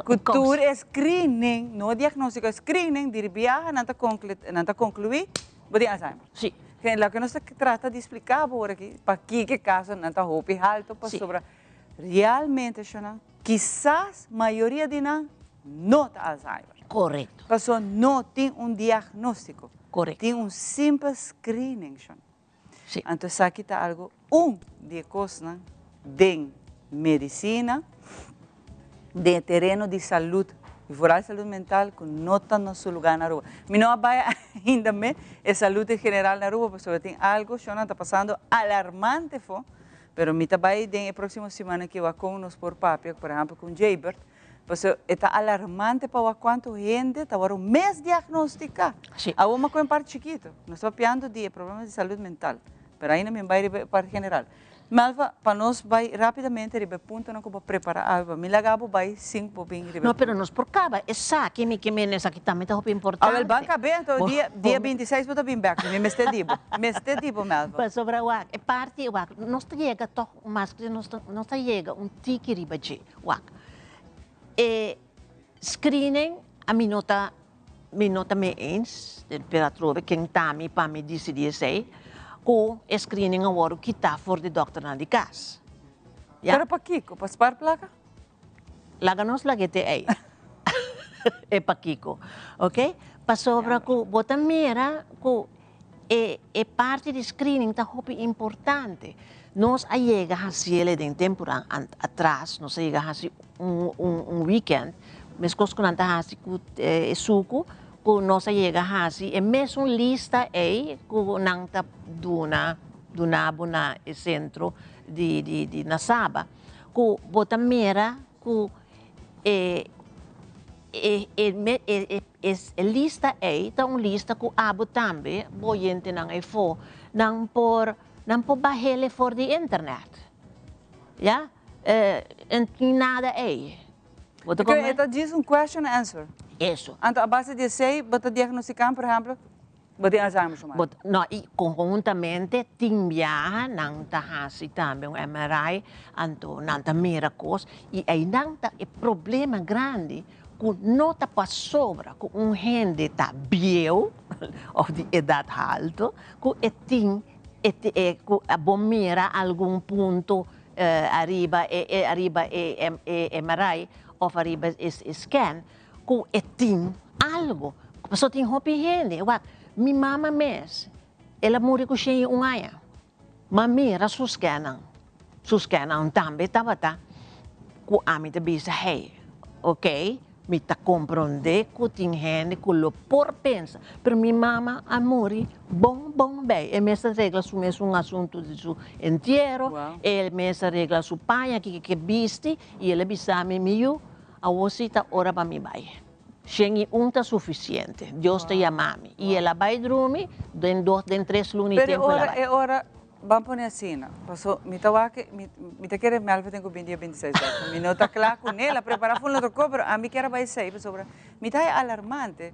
Ku tur e screening, no diagnóstiko, e screening di biaha nan ta nan ta konkluí bo tin Alzheimer. Sí. Loke nos ta trata di splika bo ora aki, pakiko e kasonan ta hopi haltu, pasobra realmente shonnan kisas mayoria di nan no ta Alzheimer. Korekto. Pasobra no tin un diagnóstiko. Korekto. Tin un simpel screening shonnan. Sí. Anto esaki ta algo un di e kosnan den medisina, den e tereno di salud, y vooral salud mental, ku no ta na su lugar na Aruba. Mi no a bai ainda me e salud en general na Aruba, pasobra tin algo shonnan ta pasando alarmante fo, pero mi ta bai den e proximo siman aki wak kon nos por papia, por ehempel ku Jaybird, Pasobra e ta alarmante pa wak kuantu hende ta wòrdu misdiagnostika. Awor mi a kohe un parti chikitu. Nos ta papiando di e problema di salud mental, pero ainda mi bai riba e parti general. Melva, pa nos bai rapidamente riba e puntonan ku bo prepará awe pa mi laga bo bai sin ku bo bin riba e No, pero nos por kaba esaki, mi ke mende esaki tambe ta hopi importante. Awel, ban kab'é anto dia dia 26 bo ta bin bèk, mi mester di bo, mester di bo Melva. Pasobra wak, e parti wak, nos ta yega tòg mas ku nos ta nos ta yega un tiki riba dje, wak. E screening ami no ta Mi no ta mee eens, pero atrobe ken ta mi pa mi disidí esei, ku e screening a wòrdu kitá for di dòkternan di kas. Ya. Pero pakiko? Pa spar plaka? Laga nos lag'é te ei. E pakiko. Oké? Pasobra ku bo ta mira ku e e parti di screening ta hopi importante. Nos a yega hasiel den tempunan atras, nos a yega hasi un un un weekend, meskos ku nan ta hasi ku e suku, ku nos a yega hasi e mesun lista ei ku nan ta duna duna bo na e sentro di di di na Saba, ku bo ta mira ku e e e e e lista ei ta un lista ku abo tambe bo oyentenan ei fo nan por Nan por bahele for di internet. Ya? En tin nada ey. Bo ta come? E ta djis un question and answer. Eso. Anto a base di esey bo ta diagnostica, por ehemplo, bo tin Alzheimer su mal. No, y conhuntamente tin biaha nan ta haci tambe un MRI, anto nan ta mira cos y eynan ta e problema grandi cu no ta pasobra cu un hende ta bieu of di edad halto cu e tin e cu bo mira algun punto ariba e ariba e MRI of ariba e scan cu e tin algo. Pasobra tin hopi hende, wak, mi mama mes el a muri cu 101 aña, ma mira su scannan, su scannan tambe tabata cu ami ta bisa hey, ok, mi ta comprende cu tin hende cu lo por pensa, pero mi mama a muri bon bon bij, e mes a regla su mes un asunto di su entiero, e mes a regla su paña kiko ke bisti y el a bisa mi, mi yu, awor si ta ora pa mi bay. 101 ta suficiente. Dios ta yama mi. Y el a bay drumi den dos, den tres luna y tempo el a bay. Pero e ora, ban pone asina, paso mi ta wak, mi ta kere Melva tin cu bin dia 26 bek. Mi no ta cla cu ne, el a prepara for un otro co, pero ami kier a bay esey pasobra mi ta hay alarmante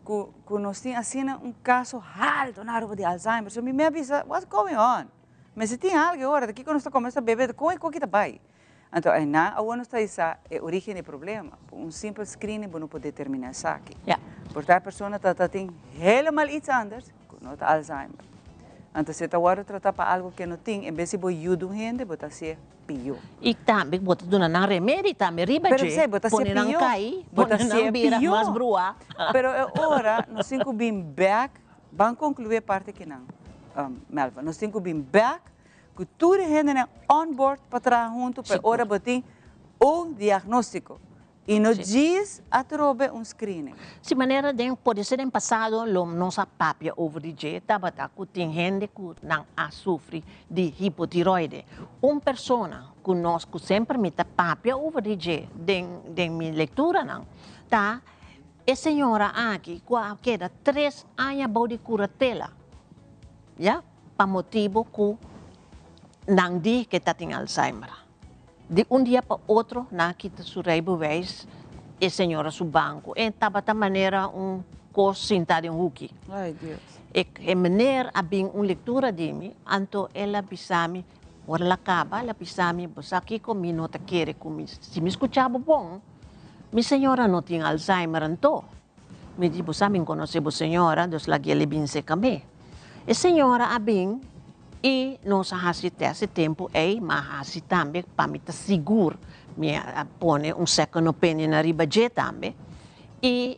cu cu nos tin asina un caso halto na Aruba di Alzheimer. So mi me a bisa, what's going on? Mester tin algo e ora, ta kico nos ta come, nos ta bebe, con e coki ta bay? Anto einan awor nos ta isa e origen di problema. Ku un simpel screening bo no por determina esaki. Por ta e persona ta ta tin helemaal iets anders ku no ta Alzheimer. Anto si e ta wòrdu tratá pa algu ku e no tin, en bes di bo yuda un hende, bo ta hasié pió. I tambe bo ta duna nan remedi tambe riba dje. Pero esei, bo ta hasié pió. Pone nan kai, pone nan bira mas bruá. Pero e ora nos tin ku bin bèk, ban konkluí e parti akinan, Melva. Nos tin ku bin bèk Ku tur e hendenan on board pa traha huntu pa e ora bo tin un diagnóstiko i no djis atrobe un screening. Si manera den pode ser den pasado lo nos a papia over di dje tabata ku tin hende ku nan a sufri di hipotiroide. Un persona ku nos ku semper mi ta papia over di dje den den mi lekturanan ta e señora aki ku a keda tres aña bou di kuratela ya. Pa motibu ku nan di ke ta tin Alzheimer. Di un dia pa otro nan a kita su rijbewijs, e señora su banko. E tabata manera un kos sinta den huki. Ay Dios. E e meneer a bin un lektura di mi, anto el a bisa mi, ora el a kaba el a bisa mi, bo sa kiko mi no ta kere ku mi, si mi skucha bo bon, mi señora no tin Alzheimer anto. Mi di, Bo sa mi konosé bo señora, dus lag'é li bin seka mi. E señora a bin i nos a hasi tèst e tempu ei, ma a hasi tambe pa mi ta sigur, mi a pone un second opinion ariba dje tambe. I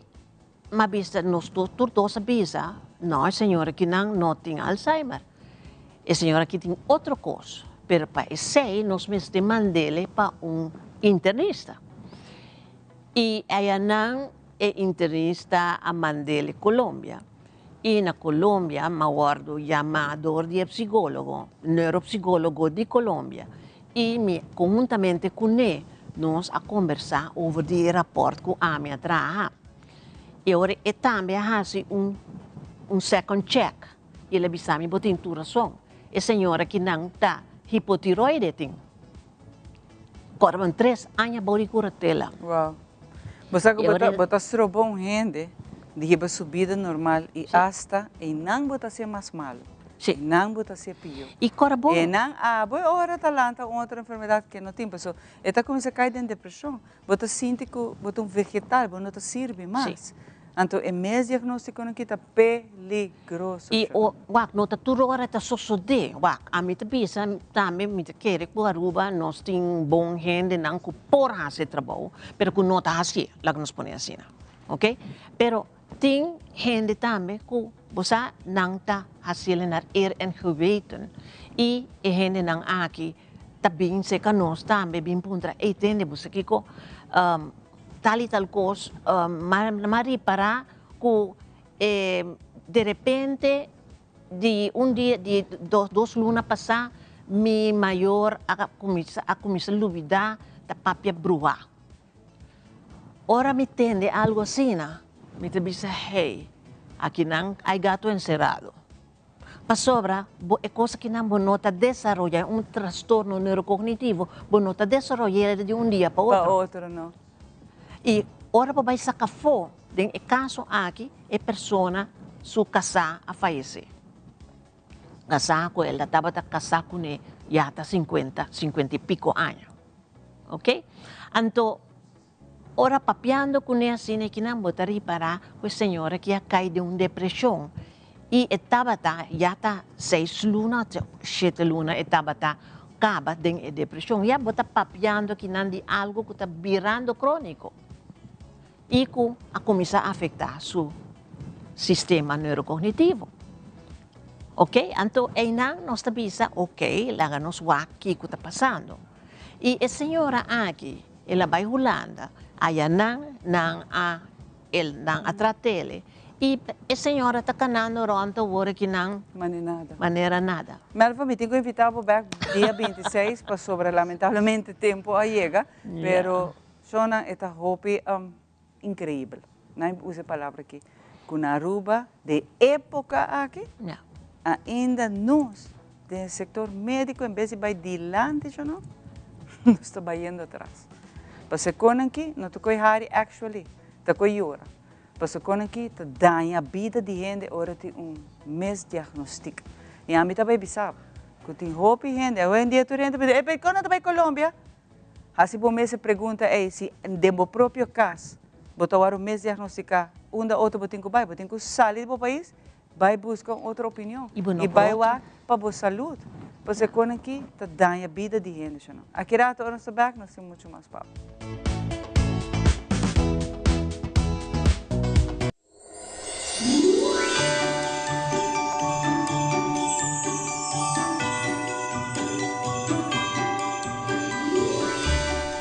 mi a bisa, nos tur dos a bisa, no, e señora kinan no tin Alzheimer. E señora aki tin otro kos, pero pa esei nos mester mand'é pa un internista. I ayanan e internista a mand'el Colombia. I na Colombia m'a wòrdu yamá dor di e psicólogo, neuropsicólogo di Colombia. I mi konhuntamente kuné nos a kombersá over di e rapòrt ku ami a traha. I ora e tambe a hasi un un second check i el a bisa mi bo tin tur rason. E señora kinan ta. Hipotiroide e tin. Kòrda tres aña bou di kuratela. Wow. Bo sa ku bo ta stroba un hende di hiba su bida normal i asta einan bo ta hasié mas malu. Einan bo ta hasié pió. I kòrda bo. Einan abo e ora ta lanta un otro enfermedat ke no tin. Pasobra e ta kuminsá kai den depreshon. Bo ta sinti ku bo ta un vegetal, bo no ta sirbi mas. Anto e mes diagnóstikonan ki ta peligroso. I o, wak, no ta tur ora ta sosodé. Wak, ami ta bisa tambe, mi ta kere ku Aruba nos tin bon hendenan ku por hasi e trabou, pero ku no ta hasié, laga nos pone asina. Oke? Pero tin hende tambe ku, bo sa, nan ta hasiel naar eer en geweten. I e hendenan aki ta bin serka nos tambe bin puntra, ey tende bo sa kiko tal y tal kos, m'a ripará ku derepente di un dia di dos luna pasá mi mayor a kuminsá a kuminsá lubidá ta papia bruhá. Ora mi tende algu asina mi ta bisa hey akinan hay gato encerado. Pasobra bo e kos akinan bo no ta desaroyá, un trastorno neurokognitivo, bo no ta desaroy'é di un dia pa otro. Pa otro no. I ora bo bai saka afó, den e kaso aki e persona su kasá a fayesé. Kasá ku el a tabata kasá kuné ya ta sinkuenta, sinkuenta i piko aña. Oke? Anto Ora papiando kuné asina kinan bo ta ripará ku e señora ki a kai den un depreshon i e tabata ya ta seis luna o shete luna e tabata kaba den e depreshon. Ya bo ta papiando kinan di algu ku ta birando króniko i ku a kuminsá afektá su sistema neurokognitivo. Oke, anto einan nos ta bisa oke laga nos wak kiko ta pasando. I e señora aki. El a bai Hulanda, aya nan, nan a, el, nan a trat'ele. I e señora ta kanando rònt awor aki nan. Manera nada. Manera nada. Melva, mi tin ku invitá bo bèk dia 26 pasobra lamentablemente tempu a yega, pero shownan e ta hopi Increibel. Nan usa e palabra aki. Cu na Aruba, den epoca aki, ainda nos den sector medico en bes di bay dilanti cho no, nos ta bayendo atras. Pasobra e conan aki no ta coy hari actually, ta coy yora. Pasobra e conan aki ta daña bida di hende ora tin un misdiagnostic. Y ami ta bay bisa bo, cu tin hopi hende, awendia tur hende ta bisa, ey pero con no ta bay Colombia? Hasi bo mes e pregunta ei, si den bo propio kas bo ta wòrdu misdiagnostiká, unda otro bo tin ku bai? Bo tin ku sali di bo pais, bai buska un otro opinion i bai wak pa bo salud. Pasobra e konan aki ta daña bida di hende. Aki rato ora nos ta bèk nos tin muchu mas papia.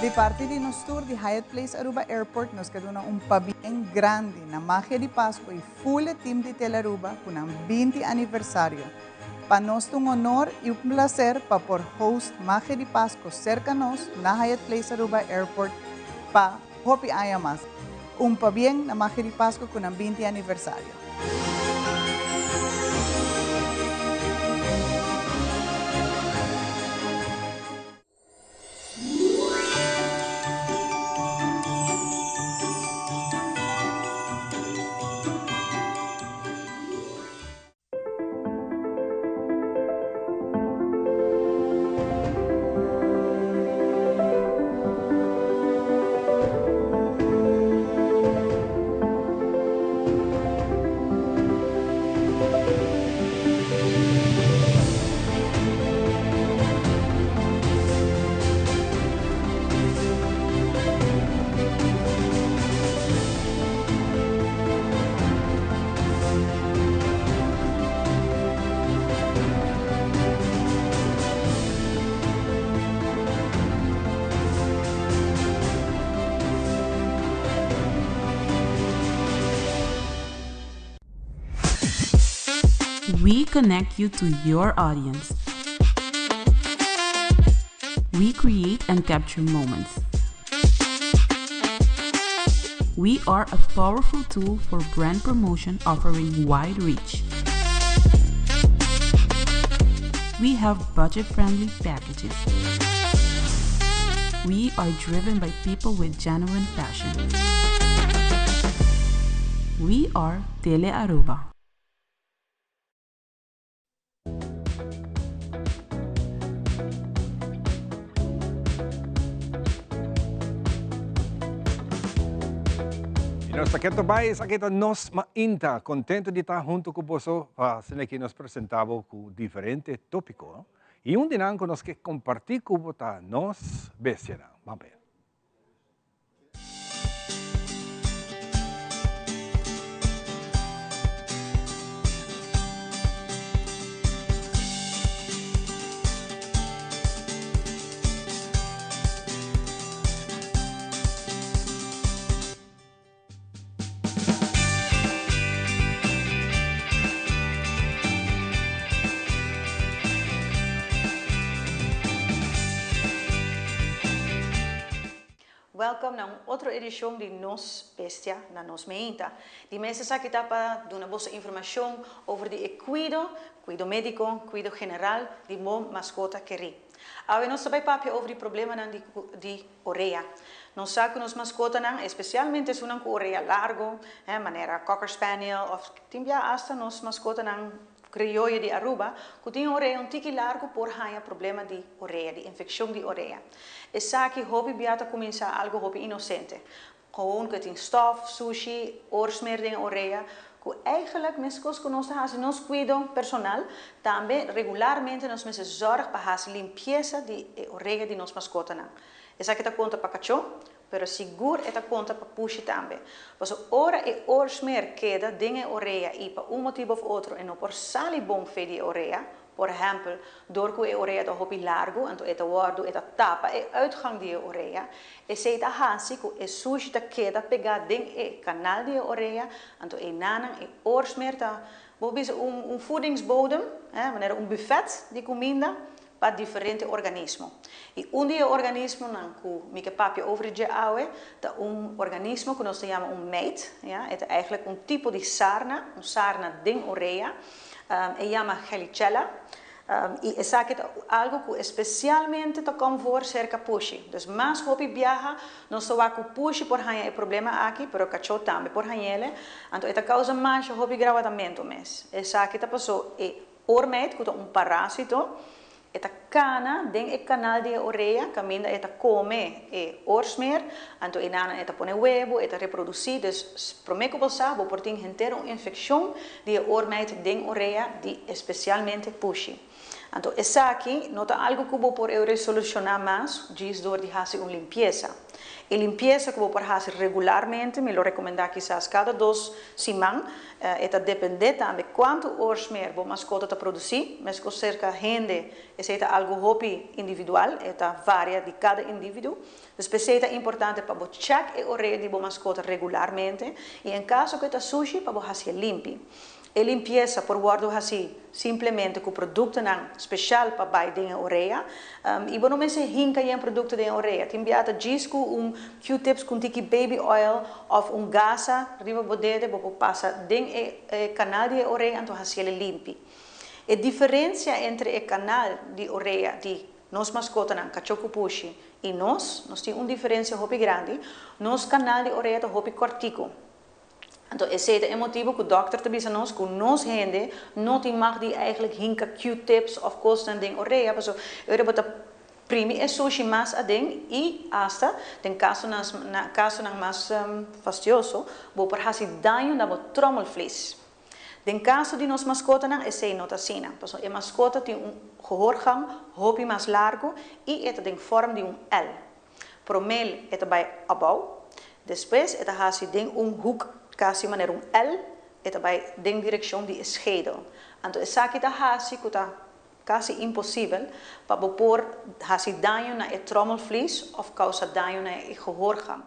Di parti di nos tur di Hyatt Place Aruba Airport nos ke duna un pabien grandi na Magia di Pasco y full e team di Tele Aruba cu nan 20 aniversario. Pa nos ta un honor y un placer pa por host Magia di Pasco cerca nos na Hyatt Place Aruba Airport pa hopi aña mas. Un pabien na Magia di Pasco cu nan 20 aniversario. We connect you to your audience. We create and capture moments. We are a powerful tool for brand promotion offering wide reach. We have budget-friendly packages. We are driven by people with genuine passion. We are Tele Aruba. Y nos ta keto bay, esaki ta Nos Mainta. Contento di ta hunto cu boso pa asina aki nos presenta bo cu diferente topico. Y un di nan cu nos ke comparti cu bo ta nos bestianan. Ban pa e. Welcome na un otro edicion di Nos Bestia na Nos Meinta. Di mes esaki ta pa duna boso informacion over di e cuido, cuido medico, cuido general di bo mascota keri. Awe nos ta bay papia over di problemanan di di orea. Nos sa cu nos mascotanan, especialmente esunnan cu orea largo, manera Cocker Spaniel of tin bia hasta nos mascotanan crioyo di Aruba, cu tin orea un tiki largo por haya problema di orea, di infeccion di orea. Esaki hopi bia ta cuminsa algo hopi inocente. Gewoon cu e tin stof, sushi, oorsmeer den e orea, cu eigenlijk mescos cu nos ta haci nos cuido personal, tambe regularmente nos mester zorg pa haci limpieza di e orea di nos mascotanan. Esaki ta conta pa cachó, pero sigur e ta conta pa pushi tambe. Pasobra ora e oorsmeer keda den e orea y pa un motibo of otro e no por sali bon fe di e orea, Por ehèmpel, dor ku e orea ta hopi largu, anto e ta wòrdu, e ta tapa e uitgang di e orea. Esei ta hasi ku e sushi ta keda pegá den e kanal di e orea, anto einanan e oorsmeer ta, bo bisa un un voedingsbodem, manera un bufèt di kuminda pa diferente organismo. I un di e organismonan ku mi ke papia over di dje awe ta un organismo ku nos ta yama un mijt, ya, e ta eigentlik un tipo di sarna, un sarna den orea. E yama Helicella y esaki ta algo cu especialmente ta kom voor cerca pushi. Dus mas hopi biaha nos ta wak cu pushi por haña e problema aki, pero cachó tambe por hañele. Anto e ta causa masha hopi grawatamento mes. Esaki ta paso e oormijt cu ta un parasito. E ta kana den e kanal di e orea kaminda e ta kome e oorsmeer, anto enanan e ta pone webo, e ta reprodusí, dus promé ku bo sa bo por tin henter un infekshon di e oormijt den orea di espesialmente pushi. Anto esaki no ta algu ku bo por e resolushoná mas djis dor di hasi un limpiesa. E limpiesa ku bo por hasi regularmente, mi lo rekomendá kisas kada dos siman, E ta dependé tambe kuantu oorsmeer bo maskota ta produsí. Meskos serka hende esei ta algu hopi individual, e ta varia di kada individu. Dus p'esei ta importante pa bo chèk e orea di bo maskota regularmente i en kaso ku e ta sushi pa bo hasié limpi. E limpiesa por wòrdu hasí simplemente ku produktonan speshal pa bai den e orea. I bo no mester hinka yen produkto den e orea. Tin bia ta djis ku un Q-tips ku un tiki baby oil òf un gasa riba bo dede bo por pasa den e kanal di e orea anto hasiel e limpi. E diferensia entre e kanal di orea di nos maskotanan, kachó ku pushi, i nos, nos tin un diferensia hopi grandi. Nos kanal di orea ta hopi kòrtiku. Anto esei ta e motibu ku dòkter ta bisa nos ku nos hende no tin mag di eigenlijk hinka Q-tips òf kosnan den orea pasobra e ora bo ta primi e sushi mas aden i asta den kasonan kasonan mas fastioso bo por hasi daño na bo trommelvlies. Den kaso di nos maskotanan esei no ta asina pasobra e maskota tin un gehoorgang hopi mas largu i e ta den vorm di un L. Promé e ta bai abou, despues e ta hasi den un hoek kasi manera un L, e ta bai den direkshon di e schedel. Anto esaki ta hasi ku ta kasi imposibel pa bo por hasi daño na e trommelvlies òf kousa daño na e gehoorgang.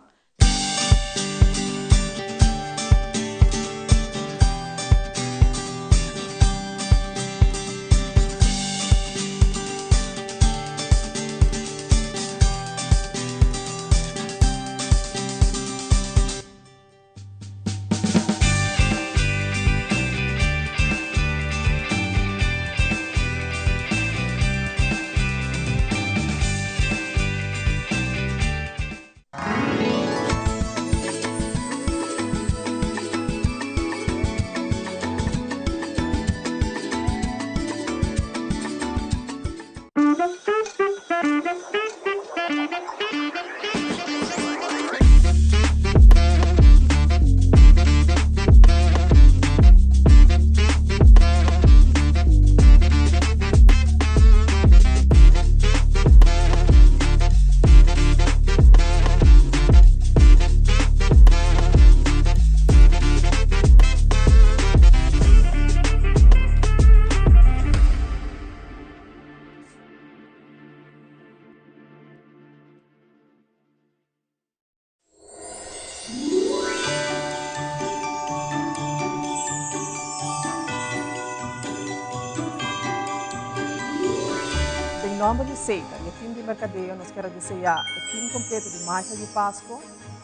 nomber di Seita y e team di Mercadeo nos kier a desea e team completo di Magia di Pasco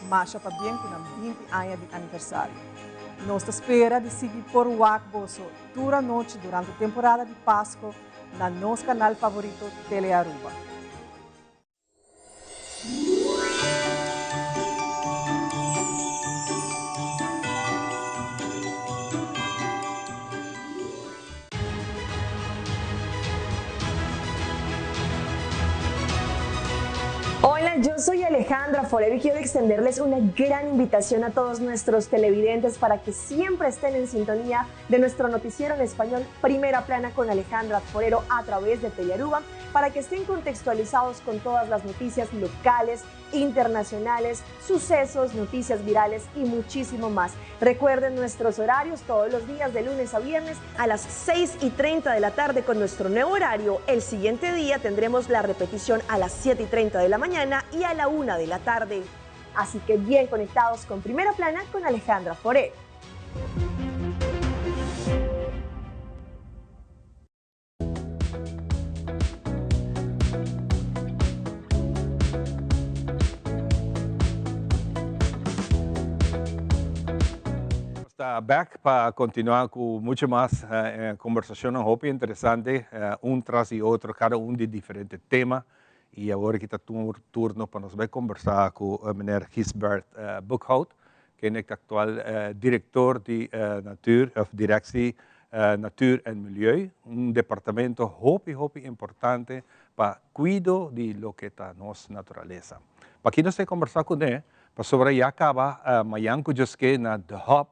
masha pabien cu nan 20 aña di aniversario. Nos ta spera di sigui por wak boso tur anochi durante temporada di Pasco na nos canal favorito Telearuba. Hola, yo soy Alejandra Forero y quiero extenderles una gran invitación a todos nuestros televidentes para que siempre estén en sintonía de nuestro noticiero en español Primera Plana con Alejandra Forero a través de Telearuba para que estén contextualizados con todas las noticias locales, internacionales, sucesos, noticias virales y muchísimo más. Recuerden nuestros horarios todos los días de lunes a viernes a las 6 y 30 de la tarde con nuestro nuevo horario. El siguiente día tendremos la repetición a las 7 y 30 de la mañana y a la 1 de la tarde. Así que bien conectados con Primera Plana con Alejandra Forero. Nos ta back pa continua cu mucho mas conversacionnan hopi interesante, un tras di otro, cada un di diferente tema. Y awor aki ta turno pa nos bay conversa cu meneer Gisbert Boekhout, kende ta actual director di Natuur of Directie Natuur en Milieu, un departamento hopi hopi importante pa cuido di loke ta nos naturalesa. Paki nos ta conversa cune? Pasobra ya caba mayan cu djoske na The Hub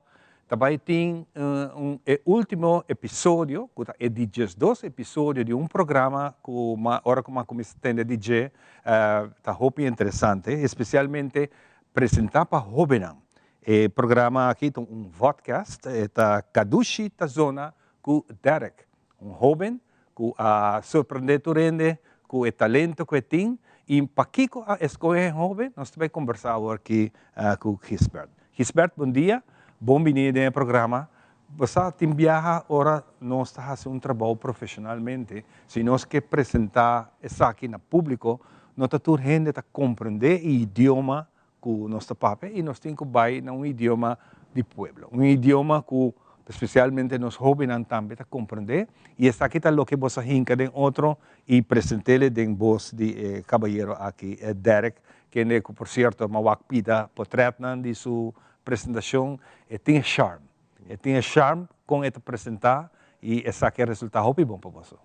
ta bay tin un e ultimo episodio cu ta e di djesdos episodio di un programa cu ora cu mi a cuminsa tende di dje ta hopi interesante, especialmente Presentá pa hóbennan. E programa aki ta un vodcast, e ta Kadushi ta zona ku Derek, un hóben ku a sorprendé tur hende ku e talento ku e tin i pakiko a eskohe e hóben, nos ta bai kombersá awor aki ku Gisbert. Gisbert bon dia, bon bini den e programa. Bo sa tin biaha ora nos ta hasi un trabou profeshonalmente, si nos ke presentá esaki na públiko, no ta tur hende ta komprendé e idioma ku nos ta papia i nos tin ku bai na un idioma di pueblo, un idioma ku spesialmente nos hóbennan tambe ta komprendé i esaki ta loke bo sa hinka den otro i present'é den bos di e kabayero aki, Derek, kende ku por sierto a wak pida potrètnan di su presentashon, e tin e sharm. E tin e charm con e ta presenta y esaki a resulta hopi bon pa boso.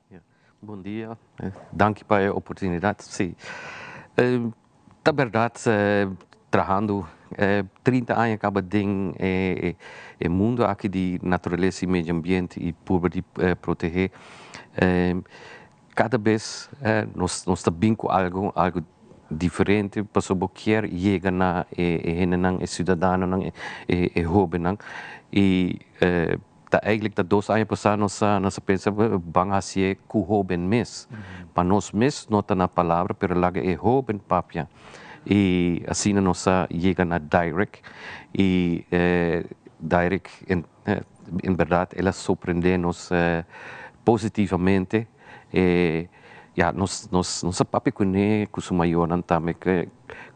Bon dia, danki pa e oportunidad. Si, ta berdad trahando 30 aña caba den e mundo aki di naturalesa y medio ambiente y purba di protege, Cada bes nos nos ta bin cu algo, algo diferente pasobra bo kier yega na e e hendenan, e ciudadanonan, e e hobennan y ta eigenlijk ta dos aña pasa nos a nos a pensa ban hacié cu hoben mes, pa nos mes no ta na palabra pero laga e hoben papia y asina nos a yega na Direct y Direct En berdad el a sorprende nos positivamente. E ya nos nos nos a papia kuné ku su mayornan tambe ke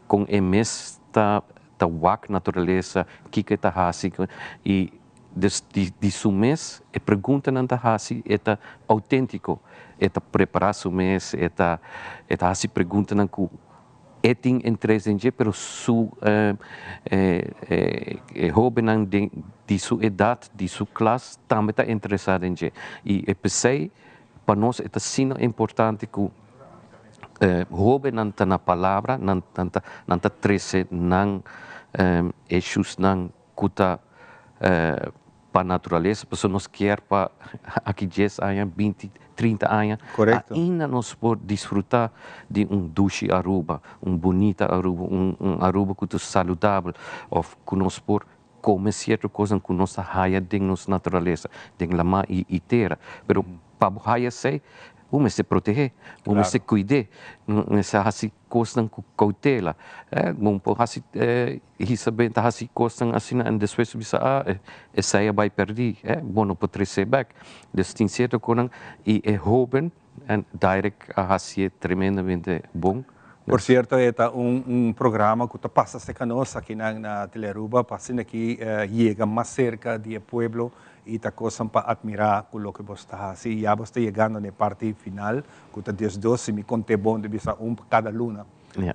kon e mes ta ta wak naturalesa, kiko e ta hasi i des di di su mes e preguntanan ta hasi e ta outentiko, e ta prepará su mes, e ta e ta hasi preguntanan ku E tin interes den dje, pero su e hobennan den di su edat, di su klas tambe ta interesá den dje. I e p'esei pa nos e ta asina importante ku hobennan ta na palabra, nan nan ta nan ta trese nan issuesnan ku ta pa naturalesa, pasobra nos kier pa aki dies aña, binti, trinta aña, ainda nos por disfruta di un dushi Aruba, un bunita Aruba, un Aruba ku ta saludabel òf ku nos por kome sierto kosnan ku nos ta haya den nos naturalesa, den lama i tera. Pero pa bo haya esei, bo mester proteh'é, bo mester kuid'é, bo mester hasi kosnan ku koutela. Bo por hasi hisa benta hasi kosnan asina en despues bo bisa ah esei a bai pèrdí, bo no por tres'é bèk. Dus tin sierto kosnan i e hóben. En Direct a hacié tremendamente bon. Por cierto, e ta un un programa cu ta pasa cerca nos aki na na Telearuba pa asina aki yega mas cerca di e pueblo y ta cosnan pa admira cu loke bos ta haci. Ya bos ta yegando na e parti final cu ta diesdos, si mi conte bon ta bisa un pa cada luna.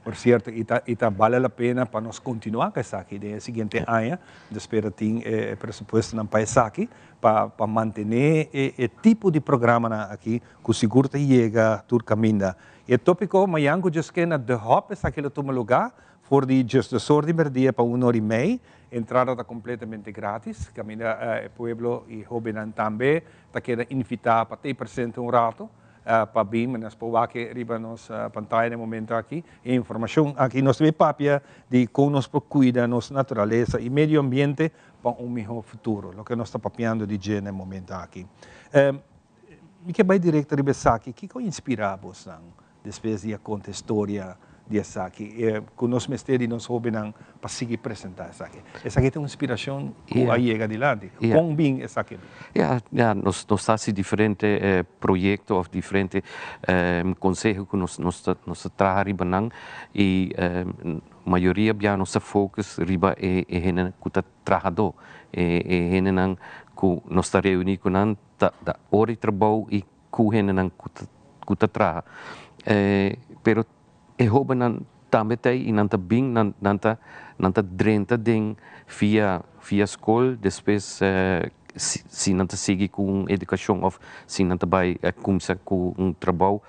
Por cierto, y ta y ta bale la pena pa nos continua cu esaki den e siguiente aña. Mi ta spera tin e presupuestonan pa esaki. Pa pa mantené e e tipo di programanan aki ku sigur ta yega tur kaminda. E tópiko mañan ku djes ke na De Hop esaki lo tuma lugá for di djesdos or di merdia pa un or i mei. Entrada ta kompletamente grátis. Kaminda e pueblo i hóbennan tambe ta keda invitá pa t'ei presente un rato pa bin. Nos por wak riba nos pantaya na e momento aki e informashon aki. Nos ta bin papia di kon nos por kuida nos naturalesa i medio ambiente pa un mihó futuro, loke nos ta papiando di dje na e momento aki. Mi ke bai direkto riba esaki, kiko a inspirá bosnan despues di a konta e storia di esaki, ku nos mester di nos hóbennan pa sigui presentá esaki? Esaki ta un inspirashon ku a yega dilanti. Kon bin esaki a bin? Ya, ya, nos ta hasi diferente proyekto òf diferente konseho ku nos nos ta nos ta traha riba nan i Mayoria bia nos ta focus riba e hendenan ku ta trahadó, e hendenan ku nos ta reuní ku nan ta da ora di trabou i ku hendenan ku ta ku ta traha. Pero e hóbennan tambe ta ei i nan ta bin nan nan ta nan ta drenta den via via skol despues si nan ta sigui ku un edukashon òf si nan ta bai kumsa ku un trabou,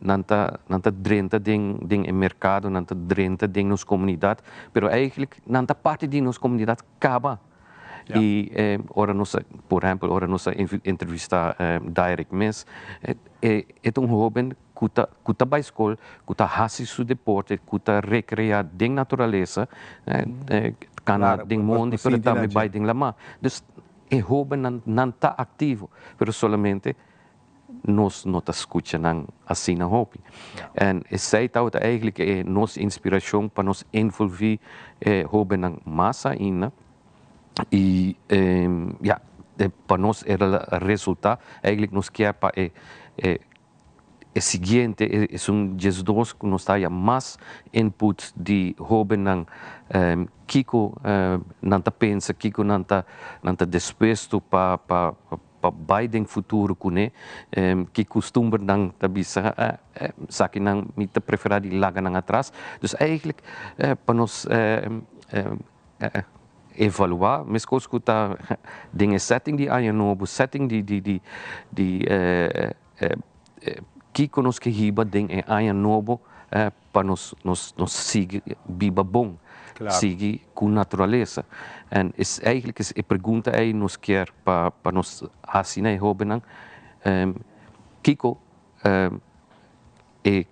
nan ta nan ta drenta den den e merkado, nan ta drenta den nos komunidat, pero eigentlik nan ta parti di nos komunidat kaba. I ora nos a, por ehèmpel, ora nos a entrevistá Dairik mes, e e ta un hóben ku ta ku ta bai skol, ku ta hasi su deporte, ku ta rekreá den naturalesa, kana den mondi pero tambe bai den lamá. Dus e hóbennan nan ta aktivo, pero solamente nos no ta skucha nan asina hopi. En esei tabata eigentlik e nos inspirashon pa nos envolví e hóbennan mas ainda i ya, pa nos era resultá eigentlik nos kier pa e E siguiente esun diesdos ku nos ta haya mas input di hóbennan kiko nan ta pensa, kiko nan ta nan ta dispuesto pa pa pa bai den futuro kuné, ki kustumbernan ta bisa esakinan mi ta preferá di laga nan atras. Dus eigentlik pa nos evaluá meskos ku ta den e setting di aña nobo, setting di di di di Kiko nos ke hiba den e aña nobo pa nos nos nos sigui biba bon, sigui ku naturalesa? En es eigenlijk es e pregunta ei nos kier pa pa nos hasi na e hobennan, kiko e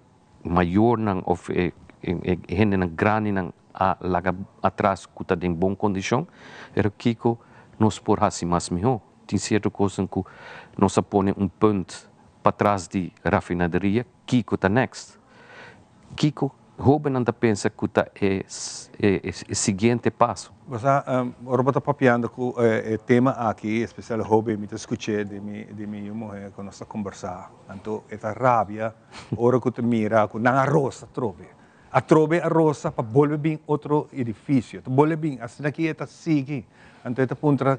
mayornan of e e hendenan grandinan a laga atras ku ta den bon kondishon, pero kiko nos por hasi mas mihó? Tin sierto kosnan ku nos a pone un punt patras di rafinaderia, kiko ta next? Kiko hóbennan ta pensa ku ta e e siguiente paso? Bo sa, ora bo ta papiando ku e tema aki, espesial hóben, mi ta skuch'é di mi di mi yu muhé ku nos ta kombersá, anto e ta rabia ora ku ta mira ku nan a rosa atrobe. Atrobe a rosa pa bolbe bin otro edifisio, ta bolbe bin, asina ki e ta sigui. Anto e ta puntra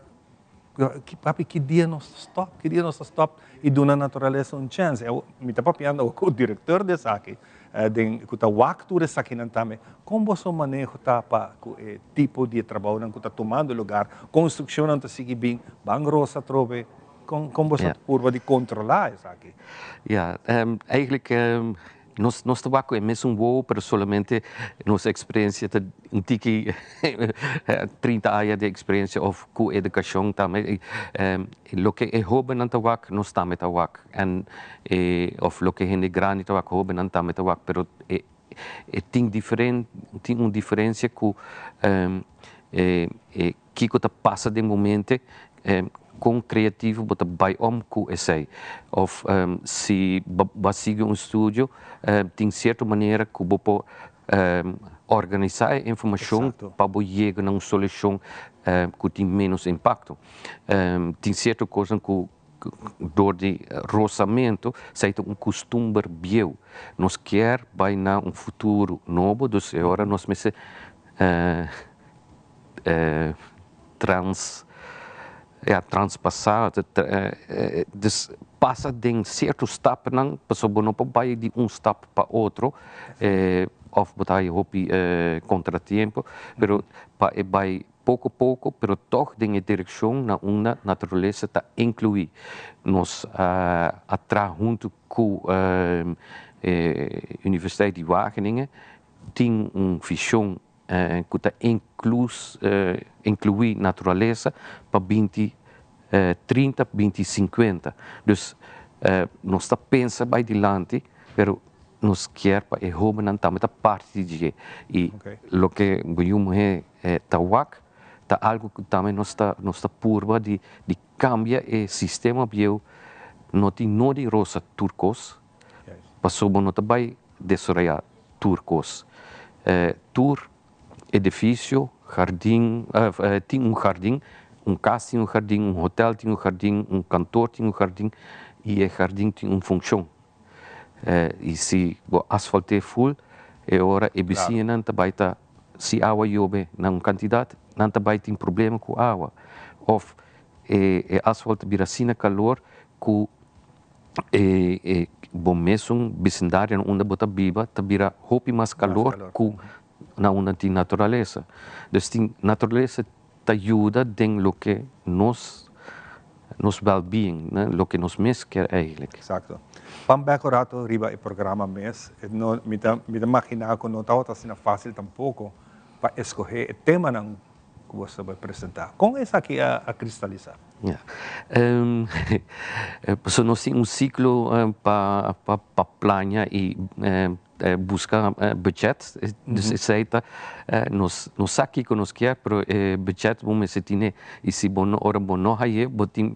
Papi, ki dia nos ta stop? Ki dia nos ta stop i duna naturalesa un chance? Mi ta papiando awor ku direktor di esaki, den ku ta wak tur esakinan tambe. Kon boso maneho ta pa ku e tipo di e trabounan ku ta tumando lugar? Konstrukshonnan ta sigui bin, ban rosa atrobe. Kon kon boso ta purba di kontrolá esaki? Ya, eigenlijk Nos nos ta wak ku e mesun wowo pero solamente nos eksperensia ta un tiki 30 aña di eksperensia òf ku edukashon tambe. Loke e hóbennan ta wak nos tambe ta wak en e òf loke hende grandi ta wak hóbennan tambe ta wak pero e e tin diferen tin un diferensia ku e e Kiko ta pasa den bo mente? Kon kreativo bo ta bai om ku esei? Òf si bo a sigui un studio, tin sierto manera ku bo por organisá e informashon pa bo yega na un solushon ku tin ménos impakto. Tin sierto kosnan ku. Dor di rosamento, esei ta un custumber bieu. Nos kier bai na un futuro nobo, dus e ora nos mester trans, ja, transpasa, dus pasa den cierto stapnan, pasobra bo no por bai di un stap pa otro, of bo ta haya hopi contratiempo, pero pa e bai Poko poko, pero tòg den e direkshon na unda naturalesa ta inkluí. Nos a traha huntu ku e Universiteit di Wageningen, tin un vishon ku ta inkluí naturalesa pa binti 30, 20 50. Dus nos ta pensa bai dilanti, pero nos kier pa e hóbennan tambe ta parti di dje. I loke bo yu muhé ta wak ta algu ku tambe nos ta nos ta purba di di kambia e sistema bieu. No tin no di rosa tur kos, pasobra bo no ta bai desaroyá tur kos. Tur edifisio, hardin, tin un hardin, un kas tin un hardin, un hotel tin un hardin, un kantor tin un hardin i e hardin tin un funshon. I si bo asfalt'é ful, e ora e bisiñanan ta bai ta, si awa yobe na un kantidat, nan ta bai tin problema ku awa. Òf e asfalt ta bira asina kalor ku e bo mesun bisindario na unda bo ta biba ta bira hopi mas kalor ku na unda tin naturalesa. Dus tin naturalesa ta yuda den loke nos nos welbeing, loke nos mes kier eigenlijk. Exacto. Ban bek un rato riba e programa mes. No, mi ta mi ta magina cu no tabata asina facil tampoco pa escoge e temanan cu bo ta bay presenta. Con esaki a cristalisa? Ja. Pasobra nos tin un ciclo pa pa plania y Buska budget, dus esei ta nos no sa kiko nos kier pero e budget bo mester tine y si bo no ora bo no haye bo tin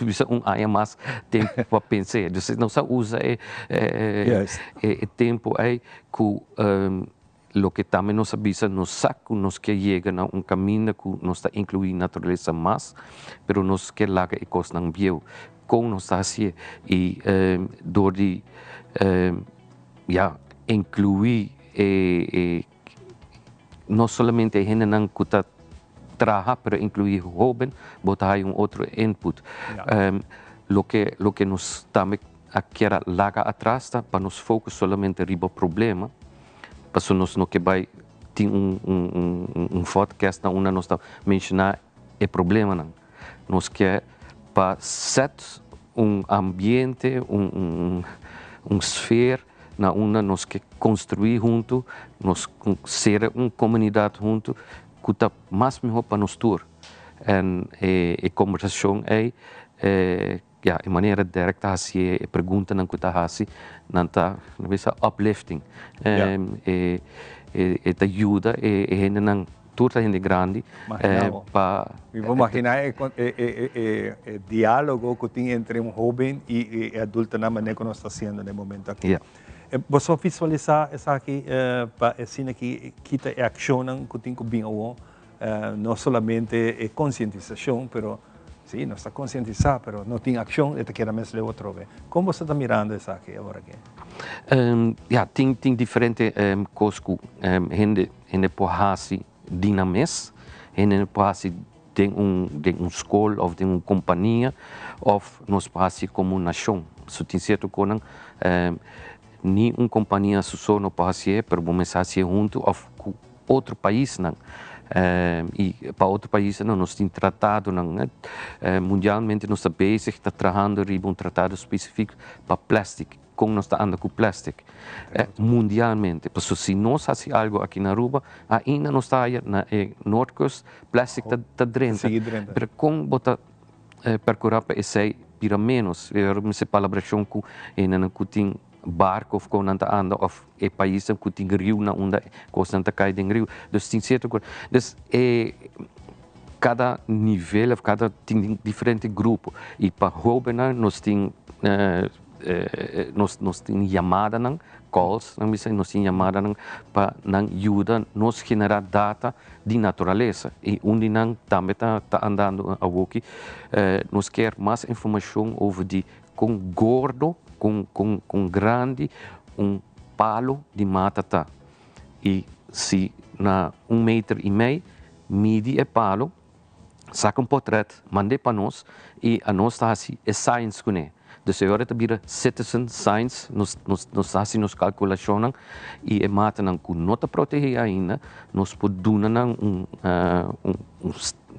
bisa un aña mas tempo pa pens'e. Dus nos a usa e e tempo ei ku loke tambe nos a bisa nos sa ku nos kier yega na un kaminda ku nos ta inklui naturalesa mas pero nos kier laga e kosnan bieu. Kon nos ta hasié y dor di ya inclui e e no solamente e hendenan cu ta traha pero inclui hoben bo ta haya un otro input. Loke loke nos tambe a kier a laga atras ta pa nos focus solamente riba problema pasobra nos no ke bay tin un un un vodcast na unda nos ta menciona e problemanan. Nos ke pa set un ambiente, un un sfeer na unda nos ke construi hunto, nos sera un comunidad hunto cu ta mas miho pa nos tur. En e e combersacion ey, ya, e manera Derek ta hacié, e preguntanan cu ta haci, nan ta, nan bisa uplifting. E e ta yuda e e hendenan Tur ta hende grandi pa. Mi por magina e dialogo cu tin entre un hoben y e adultonan manera cu nos ta haciendo na e momento aki. Bo so visualisa esaki pa asina ki kita e accionnan cu tin cu bin awor, no solamente e concientisacion, pero si nos ta concientisa pero no tin accion e ta keda mes leu atrobe. Con bo sa ta mirando esaki awor aki? Ya, tin diferente cos cu hende. Hende por hasi di nan mes, hende por hasi den un den un skol òf den un kompania òf nos por hasi komo un nashon. So tin sierto konan ni un kompania su so no por hasié pero bo mester hasié huntu òf ku otro paisnan. I pa otro paisnan nos tin tratadonan. Mundialmente nos ta bezig ta trahando riba un tratado spesifiko pa plèstik. Kon nos ta anda ku plastic mundialmente. Pasobra si nos hasi algu aki na Aruba, ainda nos ta haya na e Noordkust plastic ta drenta. Pero kon bo ta percura pa esei bira menos? Mester palabrashon ku hendenan ku tin barco of kon nan ta anda of e paisnan ku tin riu na unda kosnan ta kai den riu. Dus tin sierto kos. Dus e kada nivel of kada tin diferente grupo. I pa hobennan nos tin. Nos nos tin yamadanan, calls, nan bisa, nos tin yamadanan pa nan yuda nos genera data di naturalesa y un di nan tambe ta ta andando awoki. Nos kier mas informacion over di con gordo, con con con grandi un palo di mata ta y si na un meter y mei midi e palo, Saka un potret, mand'é pa nos i anos ta hasi e science kuné. Dus e ora ta bira citizen science, nos nos nos ta hasi nos kalkulashonnan i e matanan ku no ta protegé ainda, nos por duna nan un un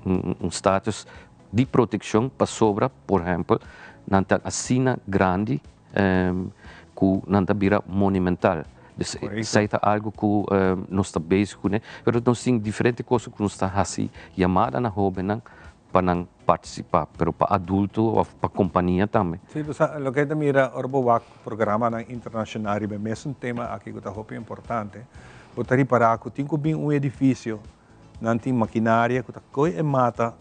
un un status di protekshon pasobra, por ehèmpel, nan ta asina grandi ku nan ta bira monumental. Dus esei ta algu ku nos ta bezig kuné, pero nos tin diferente kos ku nos ta hasi yamada na hóbennan pa nan partisipá, pero pa adulto òf pa kompania tambe. Sí, bo sa, loke ta mira ora bo wak programanan internashonal riba e mesun tema aki ku ta hopi importante, bo ta ripará ku tin ku bin un edifisio, nan tin makinaria ku ta koe e mata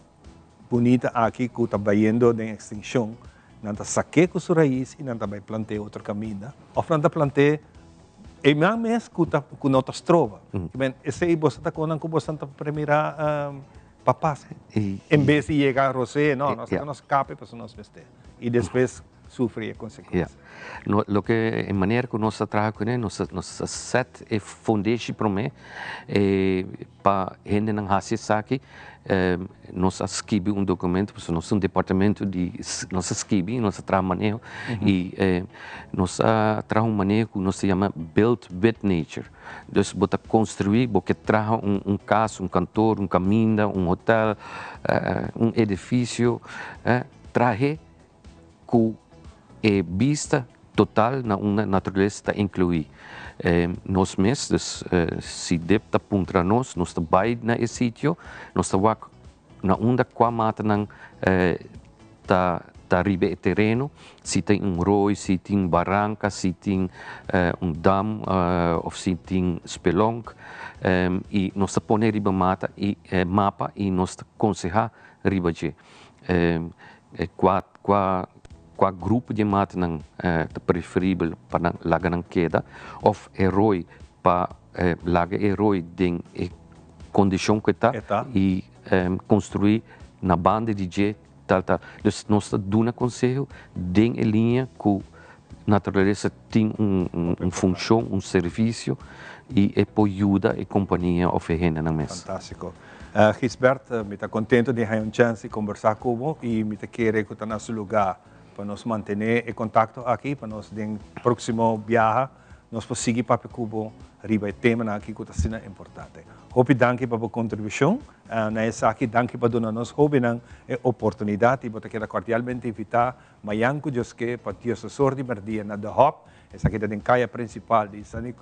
bunita aki ku ta bayendo den ekstinshon, nan ta sak'é ku su rais i nan ta bai plant'é otro kaminda, òf nan ta plant'é einan mes ku ta ku no ta stroba. Men, esei boso ta konan ku boso ta premirá pa pasa. En bes di yega rosé, no, nos ta nos kape pasobra nos mester. I despues sufri e konsekuensia. No, loke e manera ku nos ta traha kuné, nos ta nos ta sèt e fundeshi promé pa hendenan hasi esaki. Nos a skibi un dokumento, pasobra nos ta un departamento di, nos a skibi, nos a traha maneho i nos a traha un maneho ku nos ta yama build with nature. Dus bo ta konstruí, bo ke traha un kas, un kantor, un kaminda, un hotel, un edifisio, trahe ku e bista total na unda naturalesa ta inkluí nos mes. Dus si dip ta puntra nos, nos ta bai na e sitio, nos ta wak na unda kua matanan ta ta riba e tereno, si tin un rooi, si tin baranka, si tin un dam òf si tin spelonk i nos ta pone riba mata i mapa i nos ta konsehá riba dje. Kua kua kua grupo di e matanan ta preferibel pa nan laga nan keda òf e roi pa laga e roi den e kondishon ku e ta i konstruí na banda di dje tal tal. Dus nos ta duna konseho den e liña ku naturalesa tin un funshon, un servisio i e por yuda e kompania òf e hendenan mes. Fantástiko. Gisbert, mi ta contento di haña un chance di conversa cu bo y mi ta kere cu ta na su lugar pa nos mantene e contacto aki pa nos den proximo biaha nos por sigui papia cu bo riba e temanan aki cu ta asina importante. Hopi danki pa bo contribucion na esaki, danki pa duna nos hobennan e oportunidad y bo ta keda cordialmente invita mayan cu Dios ke pa Diosesor di Merdia na The Hub, esaki ta den caya principal di San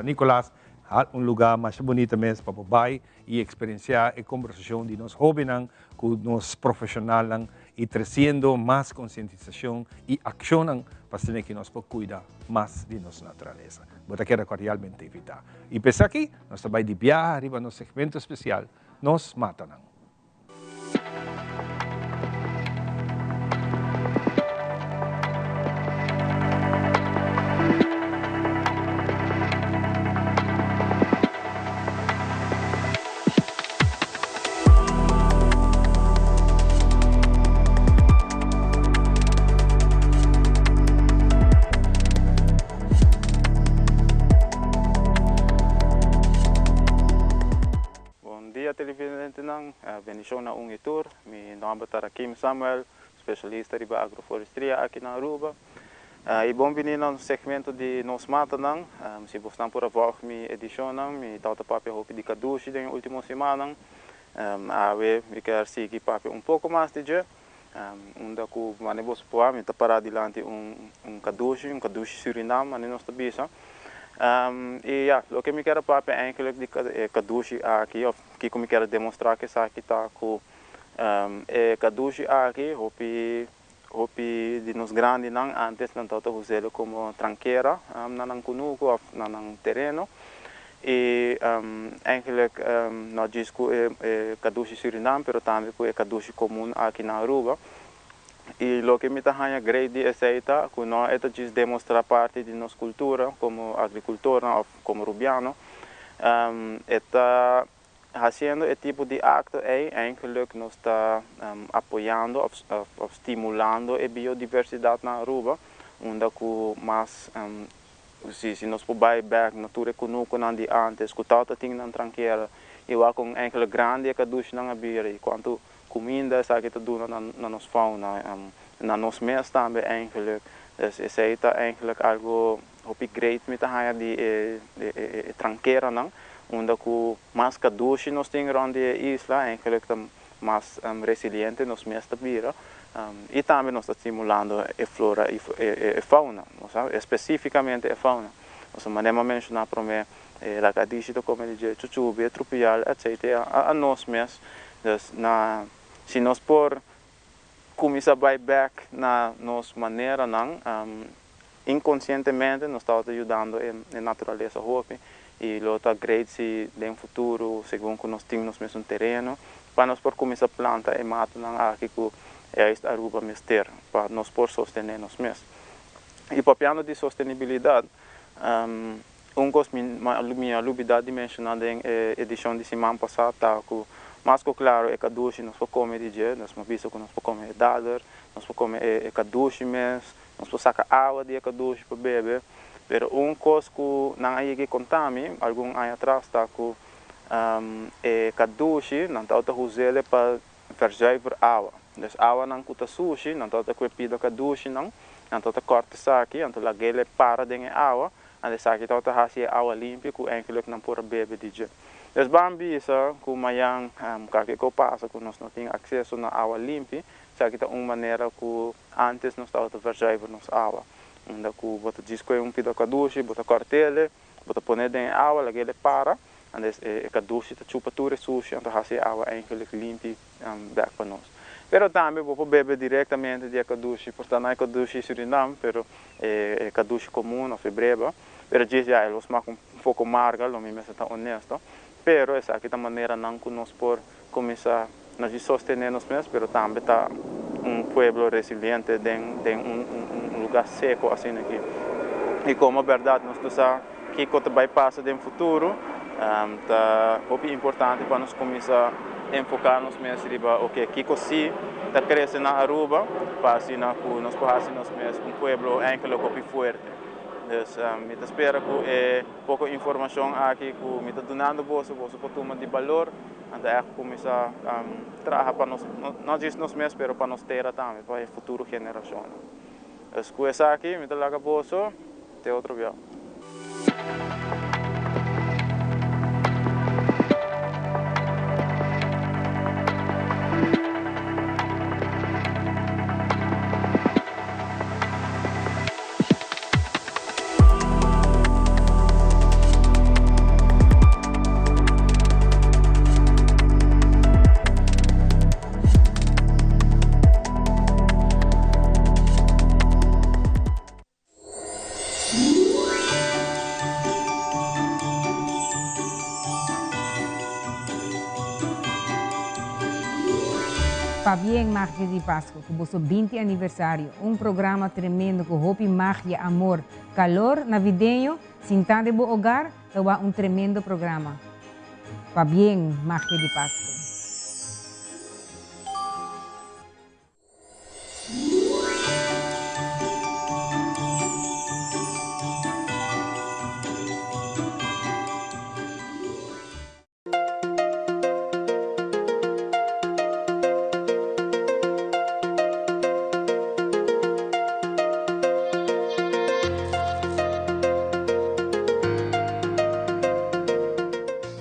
Nicolas. Hal un lugá masha bunita mes pa bo bai i eksperensiá e kombersashon di nos hóbennan ku nos profeshonalnan i tresiendo mas konsientisashon i akshonnan pa asina ki nos por kuida mas di nos naturalesa. Bo ta keda kordialmente invitá. I p'esaki nos ta bai di biaha riba nos segmento spesial Nos Matanan. Bon dia televidentenan, bendicion na un y tur. Mi nomber ta Rakim Samuel, specialista riba agroforestria aki na Aruba. Y bon bini na nos segmento di Nos Matanan. Si bosnan por a volg mi edicionnan, mi tawata papia hopi di cadushi den e ultimo simannan. Awe mi kier sigui papia un poco mas di dje. Unda cu mane boso por wak mi ta para dilanti un cadushi, un cadushi Surinam mane nos ta bisa. Y ya, loke mi kier a papia eigenlijk di e cadushi aki of kico mi kier a demostra cu esaki ta cu e cadushi aki hopi hopi di nos grandinan antes nan tabata us'e como trankera na nan cunucu of na nan tereno. Y eigenlijk no djis cu e cadushi Surinam pero tambe cu e cadushi comun aki na Aruba. I loke mi ta haña great di esei ta ku no e ta djis demostrá parti di nos kultura komo agrikultornan òf komo rubiano, e ta hasiendo e tipo di akto ei eigenlijk nos ta apoyando òf stimulando e biodiversidat na Aruba unda ku mas si si nos por bai bèk na tur e kunukunan di ántes ku tabata tin nan trankera i wak kon eigenlijk grandi e kadushinan a bira i kuantu Kuminda esaki ta duna na nos fauna, na nos mes tambe eigenlijk. Dus esei ta eigenlijk algo hopi great mi ta haña di e e trankeranan, unda ku mas kadushi nos tin rònt di e isla eigenlijk ta mas resiliente nos mes ta bira i tambe nos ta stimulando e flora i e fauna, espesífikamente e fauna. Pasobra manera mi a menshoná promé E lakadishi ta kome di dje chuchubi, e trupial, etc. A nos mes. Dus na si nos por kuminsá bai bèk na nos maneranan, inkonsientemente nos tabata yudando e naturalesa hopi i lo ta great si den futuro segun ku nos tin nos mesun tereno pa nos por kuminsá planta e matanan aki ku juist Aruba mester pa nos por sostené nos mes. I papiando di sostenibilidat, Un kos mi mi a lubidá di menshoná den e edishon di siman pasá ta ku mas ku klaro e kadushi nos por kome di dje, nos por bisa ku nos por kome e dader, nos por kome e kadushi mes, nos por saka awa di e kadushi pa bebe, pero un kos ku nan a yega konta mi algun aña atras ta ku e kadushi nan tabata us'el pa verzuiver awa. Dus awanan ku ta sushi nan tabata kue pida kadushinan, nan tabata kòrta esaki anto lag'el e para den e awa Anto esaki tabata hasi e awa limpi ku enkele ku nan por a bebe di dje. Dus ban bisa ku mayan kake ku pasa ku nos no tin akseso na awa limpi, esaki ta un manera ku antes nos tabata verzuiver nos awa. Unda ku bo ta djis kohe un pida kadushi, bo ta kòrt'ele, bo ta pon'e den e awa, lag'ele para, anto e kadushi ta chupa tur e sushi anto hasi e awa enkele limpi bek pa nos. Pero tambe bo por bebe directamente di e kadushi, por ta na e kadushi Surinam, pero e kadushi comun of e breba, pero djis ya e lo smak un poco marga, lo mi mester ta honesto, pero esaki ta maneranan cu nos por cuminsa no djis sostene nos mes, pero tambe ta un pueblo resiliente den den un un lugar seco asina aki. Y como berdad nos tur sa kico ta bay pasa den futuro, Ta hopi importante pa nos cuminsa enfoca nos mes riba oke kico si ta crece na Aruba pa asina cu nos por haci nos mes un pueblo enkele hopi fuerte. Dus mi ta spera cu e poco informacion aki cu mi ta dunando boso, boso por tuma di balor anto echt cuminsa traha pa nos, no djis nos mes pero pa nos tera tambe, pa e futuro generacionnan. Dus cu esaki mi ta laga boso te otro bia. Pabien Magia di Pasco cu boso 20 aniversario. Un programa tremendo cu hopi magia, amor, calor navideño. Sinta den bo hogar ta wak un tremendo programa. Pabien Magia di Pasco.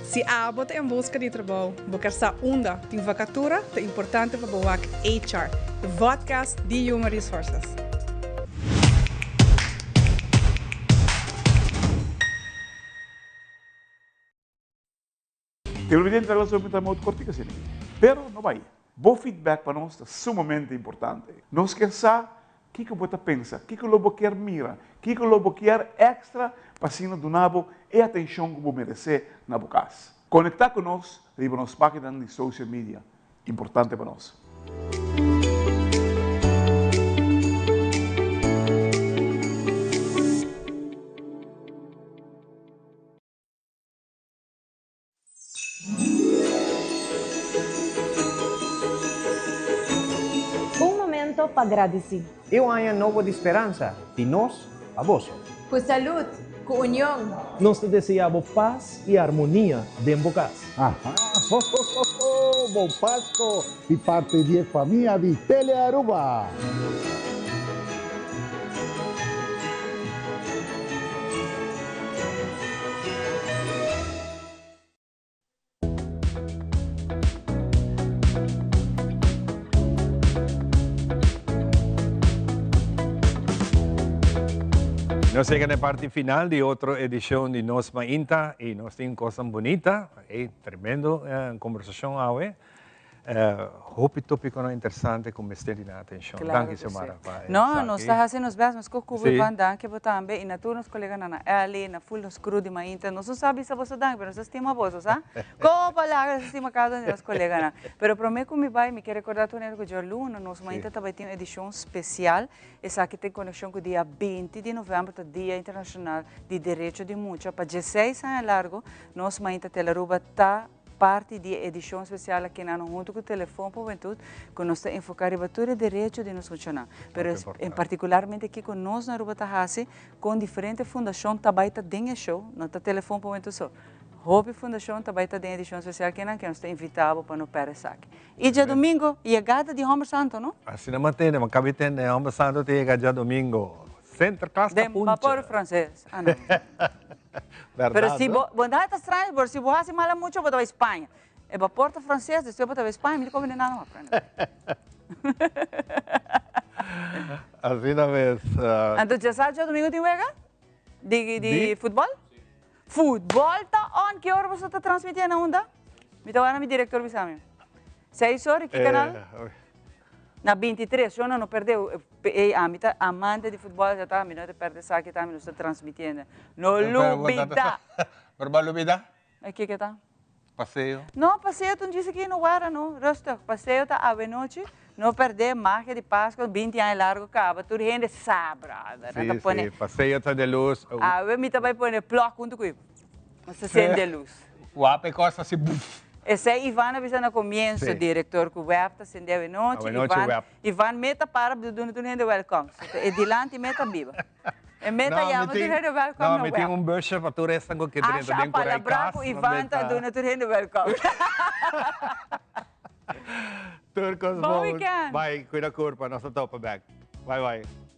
Si abo ta en buska di trabou, bo ker sa unda tin vakatura, ta importante pa bo wak HR, e vodcast di Human Resources. Televidente ta gosá di moto kortiku asina aki. Pero no bai. Bo feedback pa nos ta sumamente importante. Nos kier sa kiko bo ta pensa, kiko lo bo kier mira, kiko lo bo kier extra pa asina duna bo e atencion ku bo merece na bo kas. Conecta ku nos riba nos paginan di social media. Importante pa nos. pa gradici. Y un aña nobo di speransa, di nos pa boso. Cu salud, cu union. Nos ta desea bo paz y armonia den bo cas. Aha, ho ho ho ho, bon Pasco di parti di e famia di Telearuba. Nos yega na e parti final di otro edicion di Nos Mainta y nos tin cosnan bunita. Ey, tremendo conversacion awe. Hopi topiconan interesante cu mester di nan atencion. Claro Danki que si. Xiomara pa No, esaki. nos ta haci nos best, nos cu Sí. Ivan, danki bo tambe y na tur nos coleganan, na Elly, na full nos crew di Mainta. Nos no sa bisa boso danki, pero nos ta stima boso, sa? Con palabra nos ta stima cada un di nos coleganan. Pero prome cu mi bay, mi kier recorda tur hende cu djaluna nos Mainta ta bay tin un edicion special. Esaki ta en conexion cu dia 20 di november ta Dia Internacional di Derecho di Mucha. Pa dieseis aña largo nos Mainta Telearuba ta Parti di e edishon spesial aki nan huntu ku Telefon pa Hubentud ku nos ta enfoká riba tur e derecho di nos muchanan. Pero en partikularmente kiko nos na Aruba ta hasi kon diferente fundashon ta bai ta den e show, no ta Telefon pa Hubentud so. Hopi fundashon ta bai ta den e edishon spesial aki nan ke nos ta invitá bo pa no pèrdè esaki. I djadumingu yegada di Hòmber Santo, no? Asina mi a tende, mi a kabi tende, Hòmber Santo ta yega djadumingu. Sinterklaas ta Den puncha. bapor franses. Ah no. Berdad, Pero si no? bo, bo nada ta straño, pero si bo haci mala mucho, bo ta bay Spaña. E bapor ta frances, despues bo ta bay Spaña, mi ta come de nada mas. Asina mes. Anto dja sa djadomingo tin wega? Di, di Di? futbol? Futbol ta on! Ki ora boso ta transmiti na unda? Mi ta wak na mi director bisa mi. Seis ora, ki canal? Na 23, yo no no perde. Ey, ami ta amante di futbol, ya ta, mi no ta perde esaki ta, mi no sta transmitiendo. No lubida! Pero bo a lubida? E kiko ta? Paseo. No, paseo ta un djis aki no wara no, rustig. Paseo ta awenochi, no perde, magia di Pascua, 20 aña largo caba, tur hende sa, brother. Nan ta Si, pone si, paseo ta de luz. Awe mi ta bay pone plug hunto cu Nos ta sende luz. Wap e cos asi buf. Esey Ivan a bisa na comienzo, Si. director cu web ta sende awenochi. Awenochi Ivan, web. Ivan meta para duna tur hende welcome. So ta e dilanti meta biba. E meta No, mi yama tur tin hende welcome no, na mi tin web. un busje pa tur esnan cu ke drenta Asha a den Coray palabra Cas, cu nan Ivan ta meta. duna tur hende welcome. Tur cos Bon bon. weekend. Bye, cuida curpa, nos ta topa bek. Bye bye.